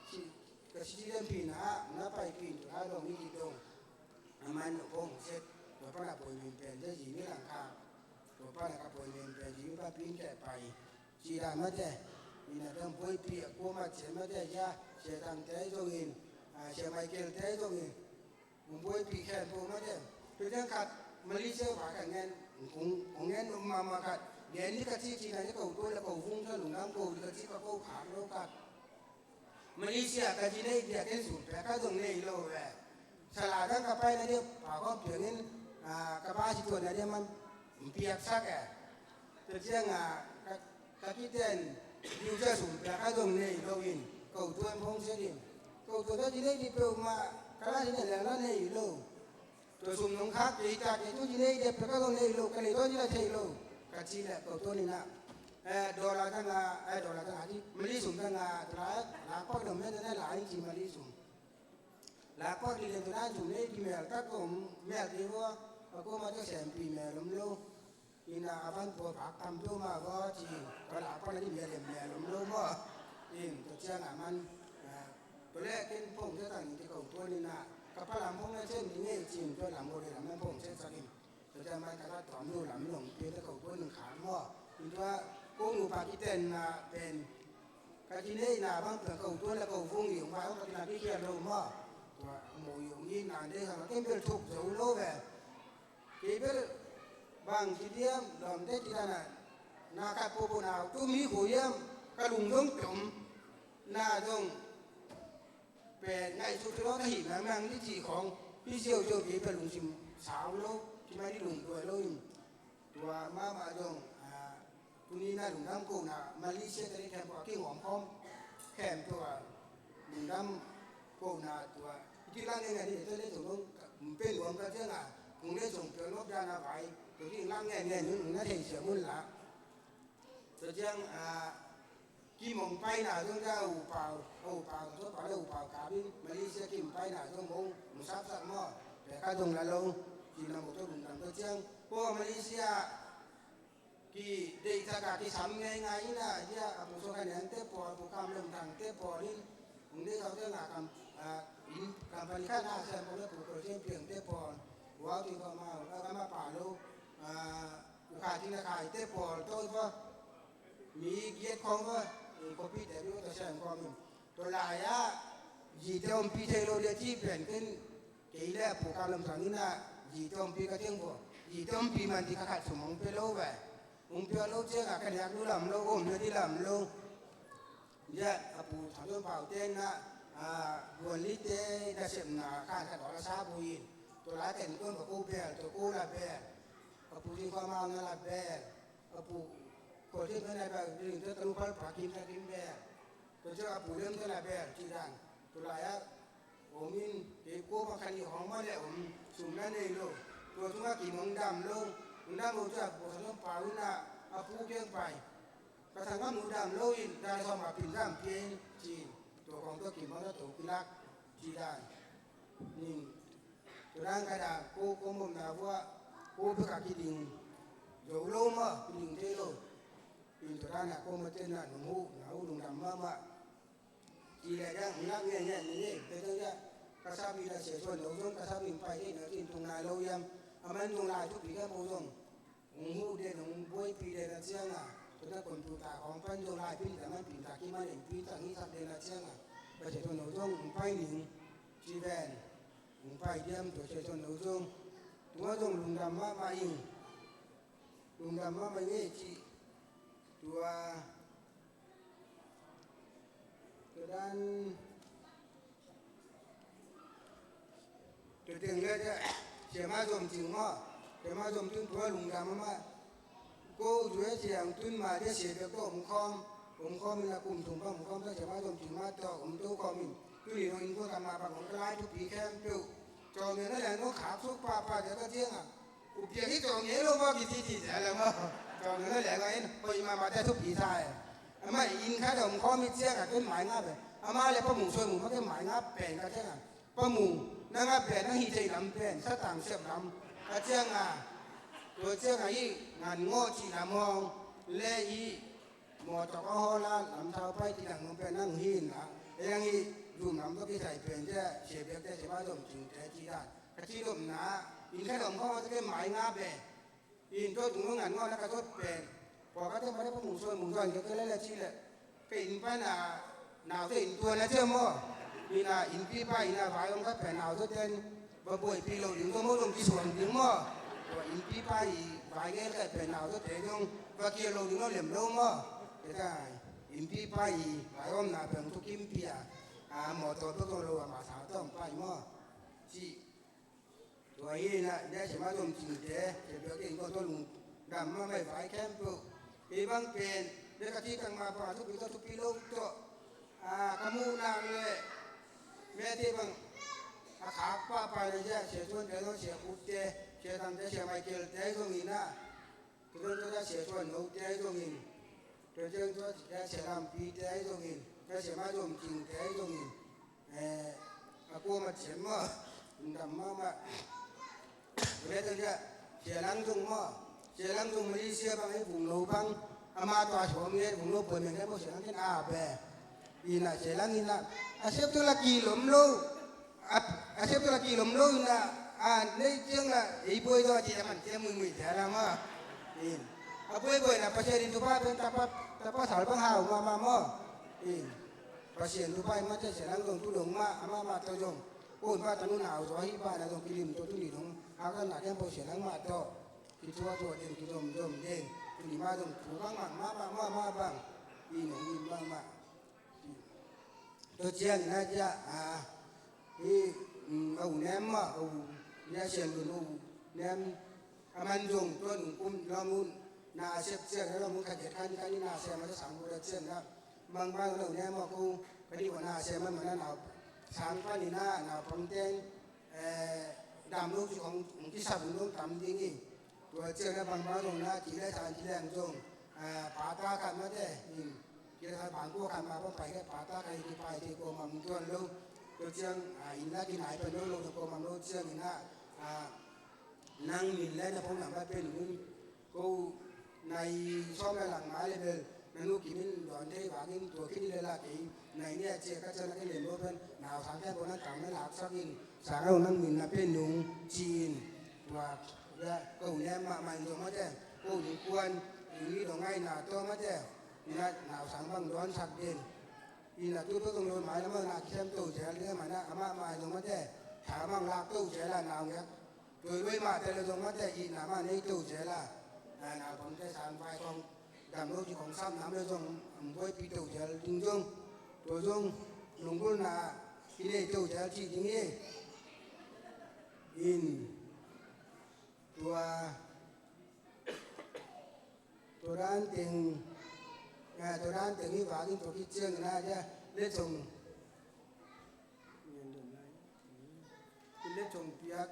ci ka ci len phi na na pai pin tu a dong ni ki dong. A man no pong set tua pana poi min pen ja ji mi lang kha. Tua pana ka poi min pen ji mi pa pin keh pai. Ci dan mate ina dang buaipi a kua mat sia mate ja sia tang te zongin a sia Michael te zongin hong buaipi khen po mate. Tua dang khat Malaysia va ka ngen hong ngen mama khat ngen ni ka ci ci na ni ko tua la ko vung ka lung dang ko ni ka ci ka ko khak lo khat. Malaysia ka ci nei dia ken sum pia ka zong nei lo ve. Sala dang ka pai na dia pa ko piang in ka ba ci tuan na dia man piak sak e. Tua ciang a ka kiten diu cia sum pia ka zong nei lo in ko tuan phong sia din ko tuan ka ci nei di peuhmah ka la ci nei leng la nei lo. Tua sum nong khak kei ta kei tu ci nei dep pe ka lo nei lo ka lei tua ci la thei lo. Ka ci leh ko tua ni na. Eh, dollar tang a, eh, dollar tang a di mali sum tang a tua la lak pak dong mel tang a la ci mali sum. Lak pak di len tua dan sum nei di mel tak ko mel di ko. Ko ma tua sem pi mel om lo. Ina a van tua pak tam tua ma ko ci. Ko lak pak na di mel mel om lo mo. In tua ciang a man. Tua leh ken phong sia tang in ci ko tua ni na ka pa lam phong na chen ni ngei cin tua lam mo de lam man phong sia tang in tua cia man ka la tuam lu lam long pia tua ko tua ning khang maw in tua kong nu pa kiten na pen ka ci nei na bang tua ko tua la ko vung i ong bai ong ka kina ki kian lo maw tua mo i ong i na de sa ma ken bel thuk zo lo ve. Kei bel bang ci diam lawmte ci dana na khat popo na tum hi ko diam ka lung zong piom na zong pe ngaihsut ci lo ka hih mangmang ni ci khong hi ziauziau kei pe lungsim sau lo ci mai ni lungduai lo in tua mahmah zong Tuni na lungdam kohna Malaysia te ding khempeuh a kingawm khawm khempeuh a lungdam kohna tua i kik lang ngen ngen hi. Tua le zong dong pen nuam ka ciang a kung le zong pial nop dan a vai tua kik lang ngen ngen nun na thei siam un la. Tua ciang, ah, kim hong paina zong cia, a U Pau, a U Pau, tua pa le U Pau Kap in Malaysia kim paina zong hong musapsak maw. Peka zong la lo, ci na mo tua lungdam tua ciang. Ko Malaysia kideihsak a kisam ngeingai in a, cia a Pu Suan Khan Eng te pawl, Pu Kam Lem Thang te pawl in hong deihsak ciang a kam, ah, in company khat a siam ko le Pu Kol Siam Piang te pawl, Pu Au Tin Khaw Mau, a, a ma pa lo, ah, U Kha Tin a Khai te pawl, tawh va mi giat khawng va, i khuapi te mi va tua siam khawng in. Tua lai-ah zite ompih thei lo dia ci pen ken, kei le a Pu Kam Lem Thang in a zite ompih ka ciang vo. Zite ompih man di ka khat sum hong pia lo ve. Hong pia lo ciang a ka nek lu lam lo, om na di lam lo. Cia a Pu Thang Suan Pau te in a, a, Guan Li te nasepna khan ka dawl a sa bu in. Tua lai ken kuan ka ko bel, tua ko la bel. A Pu Tin Khaw Mau na la bel. A Pu Kol Siam Piang na bel, ring te ka lu pal pa kim ta kim bel. Tua ciang a Pu Lem te na bel, ci dan. Tua lai-ah om in, kei ko bang khan i hong ma le om, sum na nei lo. Tua tungah kim hong dam lo. Hong dam lo ciang a Pu Thang Suan Pau in a, a pu kiang pai. Ka thang ngam nu dam lo in, dan sawm a pin dam pia in, ci in. Tua khawng tua kim bang na to kilak, ci dan. Nin, tua dan ka dan, ko, ko mawhna vuah, ko bek a kiding zo lo maw, kiding thei lo. In tua dan a ko mawh te na nung hu, na hu lungdam mahmah. Ci le dang, nak nge nge ni nge, pe dang ya, ka sap in a Sia Suan No zong, ka sap in pai thei na, ci in tung nai lo hiam. A man zong lai thupi ka mo zong. Hong huh den, hong buaipi den a ciang a, tua na computer khawng pan zong lai pin ta man pin ta kiman en pin ta ngi sak den a ciang a, Pasian tawh no zong hong pai ning ci ven, hong pai diam tua Pasian tawh no zong. Tua zong lungdam mahmah ing, lungdam mahmah ing ei ci. Tua Tua dan, tua teng le cia, Sia Ma Zom Cing maw, Sia Ma Zom Cing tua lungdam mahmah. Ko zui a cia hong tun ma cia Sia Bek tawh om khawm, om khawm in a kum thum bang om khawm ta Sia Ma Zom Cing ma tawh om to khawm in. Tuni dong in ko tam ma bang om ka lai thupi khempeuh. Cawng ne na leng dong khak suk pahpah cia ka ciang a. Upiang hi cawng ngei lo maw kici ci cia le maw. Cawng ngei lo le ngai in, hoih mahmah te thupi sa e. Amah in khat a om khawm hi ciang a ken mai ngap e. Amah le Pa Mung Suai Mung mah ken mai ngap pen ka ciang a. Pa Mung, nang a pen, nang hih theih lam pen, satang sep lam. Ka ciang a, tua ciang a hih ngan ngawh cih lam hawng, le hih mawtaw a hawla lam thau pai cih lam hawng pen nang hi in a. E nang hih zum lam tawh kisai pen cia, Sia Bek te, Sia Ma Zom Cing te cih dan. Ka ci dopna, in khat a om khawm a ken mai ngap e. In tua tung lo ngan ngawh na ka zot pen. Pawlkhatte ma le Pa Mung Suai Mung zong kei kei le le ci le. Kei in pan a naute in tua na cia maw. In a innpi pa in a vai om khat pen naute ten va buaipih lo ding tua maw zong kisuang ding maw. Tua innpi pa i vai gel khat pen naute zong va kia lo ding lo lem lo maw. Kei ta innpi pa i vai omna pen thukimpih a. A mawtaw tua zong lo a masa tawm pa i maw. Ci Tua hi na, cia Sia Ma Zom Cing te, cia Bek te in ko tua lungdam mahmah vai khempeuh. Kei bang pen, cia ka ci tang ma bang a thupi tawh thupi lo tawh. A, ka muhna le, mete bang, a khak pahpah le cia, Sia Suan te zong, Sia Kut te, Sia Tang te, Sia Michael te zong in a. Tua zong tua Sia Suan No te zong in. Tua zong tua Sia Lampi te zong in. Tua Sia Ma Zom Cing te zong in. Eh, a kuama cian maw, lungdam mahmah. Tua leh tua ciah, Sia Lang Zung maw, Sia Lang Zung Malaysia bang ei Vung Lo bang, ama tua suam ngen Vung Lo buai meng kei maw Sia Lang ken a be. Ina Sia Lang ina, a sep tua la kilom lo, a, a sep tua la kilom lo ina, a nei ciang la ei buai tua ci a man ciang muimui cia la maw. In, a buaibuai na Pasian in tupa pen tapa, tapa sal bang hau mahmah maw. In. Pasian thupha i mate Sia Lang zong tu dong mah, amah mah tawh zong. Ko in pa tanu nau zaw ahi pa na zong kilim tawh tuni dong. Haksa na khempeuh Sia Lang mah tawh. Kituatua den, kizomzom den. Tuni mah zong thu bangmah, mah, mah, mah, mah bang. I nong in bangmah. Tua ciang na cia, a, i, mm, a u nem mah, a u, nia Sia Lun a u nem. A man zong tua nung kum lam un na a sep ciang na lam un khat giat khan khan i na a sep ma sa sang bu da ciang na. Bang bang lo ne ma ko ka di wa na a sep man ma na nau sang pan i na nau pang teng, eh, dam lo ci kong kong ki sap un dong tam ding i. Tua ciang na bang bang zong na ci le sang ci le ang zong Ah, pata khat mate, in, kila sa bangkua khat mah bang pai khat pata khat in kipai thei kuamah om tuan lo. Tua ciang, ah, inn la kinai pen lo lo, kuamah om lo ciangin ah, ah, nang min le na phone number pen un. Ko nai sawm le lang mah le bel na nu Kim in dawn thei vangin tua khit ni le la kei nai nih a ci a ka ciang na ka len lo pen nau sang khempeuh na tang na laksak in sang a nang min na pen nung ci-in. Tua, ya, ko nem mahmah in zong mate, ko nung kuan, inn i dong ngaihna tawh mate, na nau sang bang dawnsak den. Inn a tu peuh kong lo mai lam a na kisem to zel ding a, mana amah mai zong mate, tha bang lak to zel a nau ngek. Tua i luai mah te le zong mate, itna mah nei to zel a, na nau pang te sang vai kong dam lo ci kong sam nam le zong, am buaipi to zel ding zong. Tua zong lunggulhna i nei to zel ci ding hi. In tua, tua dan teng, eh, tua dan teng hi vangin tua khit ciangin a dia, letsong, letsong piak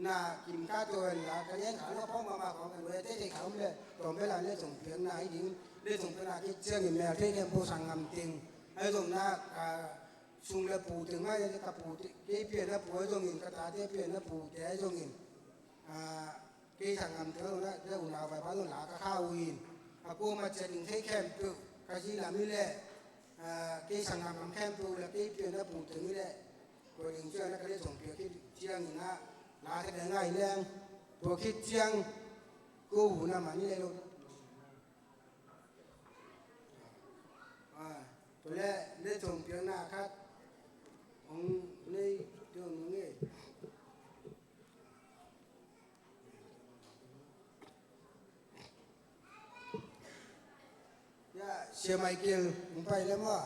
na kim ka tua en la, ka lian ka lo pong mama kong ka lo te te ka om le, tawm bel a letsong piak na hi ding, letsong piak na khit ciangin mel thei khempeuh sanggam teng, ahi zong na ka sung le pu teng mah, ka pu te, kei pian na pu ahi zongin, ka tate pian na pu te ahi zongin, ah, kei sanggam teng lo na, te unau Vaiphei lo la ka kha uh in. A kuama ciat ding thei khempeuh ka ci lam hi leh, ah, kei sanggam lam khempeuh le kei pian na pu teng hi leh, kua ding ciang na ka letsong piak hi ciangin ah, la ka deng ngai leng, tua khit ciang ko hun a man hi leh lo. Ah, tua leh letsong piakna khat hong nei tua nung e. Ya, Sia Michael, hong pai le maw?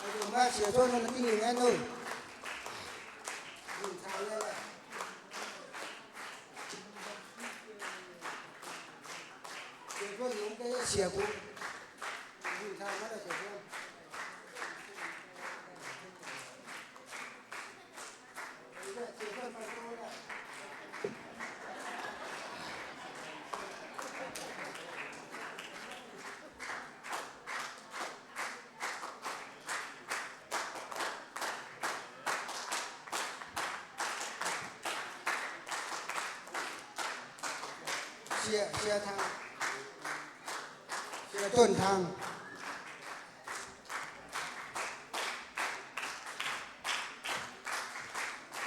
Ayo, ma, Sia Thuan na tingin ngan o. Sia Thuan nung kei Sia Kung. Sia, Sia Thang. Sia Tuan Thang.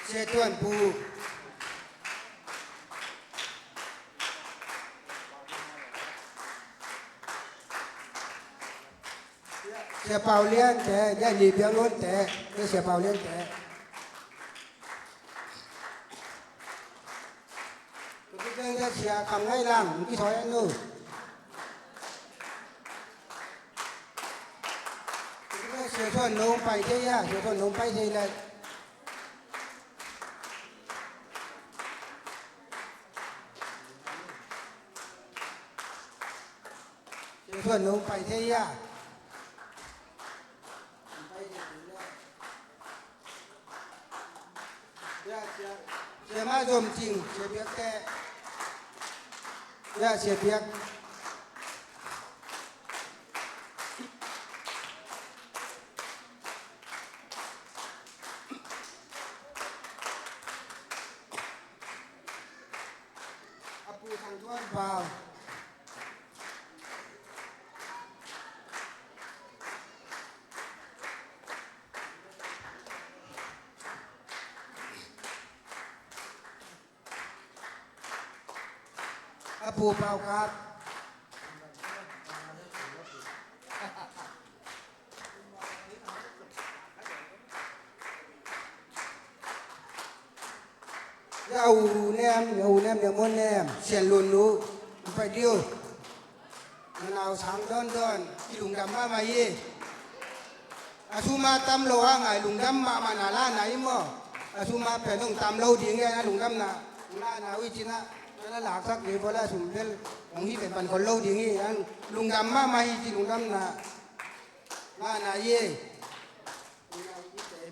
Sia Tuan Pu. Sia Pau Lian te, ya Li Biang Lun te, ya Sia Pau Lian te. Tua khit ciang Sia Kham Ngai Lang, ki soi an lo. Tua khit ciang Sia Thuan Nung pai thei a, Sia Thuan Nung pai thei lai. Sia Thuan Nung pai thei a. Ya, Sia, Sia Ma Zom Cing, Sia Biak te. Ya, Sia Biak. A Pu Thang Thuan Pau. A Pu Pau Kap. Ya U Nem, ya U Nem, ya Mon Nem, Sian Lun Nu, pai diu. Na nau sang dawndawn, i lungdam mahmah hi. A sum a tam lo a ngai lungdam mahmah na la na hi maw. A sum a pen hong tam lo ding hi a, na lungdam na, na na uh hi cin a, na laksak ding hi bawle a sum bel hong hi pen pan khol lo ding hi a, lungdam mahmah hi ci lungdam na, na na hi.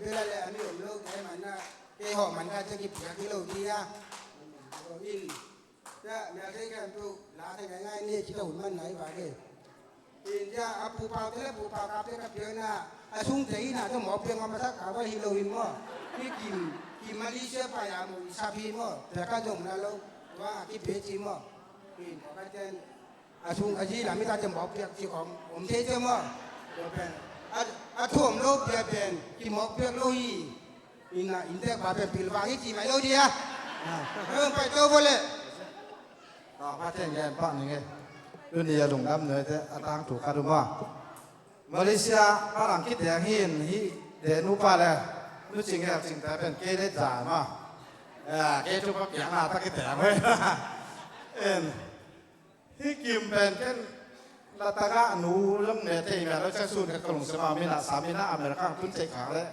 Bel a le a mi om lo te man na, kei hawh man ka ciang kipiak hi lo ding hi a. In. Dah, mel thei kan tu, la thei ngai ngai ni, kita hun man nai ba ke. India, a pu pau te le pu pau kap te ka piang na, a sung te ina te mawk piang ma masa ka ba hi lo in maw. Ni kim, kim Malaysia pa ya mu i sap hi maw. Te ka zong na lo, wa ki pe ci maw. In, ka ten, a sung a zi lam i ta te mawk piang ci kong, om te te maw. Lo pen, a, a thuam lo pia pen, ki mawk piang lo hi. Ina, in tek ba pen pilvang i ci mai lo dia. Ah, eh, pai to bo le. Ah, pa ten gen pa ni nge. Tuni a lungdam nuai te a tangthu khat um a. Malaysia pa lang kiteng hi in hi de nu pa le. Nu Cing Ngel Cing te pen kei le za ma. Ah, kei thu pa piang na ta kiteng ve. En. Hi kim pen ken la tagah nu zong me thei mia lo ciang sun khat ka lungsim a min a sa min a America ang tun thei khak le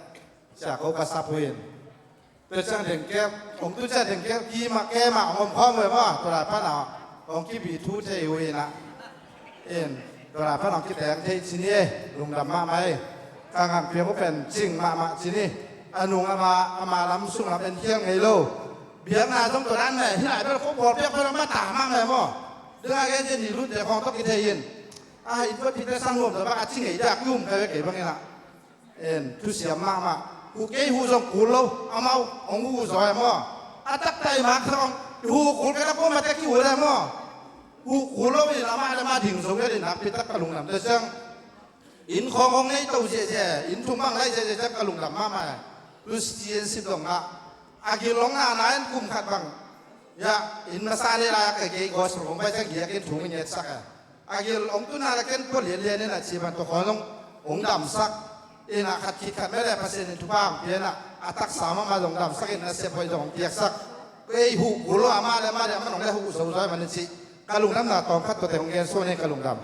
sia ko ka sap uh in. Tua ciang dengkel, hong tun ciang dengkel kim a kem a hong om khawm uh e maw, tua lai pan a hong kibi thu thei uh in a. In, tua lai pan hong kiteng thei ci ni e, lungdam mahmah e. Ka ngang piak uh pen Cing mahmah ci ni. A nung ama, ama lam sung lam en khial ngei lo. Biakna zong tua dan meh, hi lai bel ko bawl piak bel a mata mah meh maw. Ding a gen zen hi lut dek hong tawh kithei in. A, in tua Peter sang nuam tua bak a ci ngei dak i um kei ve kei bang in a. En, thusiam mahmah. Hu kei hu zong kul lo, amau hong hu zaw e maw. A taktai mak zong, hu kul kei la ko mate ki hu le maw. Hu kul lo in amah le mah ding zo ve in a Peter ka lungdam te siang. Inn khawng hong nei to ziahziah, inn thum bang lai ziahziah ciang ka lungdam mahmah e. Tu citizenship dong ah. A gil hong nana in kum khat bang. Ya, inn masa nei lai a kei kei gospel hong pai ciang giak in thu min ngetsak e. A gil hong tuna la ken pua lianlian in a ci ban tua khawng hong damsak. In a khat khit khat mele Pasian in thupha hong pia in a, a taksa mahmah zong damsak in a sep hoih zong hong piaksak. Kei huh kul lo amah le amah le amah nong le huh zo zo e man in ci. Ka lungdamna tawm khat tuate hong gen suan in ka lungdam.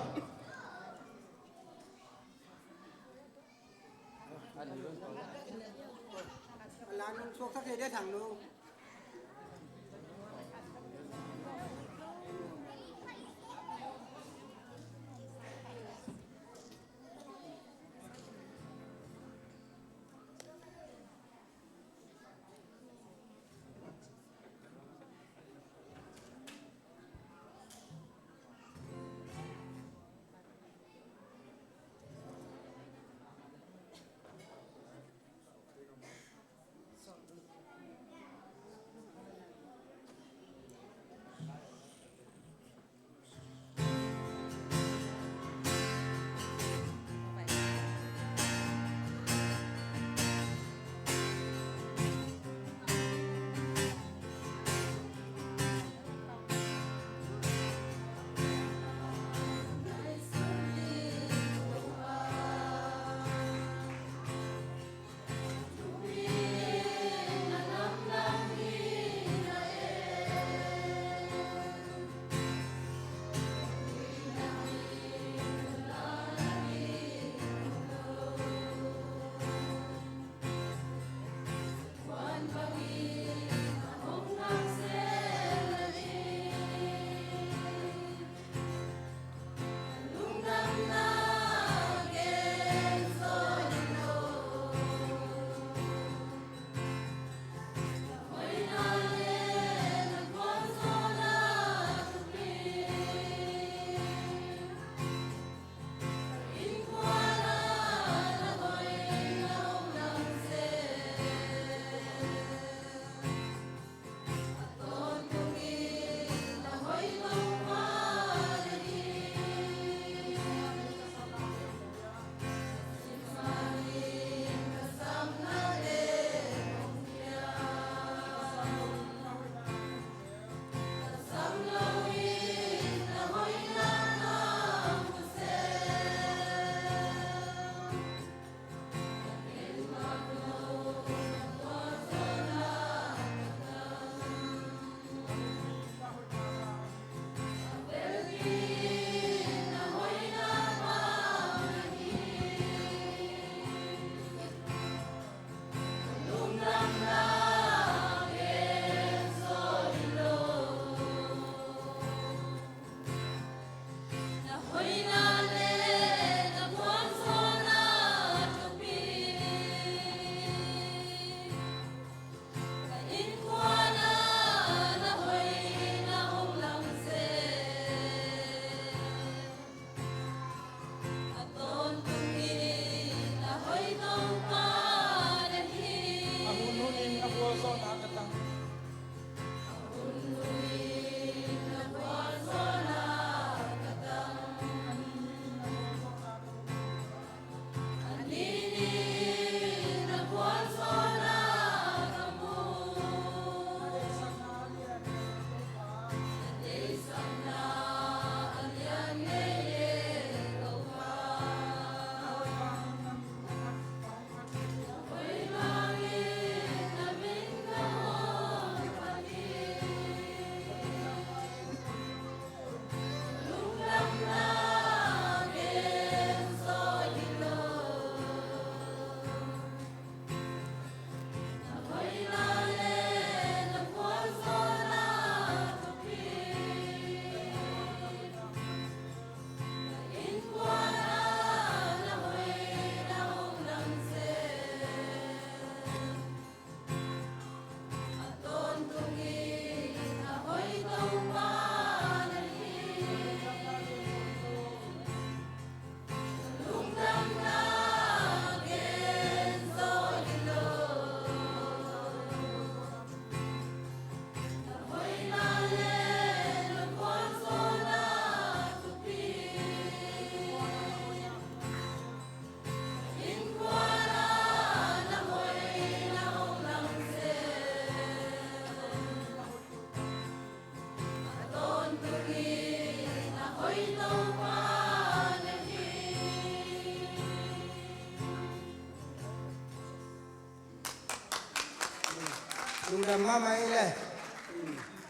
Lungdam mahmah ei le.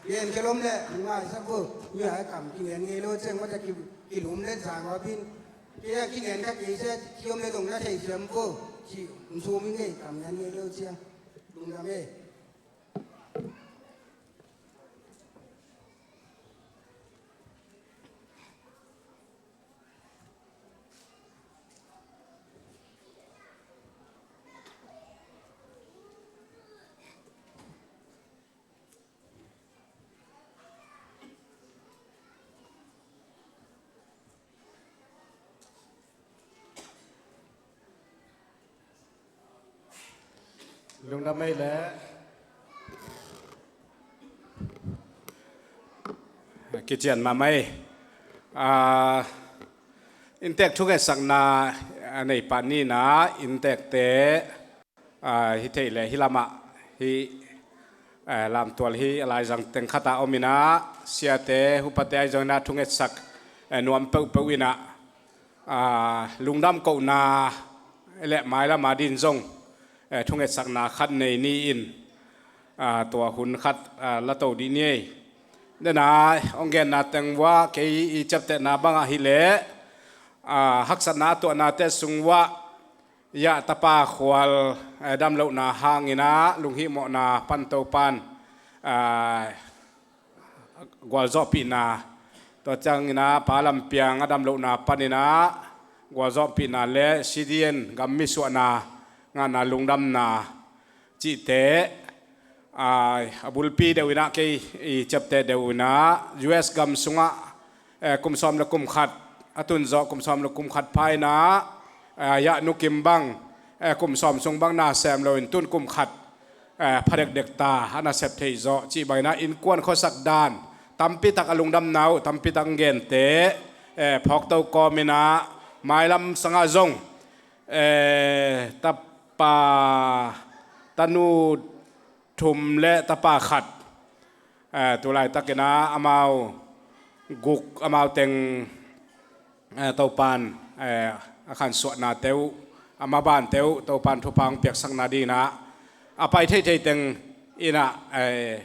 Gen khia lom le, ngai sa ko. Ngai kam kingen ngei lo ciang mata ki, kilum le zang wa bin. Kei a kingen kha kei se, kiom le dong na thei siam ko. Ci, nsum i ngei kam ngen ngei lo ciang. Lungdam ei. Lungdam ei le. Kician mahmah ei. Ah, inntek thungetsakna, ah, nei pah ni na, inntekte, ah, hi thei le hi lamah hi, eh, lamtual hi a laizang teng khatah om inah, siate hupate ahi zong inah thungetsak, eh, nuam peuhpeuh inah, ah, lungdam kohna le mailam a din zong, eh, thungetsakna khat nei ni in, ah, tua hun khat, ah, la to dih ni ei. Dena hong genna teng uah kei i ciaptehna bangah hi leh, ah, haksatna a tuahnate sung uah, yah tapa khual, eh, damlohna hang inah lunghihmawhna pan Topan, ah, gualzawhpihna, tua ciang inah pa Lam Piang a damlohna pan inah gualzawhpihna le C D N gam misuahna ngahna lungdamna cihte, ah, a bulpi deuh inah kei i ciapteh deuh inah U S gam sungah, eh, kum sawm le kum khat, a tun zawh kum sawm le kum khat pha inah, eh, yah Nu Kim bang, eh, kum sawm sung bang na sem loin tun kum khat, eh, pha dekdek ta, a nasep theih zawh cih bang inah innkuan khuasak dan tampitak a lungdamna uh tampitak a gente, eh, phawk to kawm inah mailam sangah zong, eh, tapa, tanu thum le tapa khat, eh, tulaitak inah amau guk amau teng, eh, Topan, eh, a khansuahnate uh, a mabante uh Topan thupha hong piaksakna ding inah a pai theithei teng inah, eh,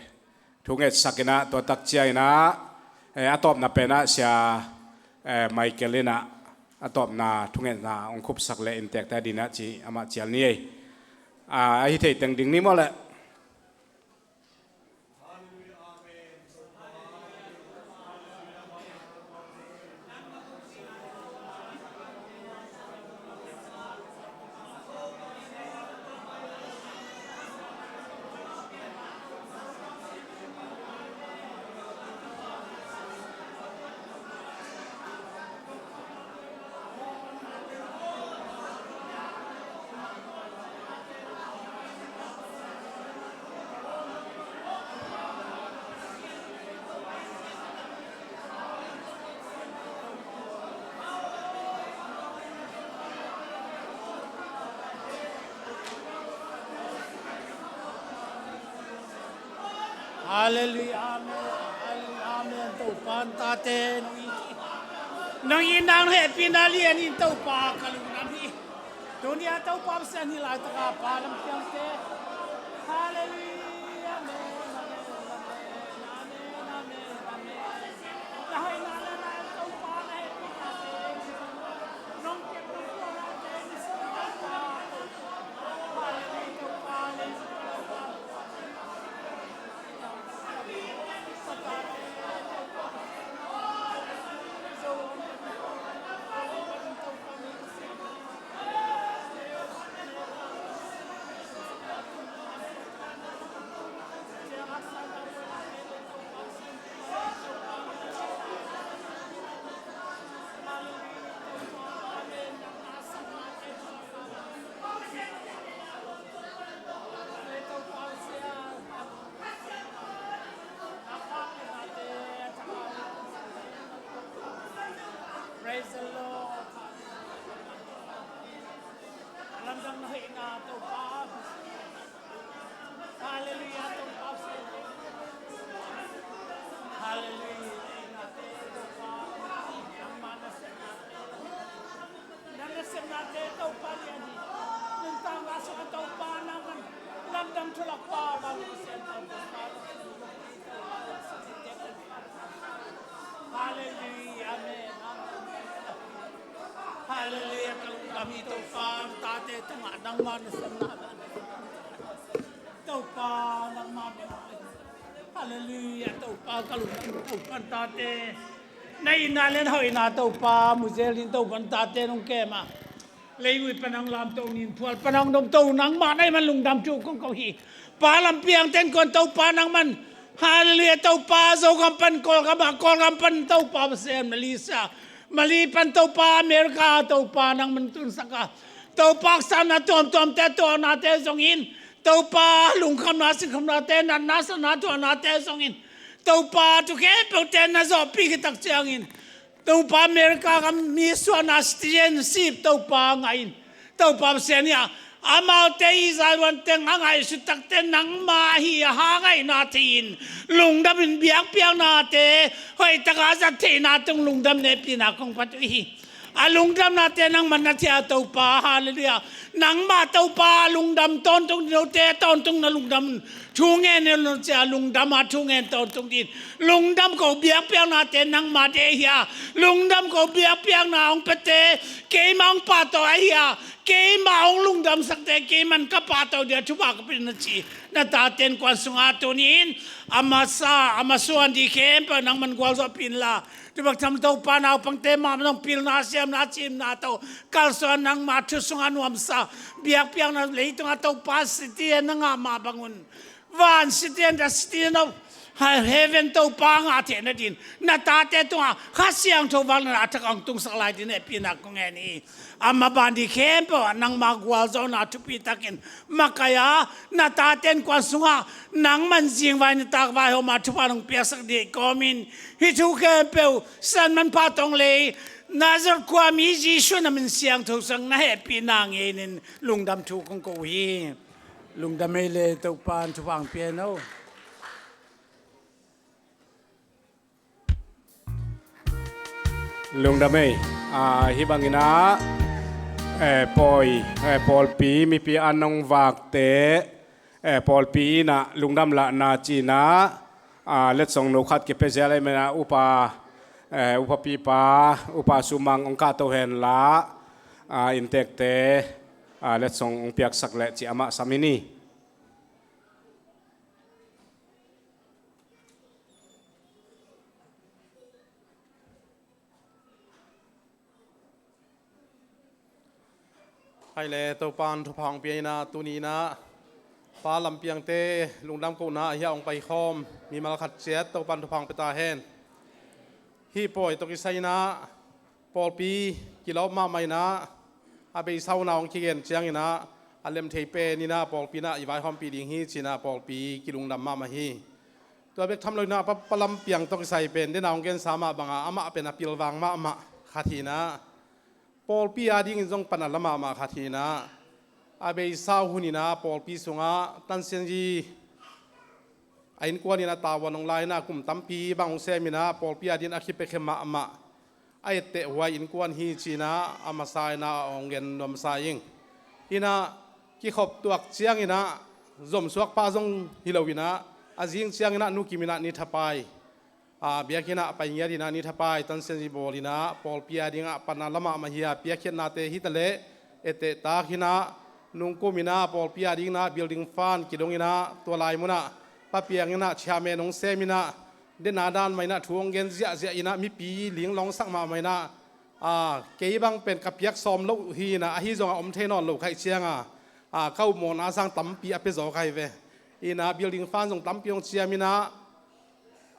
thungetsak inah, tua tak ciang inah, eh, a tawpna pen ah Sia, eh, Michael inah a tawpna thungetna hong khupsak le inntekte a din ah ci amah cial ni ei. Ah, a hi thei teng ding ni maw le. Halleluiah, amen. Halleluiah, amen. Topa in tate nong it, nong itna nong hehpihna lian in Topa ka lungdam hi. Tuni a Topa Pasian hih laitaka Pa Lam Piangte. Halleluiah, amen, amen, amen, amen, amen, amen. Praise the Lord. Lamdang na hoihna Topa. Halleluiah, Topa Pasian. Halleluiah. Nangmah nasepnate, nang nasepnate Topa lian hi. Nuntakna sungah Topa nangman lamdang thulakpa bang Pasian. Topa, tate tungah nangmah na sem na. Topa, nangmah bek. Halleluiah, Topa ka lungdam, Topa tate. Na itna le na hoihna Topa mu zel in Topa tate nong kem a. Leivui pan hong lamto, nin phual pan hong dongto nangmah na hih man lungdam thu kong ko hi. Pa lam piangte in kuan Topa nangman. Halleluiah, Topa Zogam pan Kawlgam a, Kawlgam pan Topa Pasian Malaysia, Malay pan Topa America, Topa nangman tunsak a. Topa haksatna tuamtuamte, tuahnate zongin, Topa lungkhamna sinkhamnate, natna satna tuahnate zongin, Topa thu khempeuhte na zawhpih khit tak ciangin, Topa America gam mi suahna citizenship Topa ngah in, Topa Pasian hi a, amaute i zaiwan teng a ngaihsut takte nangmah hi a, ha ngaihna thei in lungdam in biakpiaknate hoih taka zat theihna tung lungdam in hehpihna kong pia uh hi. A lungdamnate nangman na thei a Topa, halleluiah. Nangmah Topa lungdam tawntung ding, note tawntung na lungdam thu ngen hi lo ci a, lungdam a thu ngen tawntung ding. Lungdam ko biakpiaknate nangmah deih hi a, lungdam ko biakpiakna hong piate keimah hong pahtawi ahi a, keimah hong lungdamsakte keiman ka pahtawi ding a thupha ka pia na ci na tate in kuan sungah tuni in a masa a masuan ding khempeuh nangman gualzawhpih inla, tu bek tham lo Topa naupangte mahmah zong pilna siamna cimna tawh kalsuan nangmah thu sungah nuamsa biakpiakna leitungah Topa citizen na ngah mah bangun, van citizen, the citizen of heaven Topa ngah theihna ding na tate tungah Kha Siangtho vangliatna a thak hong tungsak lai ding hehpihna kong ngen hi. A maban ding khempeuh ah nangma gualzawhna thupi takin makaih a, na tate in kuan sungah nangman zingvai nitak vaihawm a thupha nong piaksak ding kawmin, hih thu khempeuh san manpha tawng lei Nazareth khuami Jesuh na min siangtho sang na hehpihna ngenin lungdam thu kong ko uh hi. Lungdam ei le, Topa in thupha hong pia hen aw. Lungdam ei. Ah, hih bangin ah, eh, pawi, eh, pawlpi mipi an hong vakte, eh, pawlpi in ah lungdam lahna ci-in ah, ah, letsong no khat kipia zel ahih manin ah upa, eh, upapipa, upa Sumang hong kahto henla, ah, inntekte, ah, letsong hong piaksak leh ci-in amah sam hi ni. Hai le, Topa in thupha hong pia in ah, tuni in ah pa lam piangte lungdam kohna ah hong paikhawm mimal khat ciat Topa in thupha hong pia ta hen. Hih pawi tawh kisai in ah pawlpi kilawp mahmah in ah, a beisa uh na hong kigen ciangin ah a lemthei pen in ah pawlpi in ah i vaihawmpih ding hi ci-in ah pawlpi kilungdam mahmah hi. Tua bek tham lo in ah pa, pa lam piang tawh kisai pen den a hong gensa mah bangin amah pen a pilvang mahmah khat hi in ah, pawlpi adingin zong pan a la mahmah khat hi in ah, a beisa uh hun in ah pawlpi sungah Tansianzi a innkuan in ah tavuan hong la in ah kum tampi bang hong sem in ah pawlpi adingin a kipiakhia mahmah, a etteh huai innkuan hi ci-in ah a masa in ah hong gen nuamsa ing. In ah kikhop tuak ciangin ah zomsuak pah zong hi lo in ah, a zing ciangin ah Nu Kim in ah ni thapai, ah, biakinn ah pai ngiat in ah ni thapai Tansianzi bawl in ah pawlpi adingin pan a la mahmah hi a, piakkhiatnate hi ta leh etteh tak in ah nungkum in ah pawlpi adingin ah building fund kidong in ah tua lai mun ah Pa Piang in ah chairman hong sem in ah, den a dan mah in ah thu hong gen ziahziah in ah mipi linglawngsak mahmah in ah, ah, kei bang pen ka piak sawm loh hi in ah, ahi zongin a om thei nawn lo ka hih ciangin, ah, ka upmawhna sang tampi a pia zaw ka hi ve. In ah building fund zong tampi hong ciam in ah,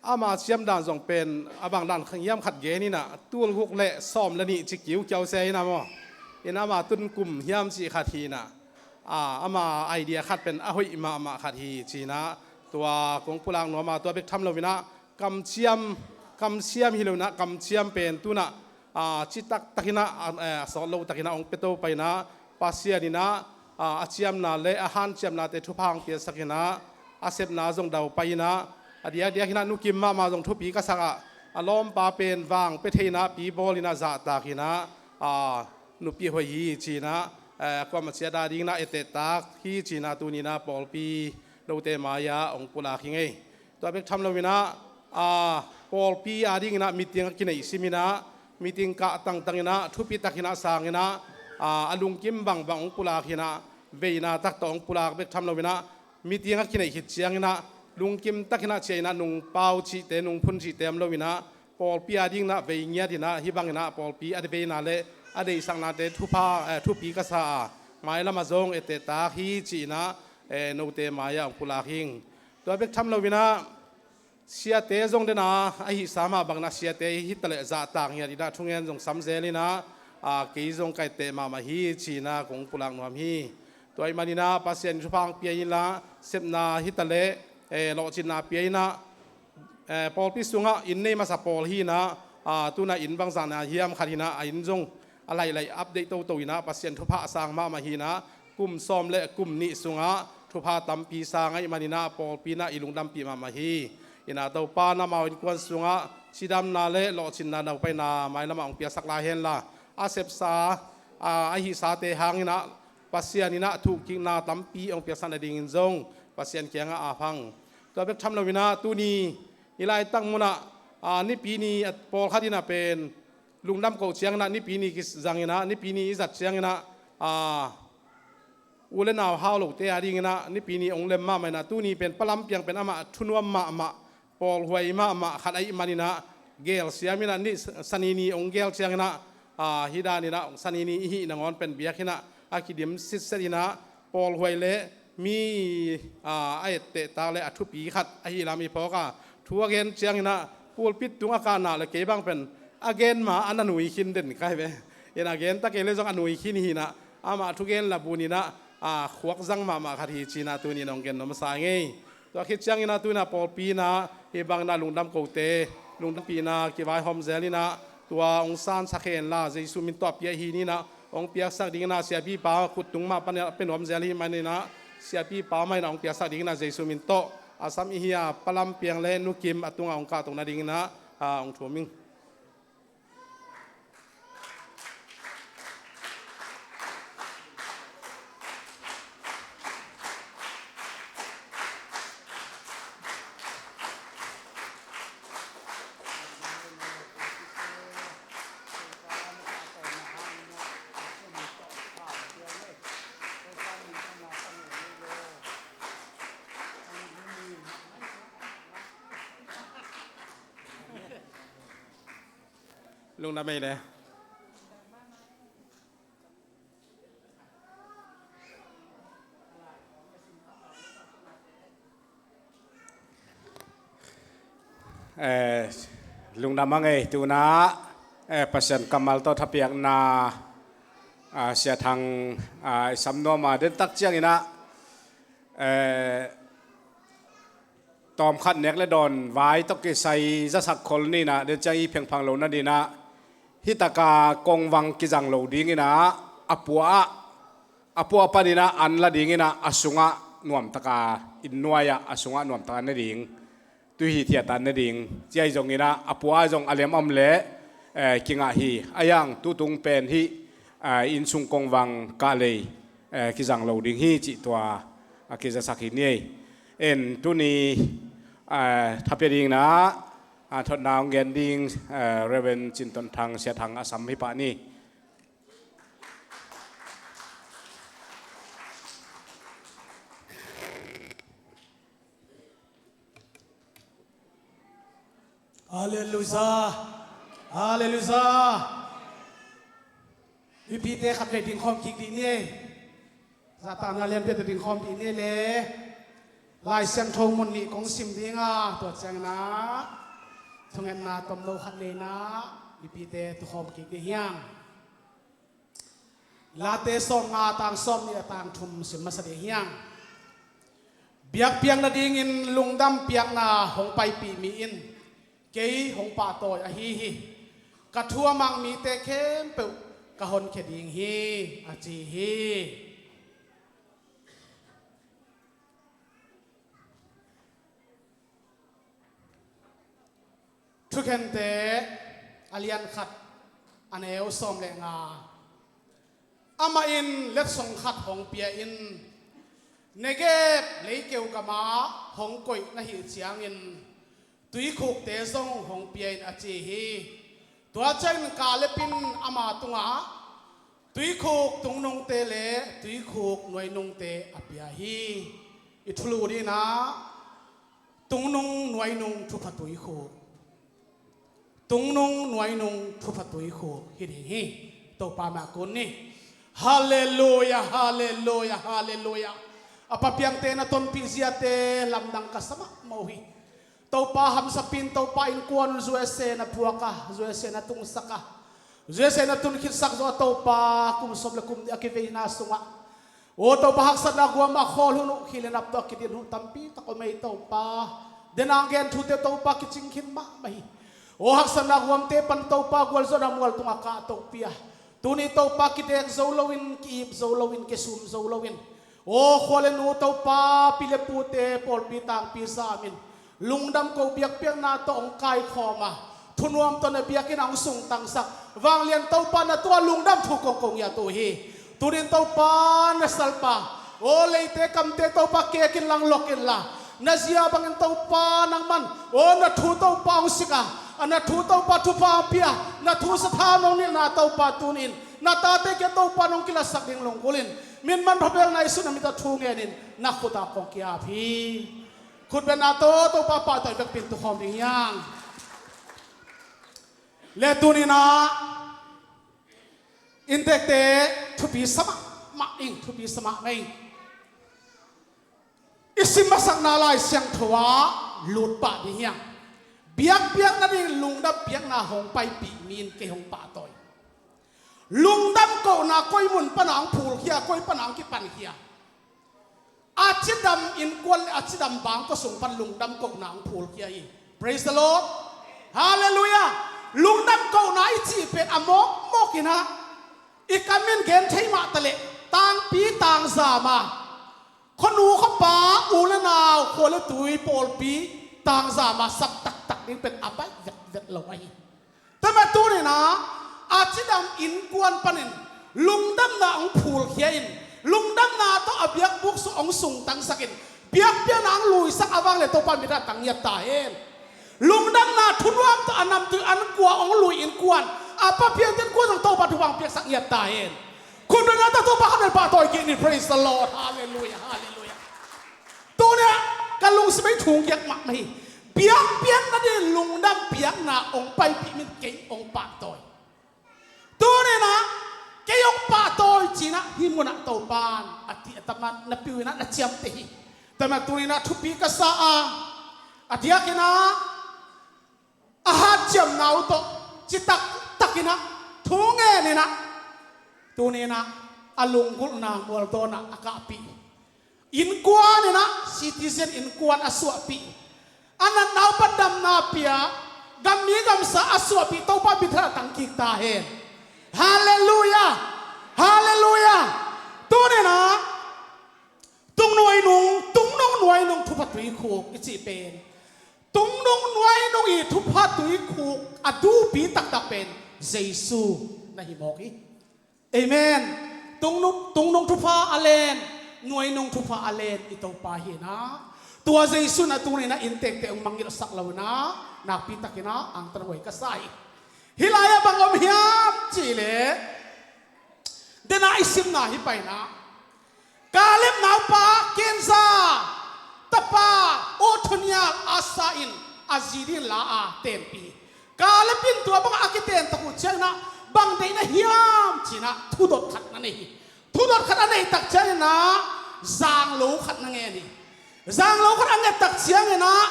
ama ciam dan zong pen a bang dan hiam khat gen in ah, tul guk le sawm le nih ci kiukiau se in ah maw. In ah ama tun kum hiam cih khat hi in ah, ah, ama idea khat pen a hoih mahmah khat hi ci-in ah, tua kong pulak nuam a, tua bek tham lo in ah kamciam, kamsiam hi lo in ah kamciam pen tu-in ah, ah, citak tak in ah, ah, eh, a sawt lo tak in ah hong pia to pah in ah, Pasian in ah, ah, a ciamna le a hanciamnate thupha hong piasak in ah, a sepna zong daupai in ah, a diakdiak in ah Nu Kim mahmah zong thupi ka sak ah, a lawmpa pen vang pia thei in ah pi bawl in ah zahtak in ah, ah, nupi hoih hi ci-in ah, eh, kuamah ciat a dingin ah etteh tak hi ci-in ah tuni in ah pawlpi lote mai-ah hong pulak hi ing ei. Tua bek tham lo in ah, ah, pawlpi a dingin ah meeting a kineih sim in ah, meeting kah tangtang in ah, thupi tak in ah sang in ah, a, a lungkim bangbang hong pulak hi in ah, veina tak tawh hong pulak bek tham lo in ah, meeting a kineih khit ciangin ah, lungkim takin ah ciah in ah, nungpau cihte, nungphun cihte om lo in ah, pawlpi a dingin ah vei ngiat in ah, hih bangin ah pawlpi a veina le a deihsaknate thupha, eh, thupi ka sa a, mailam ah zong etteh tak hi ci-in ah, eh, note mai-ah hong pulak hi ing. Tua bek tham lo in ah, siate zong den a, a hihsa mah bangin ah siate hi taleh zahtak ngiat in ah, thungen zong sam zel in ah, a, kei zong ka etteh mahmah hi ci-in ah kong pulak nuam hi. Tua ahih manin ah Pasian in thupha hong pia inla, sepna hi taleh, eh, lawhcinna pia in ah, eh, pawlpi sungah inn nei masa pawl hi in ah, a, tu-in ah inn bangzahna hiam khat hi in ah, a inn zong a laih laih update toto in ah, Pasian thupha a sang mahmah hi in ah, kum sawm le kum nih sungah thupha tampi sang ahih manin ah, pawlpi in ah i lungdampih mahmah hi. In ah Topa in amau innkuan sungah cidamna le lawhcinna, naupaina mailam ah hong piaksak lai henla, a sepsa, a, a hihsate hangin ah Pasian in ah thukikna tampi hong piaksak nadingin zong Pasian kiangah ap hang. Tua bek tham lo in ah, tuni i laitak munah, a, Nipi ni, a, pawlkhat in ah pen lungdam koh ciangin ah, Nipi ni kizang in ah, Nipi ni i zat ciangin ah, a, u le nau hau lote a dingin ah Nipi ni hong lem mahmah in ah, tuni pen Pa Lam Piang pen amah thunuam mahmah, pawlhuai mahmah khat ahih manin ah, gelsiam in ah, ni, Sani ni hong gel ciangin ah, a, hih danin ah Sani ni i hih nangawn pen biakinn ah a kidim sitset in ah, pawlhuai le mi, a, a etteh tak le a thupi khat ahih lam i phawk a, thu a gen ciangin ah pulpit tung a kahna le kei bang pen a gen ma a na nui khin den ka hi ve. In a gen ta kei le zong a nui khin hi in ah, amah thugen labun in ah, a, khuak zang mahmah khat hi ci-in ah tuni-in hong gen nuam masa ing ei. Tua khit ciangin ah tu-in ah pawlpi in ah hih bangin ah lungdam kote, lungdampihna kivaihawm zel in ah, tua hong sansak henla Jesu min tawh a pia hi ni in ah, hong piaksak dingin ah siapipa khut tung mah pan a pia nuam zel ahih manin ah, siapipa mah in ah hong piaksak dingin ah Jesu min tawh, a sam i hi a Pa Lam Piang le Nu Kim a tungah hong kahto nadingin ah, a, hong thum ing. Lungdam ei le. Eh, lungdam a ngei tu-in ah, eh, Pasian kammal tawh thapiakna, ah, Sia Thang, ah, i sam nuam a, den tak ciangin ah, eh, tawmkhat nek le dawn vai tawh kisai zasak khol ni in ah, den ciang i phengphang lo nadingin ah, hih taka kongvang kizang lo dingin ah, a pua ah, a pua panin ah an la dingin ah, a sungah nuamtaka inn nuai ah, a sungah nuamtaka ne ding, tu hi thiat a ne ding, ci-a hi zongin ah, a pua ah zong a lem om leh, eh, kingah hi. A yang tutung pen hih, eh, innsung kongvang kah lei, eh, kizang lo ding hi cih tua a kizasak hi ni ei. En tuni, eh, thapia dingin ah, a thotna hong gen ding, eh, Reverend Cin Ton Thang, Sia Thang a sam hi pah ni. Halleluia. Halleluia. Mipite khat vei dingkhawm kik dih ni ei. Zahtakna lianpi tawh dingkhawm dih ni ei le. Lai Siangtho mun nih kong sim ding a, tua ciangin ah thungetna tomno khat nei in ah, mipite tukhawm kik dih hi hang. Late sawmnga, tang sawmnih a tang thum sim masa dih hi hang. Biakpiak nadingin lungdam piakna hong paipih mi in kei hong pahtawi ahi hi. Ka thu a mang mite khempeuh ka honkhia ding hi, a ci hi. Thukhente a lian khat, a neu sawm le nga. Amah in letsong khat hong pia in, Negeb leikeu gamah hong koih na hih ciangin tuikhukte zong hong pia in, a ci hi. Tua ciangin Kaleb in ama tungah, Tuikhuk tungnungte le tuikhuk nuainungte a pia hi. I thulu dinah tungnung nuainung thupha tuikhuk, tungnung nuainung thupha tuikhuk hi ding hi. Topa mah kun ni. Halleluia, halleluia, halleluia. A papiangte na tonpih ziate lamdang ka sa mahmah uh hi. Topa hamsapin, Topa innkuan zuese na puaka, zuese na tungsaka, zuese na tunkhitsak zawh a Topa, kum sawm le kum nih a kiveina sungah, aw Topa, haksatna guam a khawl hun uh, khih le nap tawh a kidin hun tampi tak om ei Topa. Denang gen thute Topa kicing khin mahmah hi. Aw haksatna guamte pan Topa gualzawhna mual tungah kah tokpia, tuni Topa kidek zo loin, ki-ip zo loin, kisum zo loin, aw khua le nu Topa, pi le pute, pawlpi tangpi zamin lungdam ko biakpiakna tawh hong kaikhawm a, thunuam tawh na biakinn ah hong sungtangsak vanglian Topa, na tua lungdam thu kong ko ngiat uh hi. Tunin Topa na salpa, aw leite kamte Topa kek inla, lok inla, na zia bangin Topa nangman, aw na thu Topa hong sik a, a na thu Topa thupha hong pia, na thu satha nong nilhna Topa tunin na tate kiang Topa nong kilatsak ding lunggulhin, min man phabelna Jesu na mit a thu ngenin na khut ah kong kiap hi. Khutbetna tawh Topa pahtawi vekpi in tukhawm ding hi hang. Le tuninah inntekte thupi sa mahmah ing, thupi sa mahmah ing. I sim masakna Lai Siangtho ah lut pah ding hi hang. Biakpiak nading lungdam piakna hong paipih mi in kei hong pahtawi. Lungdam kohna koi mun pana hong phulkhia, koi pana hong kipankhia. A cidam innkuan le a cidam bangkua sung pan lungdam kohna hong phulkhia hi. Praise the Lord. Halleluiah. Lungdam kohna i cih pen a mawkmawk inah i kam in gen thei mah taleh tangpi tangzama, khuanu khuapa, u le nau, khua le tui, pawlpi tangzama sap taktak ding pen a baih vetvet lo ahi. Tua mah tuninah a cidam innkuan panin lungdamna hong phulkhia in, lungdamna tawh a biakbuk sung hong sungtangsakin, biakpiakna hong luisak a vang le Topa mit a tang ngiat ta hen. Lungdamna thunuam tawh a namtui an kua hong lui innkuan, a papiangte innkuan zong Topa thupha hong piaksak ngiat ta hen. Khutbetna tawh Topa khat bel pahtawi kik ni. Praise the Lord. Halleluiah, halleluiah. Tuni ah ka lungsim ei thungkiak mahmah hi. Biakpiak nading lungdam piakna hong paipih mi in kei hong pahtawi. Tuninah kei hong pahtawi cinah hih munah Topan a ti a taman na piu inah na ciamteh hi. Tua mah tuninah thupi ka sa a, a diakinah a hatciamna uh tawh citak takinah thu ngeninah tuninah a lunggulhna mualdawnah a kahpih, innkuan inah citizen innkuan a suahpih, a natna uh pan damna pia, gammi gamsa a suahpih Topa mit a tang kik ta hen. Halleluiah. Halleluiah. Tuninah tungnuainung, tungnung nuainung thupha tuikhuk i cih pen, tungnung nuainung i thupha tuikhuk a dupi taktak pen Jesu na hi mawk hi. Amen. Tungnung, tungnung thupha a len, nuainung thupha a len i Topa hinah, tua Jesu na tuninah inntekte hong mangngilhsak lo inah nakpi takinah angtan huai ka sa hi. Hih lai-ah bang om hiam cihleh, denah i simna hi painah Kaleb naupa Kenza tapa Othniel Asa in a zi ding la a tenpih hi. Kaleb in tua bangah a kitentak uh cianginah bang deihna hiam cinah thudot khat na nei hi. Thudot khat a neihtak cianginah zanglo khat na ngen hi. Zanglo khat a ngettak cianginah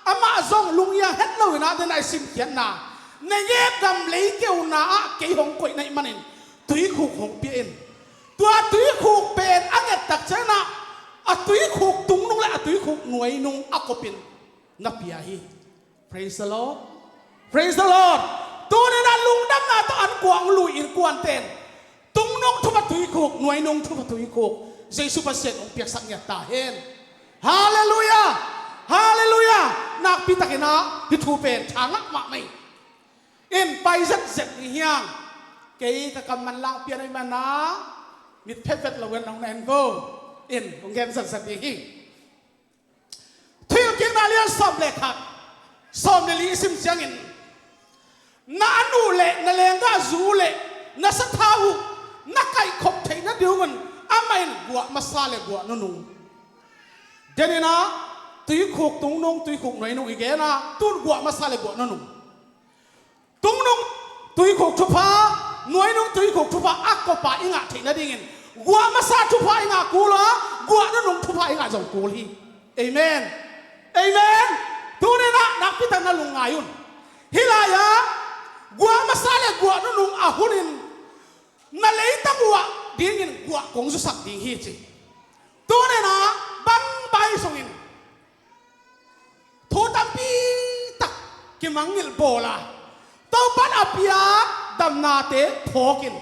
amah zong lunghiang het loinah denah i simkhiatna Negeb gam leikeuna ah kei hong koih na hih manin tuikhuk hong pia in. Tua tuikhuk pen a ngettak cianginah a tuikhuk tungnung le a tuikhuk nuainung a kopin na pia hi. Praise the Lord. Praise the Lord. Tuninah lungdamna tawh an kua hong lui innkuanten tungnung thupha tuikhuk, nuainung thupha tuikhuk Jesu Pasian hong piaksak ngiat ta hen. Halleluiah. Halleluiah. Nakpi takinah hih thu pen tha ngah mahmah hi. In pai zetzet ni hiang. Kei ka kam manlang pian ahih mana mit phetphet lo in nong na en ko. In hong gen zetzet ni hi. Thuhilhkikna lian sawm le khat, sawm le li i sim ciangin, na a nu le na lenggahzu le na sathau uh na kaihkhop theihna ding un amah in guah masa le guah nunung. Deninah tuikhuk tungnung, tuikhuk nuainung i genah tun guah masa le guah nunung. Tungnung tuikhuk thupha, nuainung tuikhuk thupha a kopa i ngah theih nadingin guah masa thupha i ngah kul a, guah nunung thupha i ngah zong kul hi. Amen. Amen. Tuninah nakpitak na lungngai un. Hih lai-ah guah masa le guah nunung a hunin na leitang uh ah dingin guah kong zusak ding hi ci. Tuninah bang bai sungin thu tampi tak kimangngilh bawl a, Topan a piak damnate phawkin,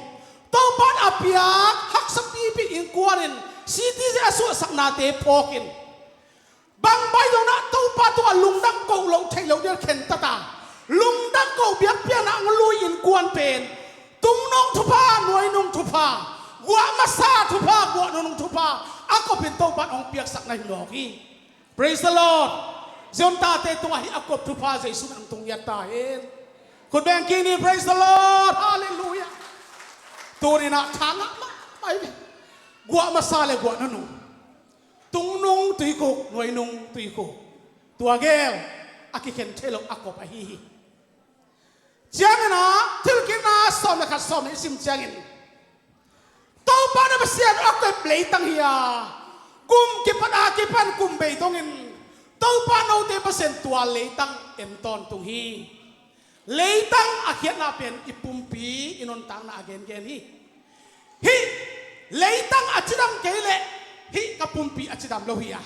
Topan a piak haksa pipi innkuanin citizen a suahsaknate phawkin, bang bai zonah Topa tungah lungdam koh loh theih loh ding khentat a, lungdam koh biakpiakna hong lui innkuan pen tungnung thupha, nuainung thupha, guah masa thupha, guah nunung thupha a kopin Topan hong piaksak na hi mawk hi. Praise the Lord. Ziontate tungah hih a kop thupha Jesu min in tung ngiat ta hen. Khut beng kik ni. Praise the Lord. Hallelujah. Tuninah tha ngah mahmah hi ve. Guah masa le guah nunung, tungnung tuikhuk, nuainung tuikhuk, tua gel a kikhen thei lo a kop ahi hi. Cianginah Thuhilhkikna sawm le khat sawm le nih i sim ciangin Topa na Pasian a kep leitang hi a, kum kipat a kipan kum bei dongin Topa note Pasian tua leitang en tawntung hi. Leitang a khiatna pen i pumpi i nuntakna a gengen hi. Hih leitang a cidam kei leh hih ka pumpi a cidam lo hi a,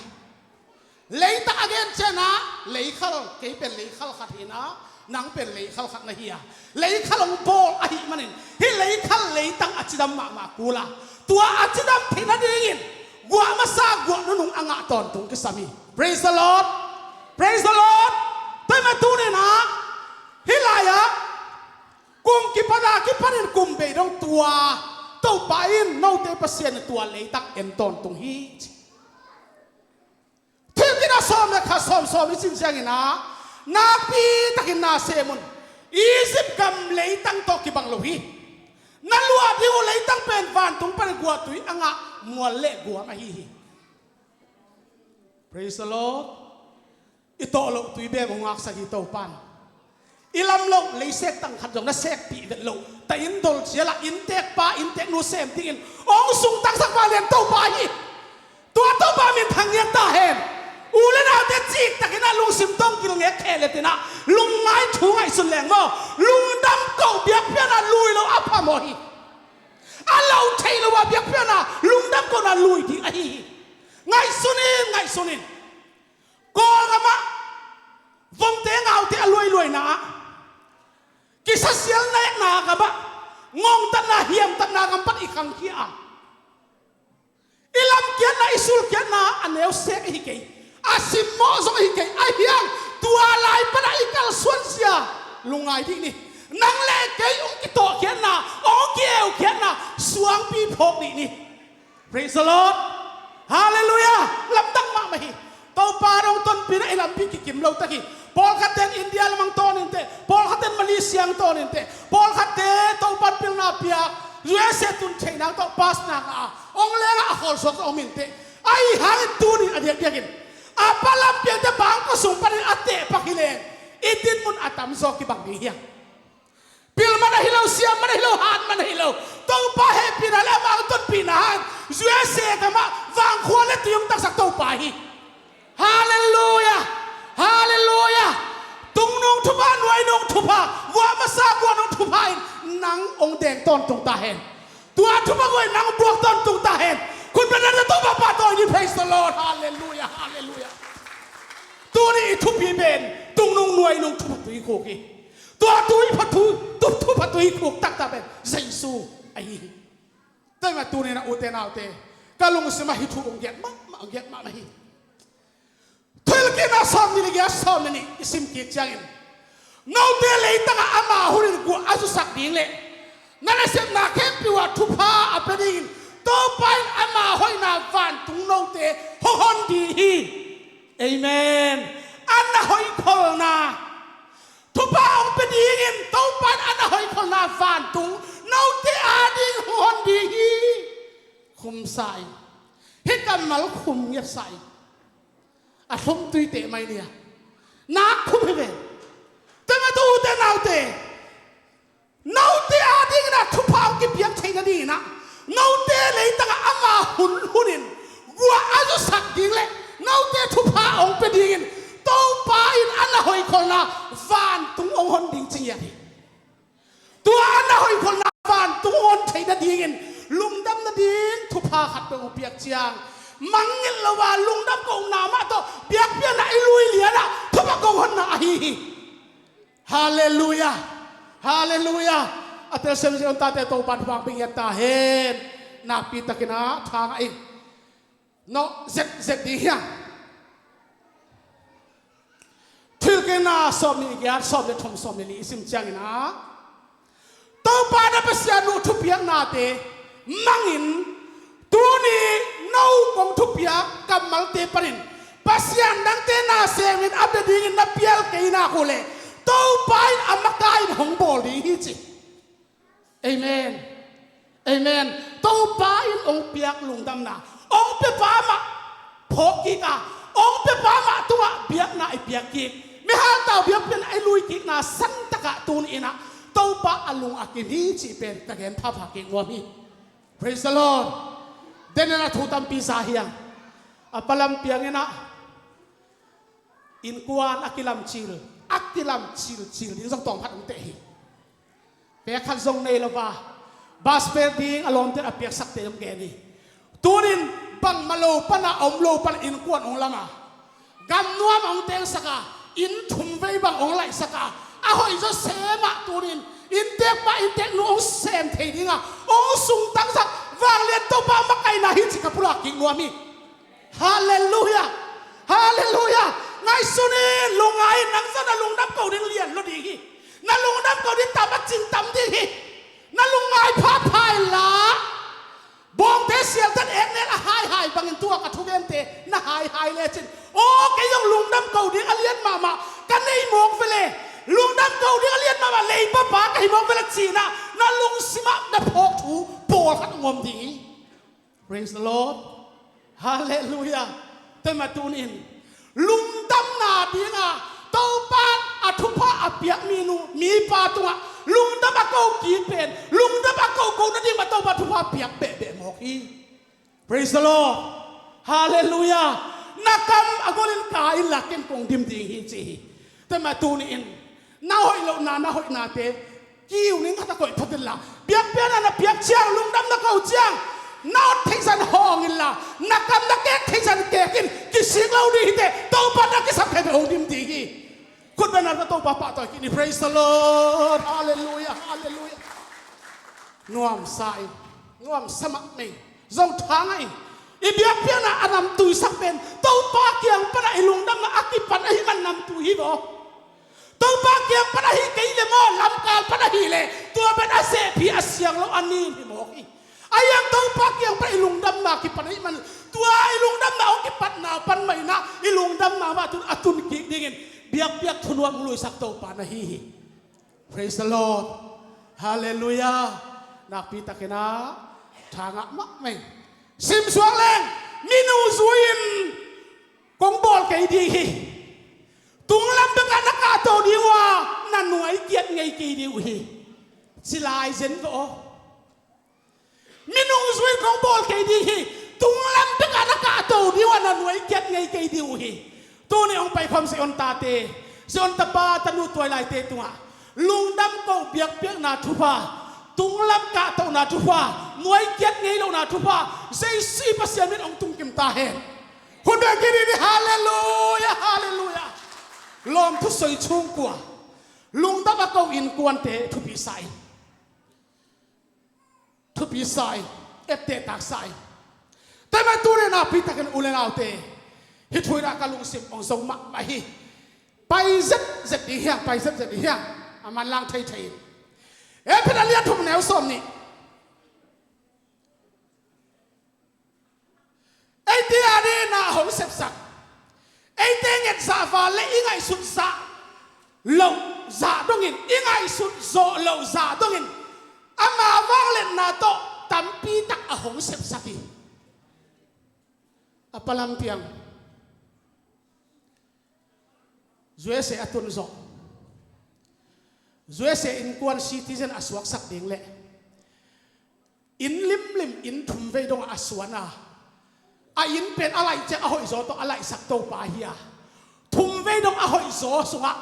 leitang a gen cianah leikhal, kei pen leikhal khat hinah, nang pen leikhal khat na hi a, leikhal hong bawl ahih manin hih leikhal leitang a cidam mahmah kul a, tua a cidam theih nadingin guah masa guah nunung a ngah tawntung kisam hi. Praise the Lord. Praise the Lord. Tua ahih manin tuninah hih lai-ah kum kipat a kipanin kum bei dong tua Topa in note Pasian in tua leitang en tawntung hi. Thuhilhkikna sawm le khat sawm sawm i sim cianginah nakpitakin na sem un. Egypt gam leitang tawh kibang lo hi. Na luah ding uh leitang pen vantung panin guahtui a ngah mual le guam ahi hi. Praise the Lord. I tawh loh tui bem hong ngaksak hi Topan. I lam loh leisek tang khat zong na sekpih vet loh, ta inn dol cialah inntekpa innteknu sem dingin hong sungtangsak vanglian Topa hi. Tua Topa min thang ngiat ta hen. U le naute ciktakinah lungsim tawh gilngek kheh letinah lungngai thu ngaihsun leng maw, lungdam koh biakpiakna lui lo a phamawh hi. A lo theih lo a biakpiakna lungdam kohna lui ding ahi hi. Ngaihsun in, ngaihsun in. Kawlgamah vomte ngaute a luailuaina ah, kisasial nekna gamah, ngongtatna hiamtatna gam pan i khangkhia a, i lamkiatna i sulkiatna a neusek ahi kei, a simmawh zong ahi kei. Ahi hang tua lai panah i kalsuanzia lungngai dih ni. Nang le kei hong kitawhkhiatna, hong ki-eukhiatna suangpi phawk dih ni. Praise the Lord. Hallelujah. Lamdang mahmah hi. Topa dong tonpina i lampi kikim lo tak hi. Pawlkhatte in India lamang tawnin teh, pawlkhatte in Malaysia ang tawnin teh, pawlkhatte Topan pilna piak U S A tun theihna tawh pasna ngah a, hong lengah a kholsuak tawh hong min teh. Ahi hangin tunin a diakdiakin a pa lampiangte bangkua sung panin a tehpak hi leng i dinmun a tamzaw kibang ding hiam? Pil man ahi lo, siam man ahi lo, han man ahi lo, Topa hehpihna le amah tonpihna hangin U S A gamah vangkhua le tui hong taksak Topa hi. Hallelujah. Hallelujah. Tungnung thupha, nuainung thupha, guah masa guahnung thupha in nang hong deng tawntung ta hen. Tua thupha guah in nang buak tawntung ta hen. Khut beng na Topa pahtawi ni. Praise the Lord. Hallelujah. Hallelujah. Tuni i thupi pen tungnung nuainung thupha tuikhuk hi. Tua tuipha thu, tu, thupha tuikhuk taktak pen Jesu ahi hi. Tua ahih manin tuninah ute naute, ka lungsimah hih thu hong giat mahmah, hong giat mahmah hi. Thuhilhkikna sawmnih le giat, sawmnih le nih i sim kik ciangin, note leitangah ama hunin guah a zusak ding le na nasepna khempeuh ah thupha a pia dingin Topa in ama hoihna vantung note hong hon ding hi. Amen. A na hoih kholna thupha hong pia dingin Topa in a na hoih kholna vantung note ading hong hon ding hi. sa in, hih kammal khum ngiat sa in, a thlum tui teh mai nia. Nak khum hi ve. Tua mah tawh ute naute, note adingin ah thupha hong kipiak theih nadingin ah, note leitangah ama hun hunin guah a zusak ding le note thupha hong pia dingin Topa in a na hoihkholhna vantung hong hon ding ci ngiat hi. Tua a na hoihkholhna vantung hon theih nadingin lungdam nading thupha khat peuh hong piak ciang, mangngilh lo a lungdam kohna mah tawh biakpiakna i lui lianah thupha kong honna ahi hi. Halleluiah. Halleluiah. A telsiam zia hong tate Topa thupha hong pia ngiat ta hen. Nakpi takin ah thangah in, nawh zetzet ding hiam? Thuhilhkikna sawm nih giat, sawm le thum, sawm le li i sim ciangin ah, Topa na Pasian uh thupiaknate mangin, tuni no kong thupiak kammalte panin Pasian dangte na semin a bia dingin na pial kei nak uh leh, Topa in a makaih in hong bawl ding hi ci. Amen. Amen. Topa in hong piak lungdamna, hong piapa mah phawk kik a, hong piapa mah tungah biakna i piak kik, mihal tau biakpiakna i lui kikna santakah tuni in ah Topa a lung a kim hi cih pen ka gen phapha kik nuam hi. Praise the Lord. Daniel a thu tampi za hiang. A palam piangin ah innkuan a kilamcil, a kilamcilcil ding zong tawm khat hong teh hi. Pek khat zong nei lo a, bas pek ding a lawmte a piaksakte hong gen hi. Tunin bangmah lo pana, a om lo pana innkuan hong lam a, gamnuam hong tengsak a, inn thum vei bang hong laihsak a, a hoih zaw sem ah tunin inntekpa innteknu hong sem thei ding a hong sungtangsak, vanglian Topa makaihna hi ci ka pulak kik nuam hi. Halleluiah. Halleluiah. Ngaihsun in, lungngai in, nang zong na lungdam ko ding lian lo ding hi. Na lungdam ko ding tam a cing tam ding hi. Na lungngai phapha inla, bawngte sialtan eknek a haihai bangin tua ka thugente na haihai lecin, aw, kei zong lungdam ko ding a lian mahmah ka nei mawk vele, lungdam ko ding a lian mahmah leiba pa ka hi mawk vele ci-in ah na lungsimah na phawk thu pawlkhat hong om ding hi. Praise the Lord. Halleluiah. Tua mah tunin lungdamna dinga Topa a thupha a piak minu mipa tungah lungdam a ko kik pen, lungdam a ko ko nading mah Topa thupha piak behbeh mawk hi. Praise the Lord. Halleluiah. Na kam a golin ka inla ken kong dim ding hi ci hi. Tua mah tuni in na hoih lohna, na hoihnate kiu ning khat a koih phot inla, biakpiakna na piak ciang, lungdam na ko ciang, na ot theihsan hawng inla, na kam na kek theihsan kek in, kisik lo ding hi teh, Topa na kisap thei beh hong dim ding hi. Khut beng na Topa pahtawi kik ni. Praise the Lord. Halleluiah. Halleluiah. Nuamsa in, nuamsa mahmah in, zong thangah in, i biakpiakna a namtuisak pen Topa kiang pana i lungdamna a kipan ahih man namtui hi vaw. Topa kiang pan ahi kei le maw, lamkal pan ahi le, tua pen a sehpih a siang lo a nin hi mawk hi. Ahi hang Topa kiang pan i lungdamna kipan ahih man, tua i lungdamna hong kipatna pan mah in ah i lungdamna mah tun a tun kik dingin biakpiak thunuam hong luisak Topa na hi hi. Praise the Lord. Halleluiah. Nakpi takin ah thangah mahmah in, simsuak leng, minu zui-in kong bawl kei ding hi. Tunglam bekah na kahto ding uh a, na nuai kiat ngei kei ding uh hi. Ci lai zen ka aw. Minung zui-in kong bawl kei ding hi. Tunglam bekah na kahto ding uh a, na nuai kiat ngei kei ding uh hi. Tuni hong paikhawm Zion tate, Zion tapa tanu tuailaite tungah lungdam ko, biakpiakna thupha, tunglam kahtohna thupha, nuai kiat ngei lohna thupha, Jesu Pasian min hong tungkim ta hen. Hun beng kik ni, halleluiah, halleluiah. Lawm thusoi chung kua, lungdam a ko innkuante thupi sa in, thupi sa in, etteh tak sa in. Tua mah tuni nakpi takin u le naute, hih thu in ah ka lungsim hong zong mahmah hi. Pai zetzet ding hiang, pai zetzet ding hiang. A manlang theithei in. Efesa lian thum neu sawm nih. Eite adingin ah hong sepsak, eite nget zah val le i ngaihsut zah loh zah dongin, i ngaihsut zawh loh zah dongin ama vangliatna tawh tampi tak a hong sepsak hi. A palam piang U S A a tun zawh, U S A innkuan citizen a suaksak ding leh inn limlim inn thum vei dongah a suan a, a inn pen a laih ciang a hoihzaw tawh a laihsak Topa hi a, thum vei dong a hoihzaw sungah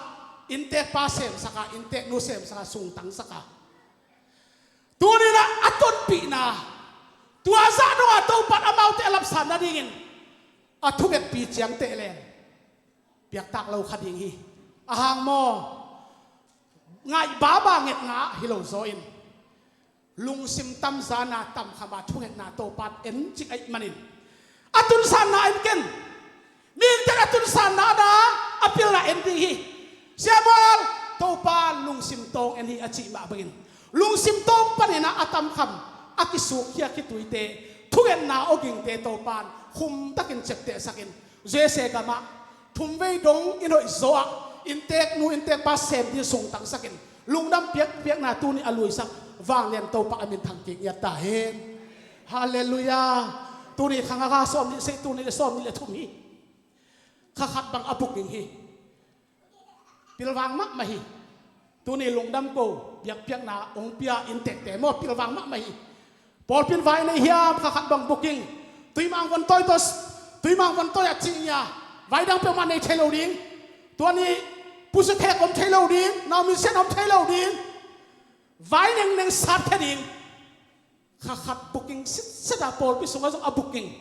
inntekpa semsak a, innteknu semsak a, sungtangsak a, tuninah a tonpihna tua zah dongah Topa in amaute a lapsan nadingin a thungetpi ciangteh leng piaktak lo kha ding hi. A hang maw, ngaih baba ngetna ah hi lo zaw in lungsim tamzana tamkhama thungetna Topa in en cik ahih manin a tunsanna en ken. Mihingte in a tunsanna a na a pilna en ding hi. Sia Mual, Topa lungsim tawng en hi a cih mah bangin lungsim tawng paninah a tamkham, a kisukkhia khituite, thungetna awgingte Topa in khumtakin ciaptehsakin U S A gamah thum vei dong inn hoihzaw ah innteknu inntekpa sem ding sungtangsakin lungdam piakpiakna tuni a luisak vanglian Topa a minthang kik ngiat ta hen. Halleluiah. Tuni khang a kha sawm nih sei, tuni le sawm nih le thum hi. Kha khat bang a booking hi. Pilvang mahmah hi. Tuni lungdam ko biakpiakna hong pia inntekte maw, pilvang mahmah hi. Pawlpi in vai nei hiam, kha khat bang booking. Tuimang von tawi tawh, Tuimang von tawi a cih nia. Vai dang peuhmah nei thei lo ding. Tua ni pusukhek om thei lo ding, nau minsiat om thei lo ding. Vai nengneng sat khe ding. Kha khat booking sitset a, pawlpi sungah zong a booking.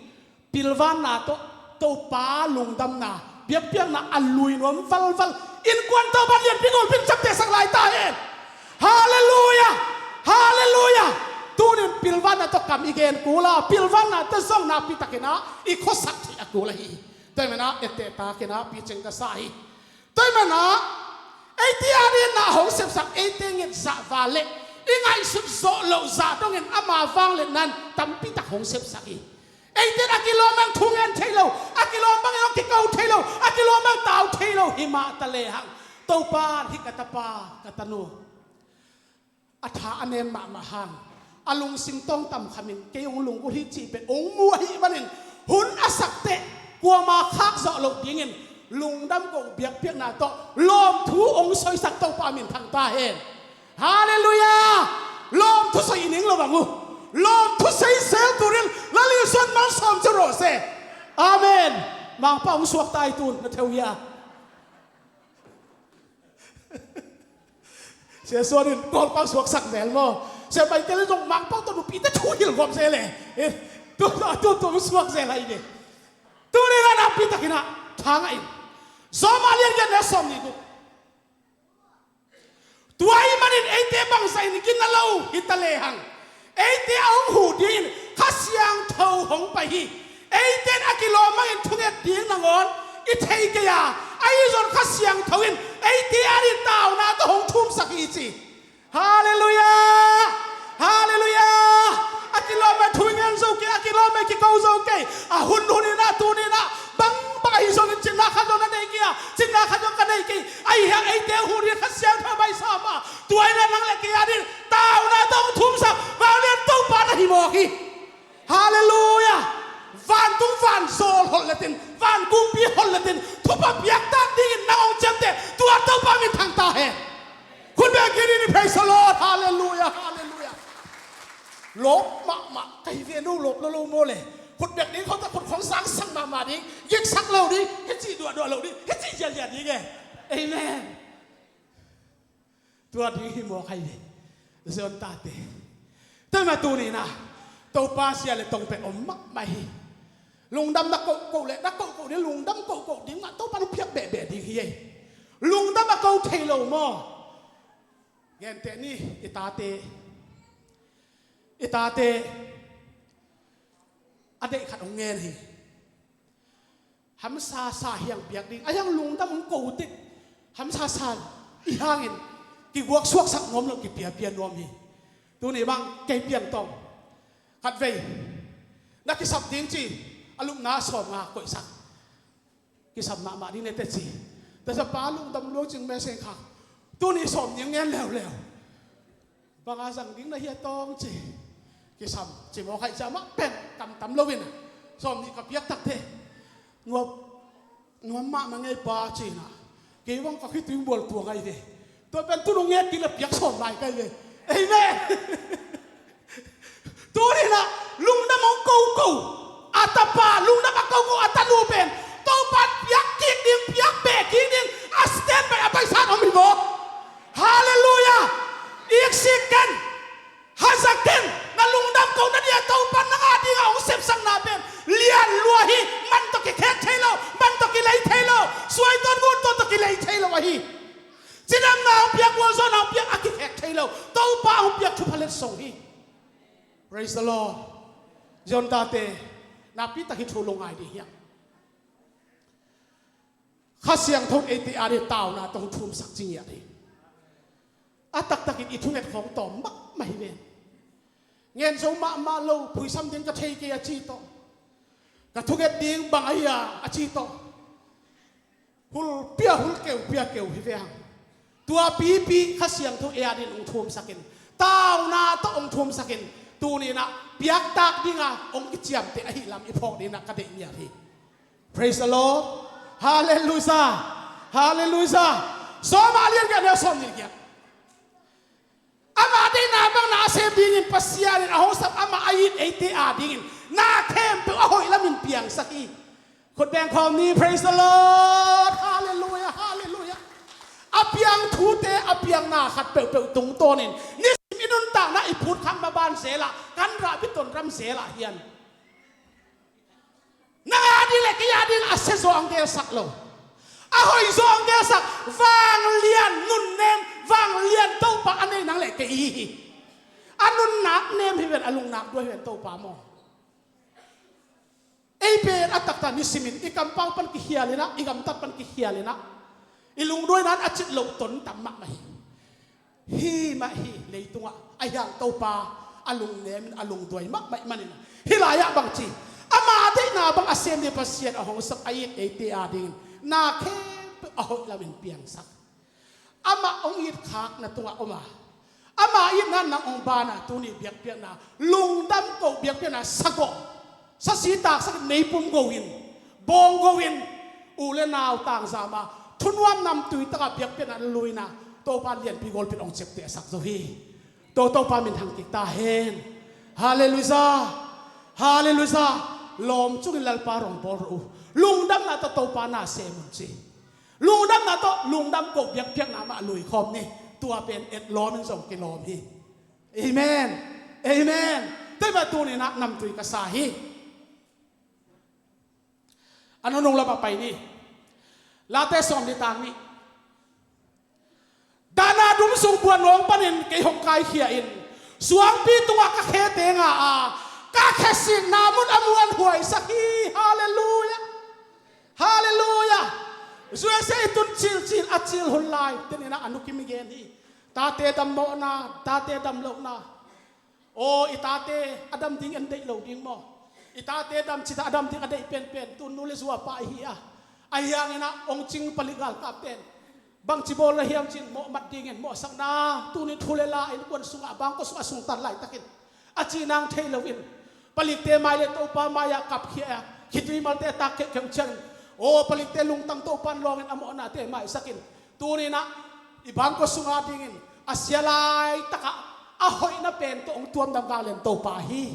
Pilvanna tawh Topa lungdamna biakpiakna a lui nuam valval. Innkuan Topa lianpi gulpi in ciaptehsak lai ta hen. Halleluiah. Halleluiah. Tunin pilvanna tawh kam i gen kul a, pilvanna tawh zong nakpi takinah i khuasak theih a kul ahi hi. Tua hi manah etteh takinah picing ka sa hi. Tua hi manah eite adingin na hong sepsak, eite nget zah val le i ngaihsut zawh loh zah dongin ama vangliatna in tampi tak hong sepsak hi. Eite in a kilawm bang thu ngen thei lo, a kilawm bangin hong kiko thei lo, a kilawm bang tau thei lo hi mah ta lehang, Topa in hih ka tapa, ka tanu a tha a nem mahmah hang a lungsim tawng tamkhamin kei hong lunggulh hi cih pen hong mu ahih manin hun a sak teh kuama khak zawh loh dingin lungdam ko biakpiakna tawh lawmthu hong sawisak Topa minthang ta hen. Halleluiah. Lawmthu sawi i ning lo bang uh, lawmthu sawi zel tunin Lal Jesuh in malsawm cia rawh se. Amen. Mangpa hong suak ta i tun na theu hia? Sia Suan in Kawlpau suaksak zel maw? Sia Michael in zong Mangpau tawh nupite thu hilh gawp zel e. Tu, tu, tu, tu suak zel hai ve. Tuni in a nakpi takin ah thangah in Rom a lian giat le sawm nih guk. Tua ahih manin eite bangzah in gina lo hi ta lehang, eite a hong huh dingin Kha Siangtho hong pai hi. Eite in a kilawm bangin thunget ding nangawn i thei kei a, ahi zong Kha Siangtho in eite adingin tauna tawh hong thumsak hi ci. Halleluiah! Halleluiah! A kilawm bangin thu i ngen zo kei, a kilawm bangin kiko zo kei. A hun hun in ah, tuni in ah, bangbang ahi zongin cinna khat zong na nei kei a, cinna khat zong ka nei kei. Ahi hang eite a huh dingin Kha Siangtho pai sam a, tua in ah nang le kei adingin tauna tawh hong thumsak vanglian Topa na hi mawk hi. Halleluiah! Vantung van zawl holh letin, van kumpi holh letin thupha piaktak dingin nang hong ciamteh tua Topa minthang ta hen. Khut beng kik ni, praise the Lord. Halleluiah, halleluiah. Lawp mahmah ka hi ve, no lawp lo lo maw le. Khut beng ding khawng ta khut khawng sangsak mahmah ding, giksak lo ding, hih cih duahduah lo ding, hih cih ziahziah ding e. Amen. Tua ding hi mawk hai ve. Zion tate, tua mah tuni in ah Topa zia le tong pen om mahmah hi. Lungdam na kohkoh le na kohkoh ding, lungdam kohkoh ding mah Topa hong piak behbeh ding hi ei. Lungdam a ko thei lo maw? Genteh ni, i tate, i tate a deih khat hong ngen hi. Hamsa sa hiang piak ding, a hiang lungdam hong ko uh teh hamsa sa i hangin kiguak suaksak nuam lo, kipiapia nuam hi. Tuni bang kei piang tawng khatvei na kisap ding ci, a lupna sawmnga koihsak. Kisap mahmah ding ne teh ci. Tasiapa lungdam luang cing message khak. Tuni sawm nih ngen leuleu. Banga zang ding na hia tawng ci. Kisam ci mawk hai, cia mah pen kamtam lo in Sawm nih ka piak takte nuam, nuam mahmah ngei pa cina. Kei bang ka khitui mual tua ngai ve. Tua pen tunung ngek kila piak sawm lai kai ve. Amen. Tuninah lungdam hong koko a tapa, lungdam a koko a tanu pen Topa piak kik ding, piak beh kik ding a standby a baisat om hi maw? Halleluiah. Iksik ken, hazak ken. Na lungdam ko na dia Topa nang a dinga hong sepsakna pen lian lua hi. Man tawh kikhek thei lo, man tawh kilei thei lo. Suaitawn gun tawh tawh kilei thei lo ahi. Cidamna hong piak, gualzawhna hong piak a kikhek thei lo. Topa hong piak thupha letsong hi. Praise the Lord. Zion tate, nakpi tak hi thu lungngai ding hiam? Kha Siangtho eite a ding tauna tawh hong thumsak ci ngiat hi. A taktakin i thunget khawng tawm mahmah hi ven. Ngen zo mahmah lo, phuisam ding ka thei kei a ci tawh. Ka thunget ding bang ahi a, a ci tawh. Hul pia hul keu pia keu hi ve hang. Tua pipi Kha Siangtho ei a dingin hong thumsakin, tauna tawh hong thumsakin, tuninah piaktak dinga hong kiciamteh ahi lam i phawk dinah ka deih ngiat hi. Praise the Lord. Halleluiah. Halleluiah. Sawm a lian giat neu sawm nih giat. Ama deihna bang na a sem dingin Pasian in a hong sap, ama a it eite a dingin na khempeuh a hoih lamin piangsak hi. Khut beng khawm ni. Praise the Lord. Halleluiah. Halleluiah. A piang thute, a piang na khat peuhpeuh tungtawnin nisim i nuntakna i phut khak maban zelah, kan rah biton ram zelah hian nang a ding le kei a ding a sia zaw ang gelsak lo, a hoih zaw ang gelsak, vanglian nunnem, vanglian Topa a nei nang le kei i hi hi. A nunnak nem hi ven, a lungnak duai hi ven Topa maw? Ei pen a taktak nisimin i kampau pan kikhialinah, i gamtat pan kikhialinah, i lungduaina in a cit loh ton tam mahmah hi. Hi mah hi, leitungah a hiang Topa a lungnemin a lungduai mahmah ih manin, hih lai-ah bangci ama deihna bang a sem ding Pasian a hong sap a it eite a dingin na khempeuh a hoih lamin piangsak. Amah hong it khakna tungah om a, ama itna nang hong bana, tuni biakpiakna, lungdam koh biakpiakna sagawh, sasi taksakin meipum go-in, bawng go-in, u le nau tangzama thunuam namtui taka biakpiakna luina Topa lianpi golpin hong ciaptehsak zo hi. To Topa min thang kik ta hen. Halleluiah. Halleluiah. Lawm cungin Lalpa rong bawl rawh uh. Lungdamna tawh Topa na sem un ci. Lungdamna tawh lungdam koh biakpiakna mah lui khawm ni. Tua pen et lawmin zong kilawm hi. Amen. Amen. Tua mah tuninah namtui ka sa hi. A nunung lamah pai ni. Late sawm ni tang ni. Dahna dum sung buan nuam panin kei hong kaikhia in, suangpi tungah ka khe tenga a, ka khe sikna mun a muanhuaisak hi. Halleluiah. Halleluiah. Zuese i tun cilcil a cil hun lai teninah a nukim i gen hi. Tate dam mawhna, tate dam lohna. Aw, i tate a dam ding en deih lo ding maw? I tate dam cita a dam ding a deih penpen tun nu le zuapa ihi a, ahi hanginah hong cing palik galkap pen bangci bawl na hiam cin mawhmat dingin mawhsakna tuni thu le la innkuan sungah bangkua sungah sungtan laitakin a ci nang thei loin palikte mai le Topa mai-ah kapkhia a khitui malte tak kheuhkheuh ciangin, aw, palikte lungtang Topa in lawngin a mawhnate maisakin tuninah i bangkua sunga dingin a sia laitakah a hoihna pen tawh hong tuamdam vanglian Topa hi.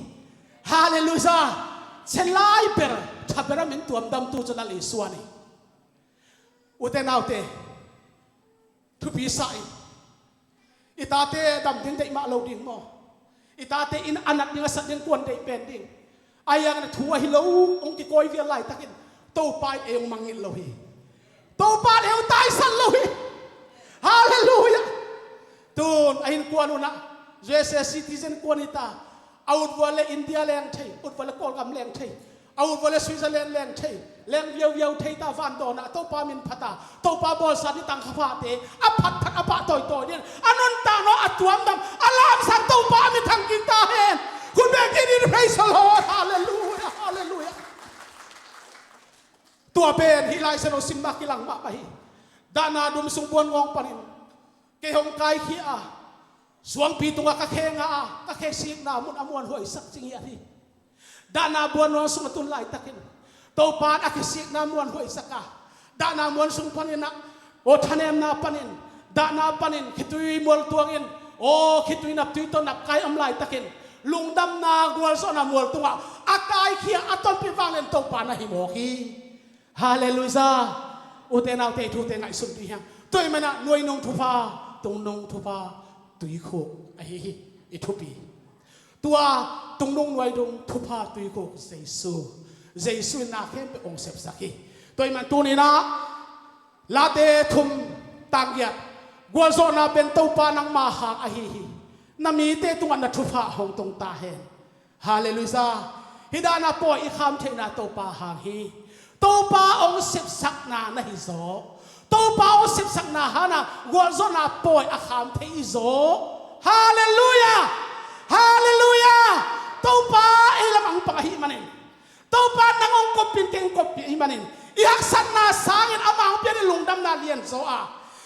Halleluiah. Chelai ber thaber a min tuamdamtu cu Lal Isua ni. Ute naute, thupi sa in. I tate dam ding deih mah lo ding maw? I tate inn a nat ding a sat ding kuan deih pen ding. Ahi hangin a thu ahi lo hong kikawi vial laitakin Topa in ei hong mangngilh lo hi. Topa in ei hong taisan lo hi. Halleluiah. Tun a innkuan unah U S A citizen kuan hi ta. A utvual le India leng thei, utvual le Kawlgam leng thei. A utvual le Switzerland leng thei, leng viauviau thei ta, vandawnah Topa min phat a, Topa bawlsa ni tangkhaphate a phatphat a pah tawitawi dingin a nuntakna a tuamdam a lamsang Topa a min thang kik ta hen. Khut beng kik ni. Praise the Lord. Halleluiah. Halleluiah. Tua pen hih Lai Siangtho simna kilang mahmah hi. Dahna dum sung buan ngawng panin kei hong kaikhia a, suangpi tungah ka khe nga a, ka khe sikna mun a muanhuaisak ci ngiat hi. Dahna buannuan sung a tun laitakin Topa in a khisikna muanhuaisak a, dahna muan sung panin ah, aw thanemna panin, dahna panin khitui mualtuangin, aw khitui naptui tawh napkai om laitakin lungdamna gualzawhna mual tungah a kaikhia a tonpih vanglian Topa na hi mawk hi. Halleluiah. Ute naute, i thute ngaihsun dih hiang. Tua ahih manin ah nuainung thupha, tungnung thupha, tuikhuk ahi hi i thupi. Tua tungnung nuainung thupha tuikhuk Jesu. Jesu in na khempeuh hong sepsak hi. Tua ahih manin tuni-in ah Late thum tang giat, gualzawhna pen Topa nangma hang ahi hi. Na mite tungah na thupha hong tung ta hen. Halleluiah. Hih dan a pawi i kham theihna Topa hang hi. Topa hong sepsakna na hi zaw. Topa hong sepsakna hangin ah gualzawhna pawi a kham thei i zaw. Halleluiah. Halleluiah. Topa ei lamah hong pang ahih manin, Topa nang hong koppih in kei hong koppih ahih manin, i haksatna sangin amah hong piak ding lungdamna lianzaw a,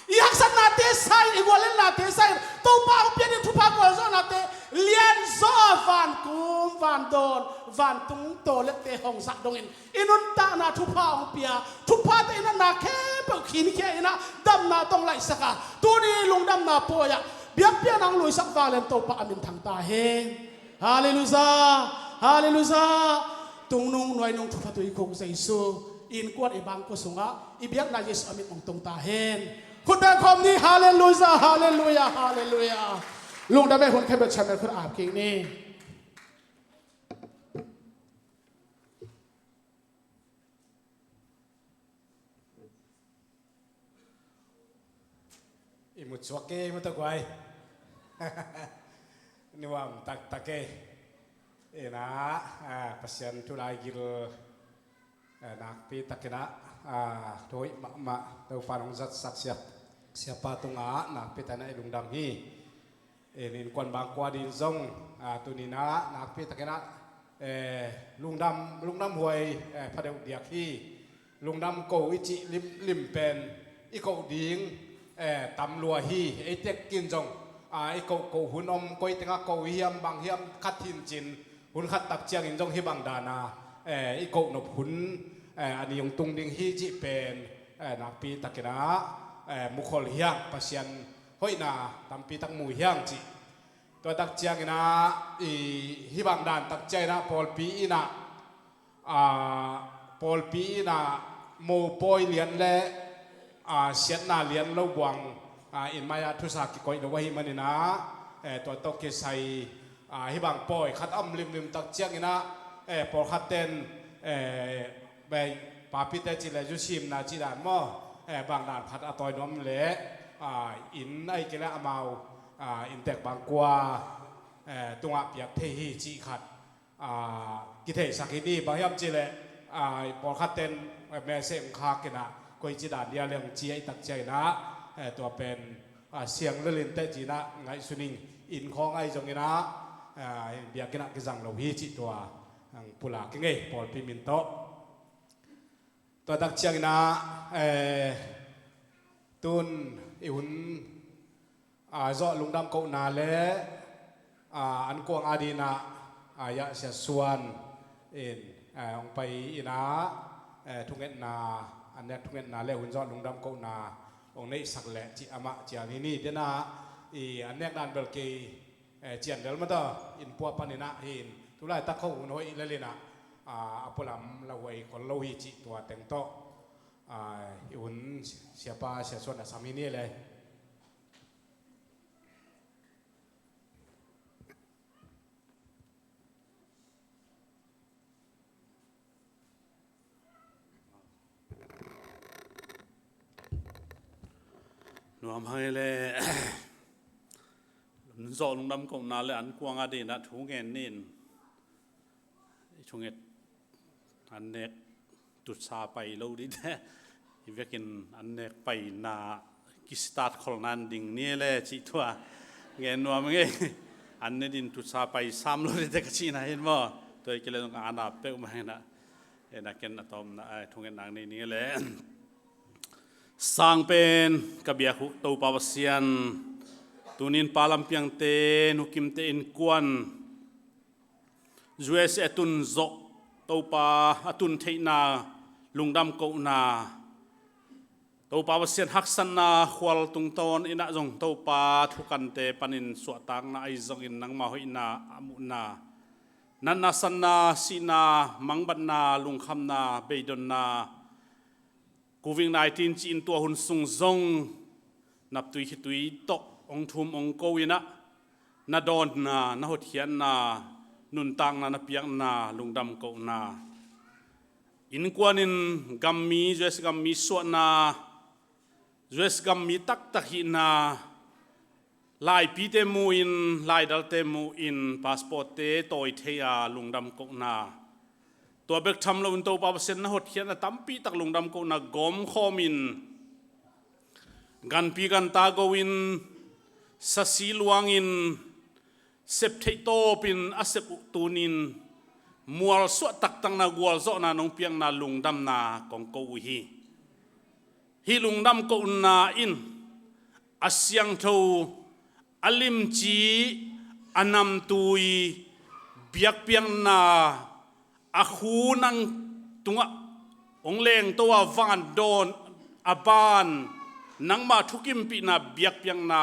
i haksatnate sangin, i guallelhnate sangin Topa hong piak ding thupha gualzawhnate lianzaw a, vankum vandawn, vantung tawlette hong zah dongin i nuntakna thupha hong pia, thuphate in ah na khempeuh khinkhia in ah damna tawh hong laihsak a, tuni lungdamna pawi ah biakpiakna hong luisak vanglian Topa a min thang ta hen. Halleluiah. Halleluiah. Tungnung nuainung thupha tuikhuk Jesu, innkuan i bangkua sungah i biakna Jesu a min hong tung ta hen. Khut beng khawm ni. Halleluiah. Halleluiah. Halleluiah. Lungdam e. Hun khempeuh ciang bel khut ap kik ni. I mu cuak kei, i mu tak guai. Nuam taktak e. Ina, ah, Pasian thu lai gil, eh, nakpi takin ah, ah, thu hoih mahmah Topa in hong zatsak siap, siapa tungah nakpi takin ah i lungdam hi. Eh, innkuan bangkua ding zong, ah, tuni-in ah nakpi takin ah, eh, lungdam, lungdam huai, eh, pha deuh diak hi. Lungdam ko i cih limlim pen i koh ding, eh, tam lua hi. Ei tek in zong, ah, i koh, koh hun om, koi tengah koh hiam, bang hiam khat hi in cin, hun khat tak ciangin zong hih bang dan a, eh, i koh nop hun, eh, a ni hong tung ding hi cih pen, eh, nakpi takin ah, eh, mukhol hi hang. Pasian hoihna tampi tak mu hi hang cih. Tua tak ciangin ah, i, hih bang dan tak ciangin ah pawlpi in ah, ah, pawlpi in ah mopawi lian le, ah, siatna lian lo buang, ah, in mai-ah thusa kikoih lo ahih manin ah, eh, tua tawh kisai, ah, hih bang pawi khat a om limlim tak ciangin ah, eh, pawlkhat ten, eh, bei, papite cih le zu simna cih dan maw, eh, bang dan khat a tawi nuam le, ah, inn ahih kei le amau, ah, inntek bangkua, eh, tungah piak thei hi cih khat, ah, kitheisak hi ni. Bang hiam cih le, ah, pawlkhat ten, eh, message hong khak in ah koici dan dia le hong ci ahih tak ciangin ah, eh, tua pen, ah, siang lel inteh ci-in ah ngaihsun ing. Inn khawng ahi zongin ah, ah, biakinn ah kizang lo hi cih tua hong pulak ing ei, pawlpi min tawh. Tua tak ciangin ah, eh, tun i hun, ah, zawh lungdam kohna le, ah, an kuang adingin ah, ah, Yah Sia Suan in, eh, hong pai in ah, eh, thungetna, an nek thungetna le hun zawh lungdam kohna hong neihsak leh cih amah cial hi ni. Dena i an nek dan bel kei, eh, cian lel mah ta, inn pua panin ah hi in, tu laitak khawng hun hoih lel in ah, ah, a pualam lauhuai khol lo hi cih tua teng tawh, ah, i hun siapa Sia Suan a sam hi ni le. Nuam hang ei le. Zawh lungdam kohna le an kuang adingin ah thu ngen ni in. I thunget an nek tutsa pai lo ding te, i vekin an nek paina kistart kholna an ding ni le cih tua ngen nuam ing ei. An ne ding tutsa pai sam lo ding te ka cihna hi in maw. Tua hi kei le zong a na peuhmah hi in ah. Hi in ah ken a tawpna, ai, thungetna nei ning le. Sang pen ka biak uh Topa Pasian, tuni in Pa Lam Piangte, Nu Kimte innkuan, U S A tun zawh Topa a tun theihna lungdam kohna, Topa Pasian haksatna khual tungtawn innah zong Topa thukante panin suahtakna ahi zongin nangmah hoihna a muhna, natna sanna, sihna, mangbatna, lungkhamna, beidonna, covid nineteen ci-in tua hun sung zong naptui khitui tawh hong thum hong ko innah na dawnna, na hotkhiatna, nuntakna na piakna lungdam kohna, innkuanin gammi, U S gammi suahna, U S gammi taktak hihna, laipite mu-in, laidalte mu-in, passportte tawi thei a lungdam kohna, tua bek tham loin Topa Pasian na hotkhiatna tampi tak lungdam kohna gawmkhawmin, ganpi ganta go-in, sasi luangin, sep theih tawpin a sep uh tunin mualsuah taktakna, gualzawhna nong piakna lungdamna kong ko uh hi. Hih lungdam kohna in a siangtho, a limci, a namtui biakpiakna, a khu nang tungah hong lengto a vandawn a ban nangmah thukimpihna biakpiakna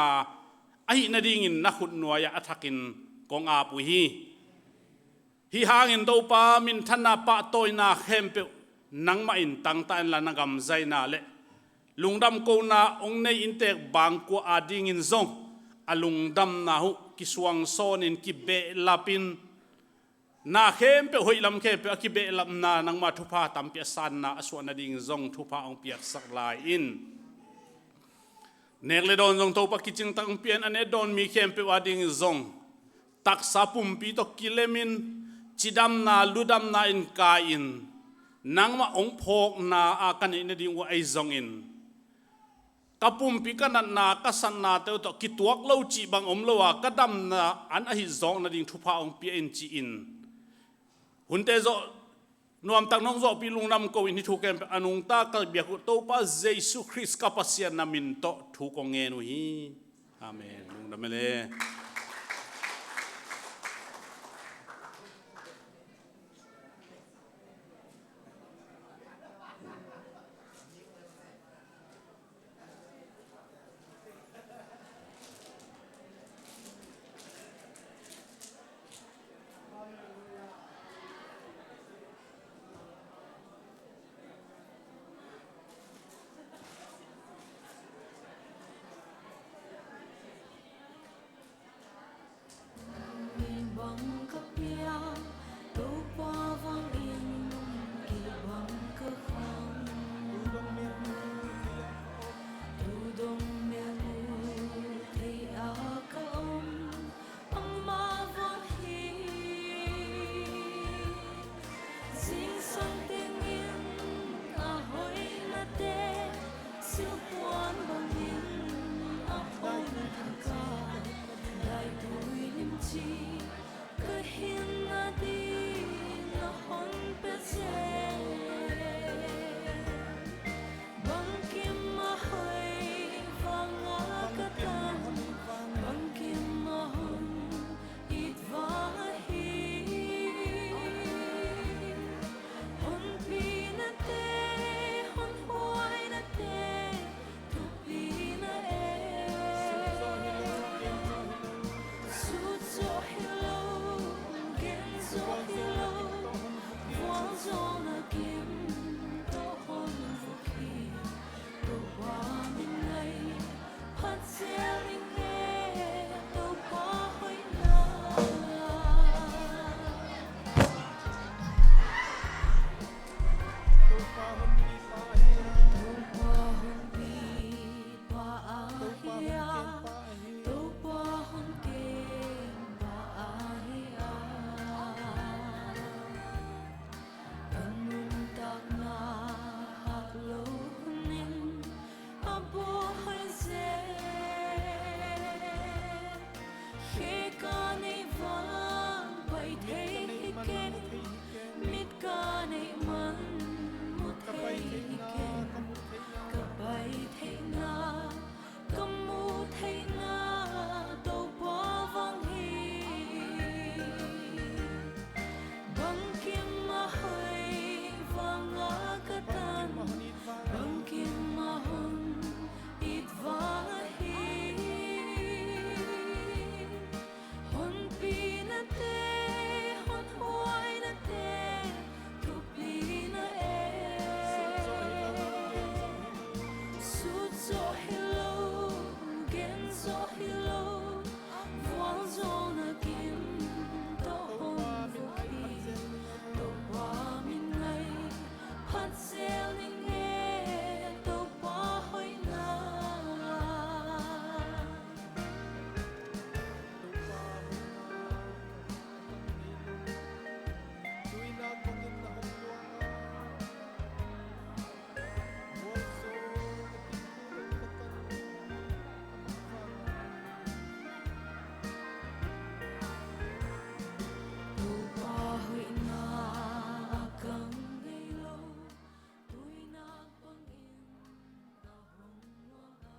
ahih nadingin na khutnuai-ah a thakin kong ap uh hi. Hih hangin Topa minthanna, pahtawina khempeuh nangmah in tangta inla, na gamzaina le lungdam kohna hong nei inntek bangkua adingin zong a lungdamna uh kisuangsawnin, kibehlapin, na khempeuh, hoihlam khempeuh a kibehlapna, nangmah thupha tampi a sanna a suah nading zong thupha hong piaksak lai in. Nek le dawn zong Topa kicingtak hong pia-in, a nek dawn mi khempeuh ading zong taksa pumpi tawh kilemin, cidamna ludamna in kai-in, nangmah hong phawkna a ka neih nading uh ahi zongin, ka pumpi, ka natna, ka satnate uh tawh kituak lo cih bang om lo a, ka damna an ahi zawk nading thupha hong pia in ci-in, hunte zawh nuamtak nong zawhpih lungdam ko-in hih thu khempeuh a nungta ka biak uh Topa Jesu Khrist ka Pasian na min tawh thu kong ngen uh hi. Amen. Lungdam e le.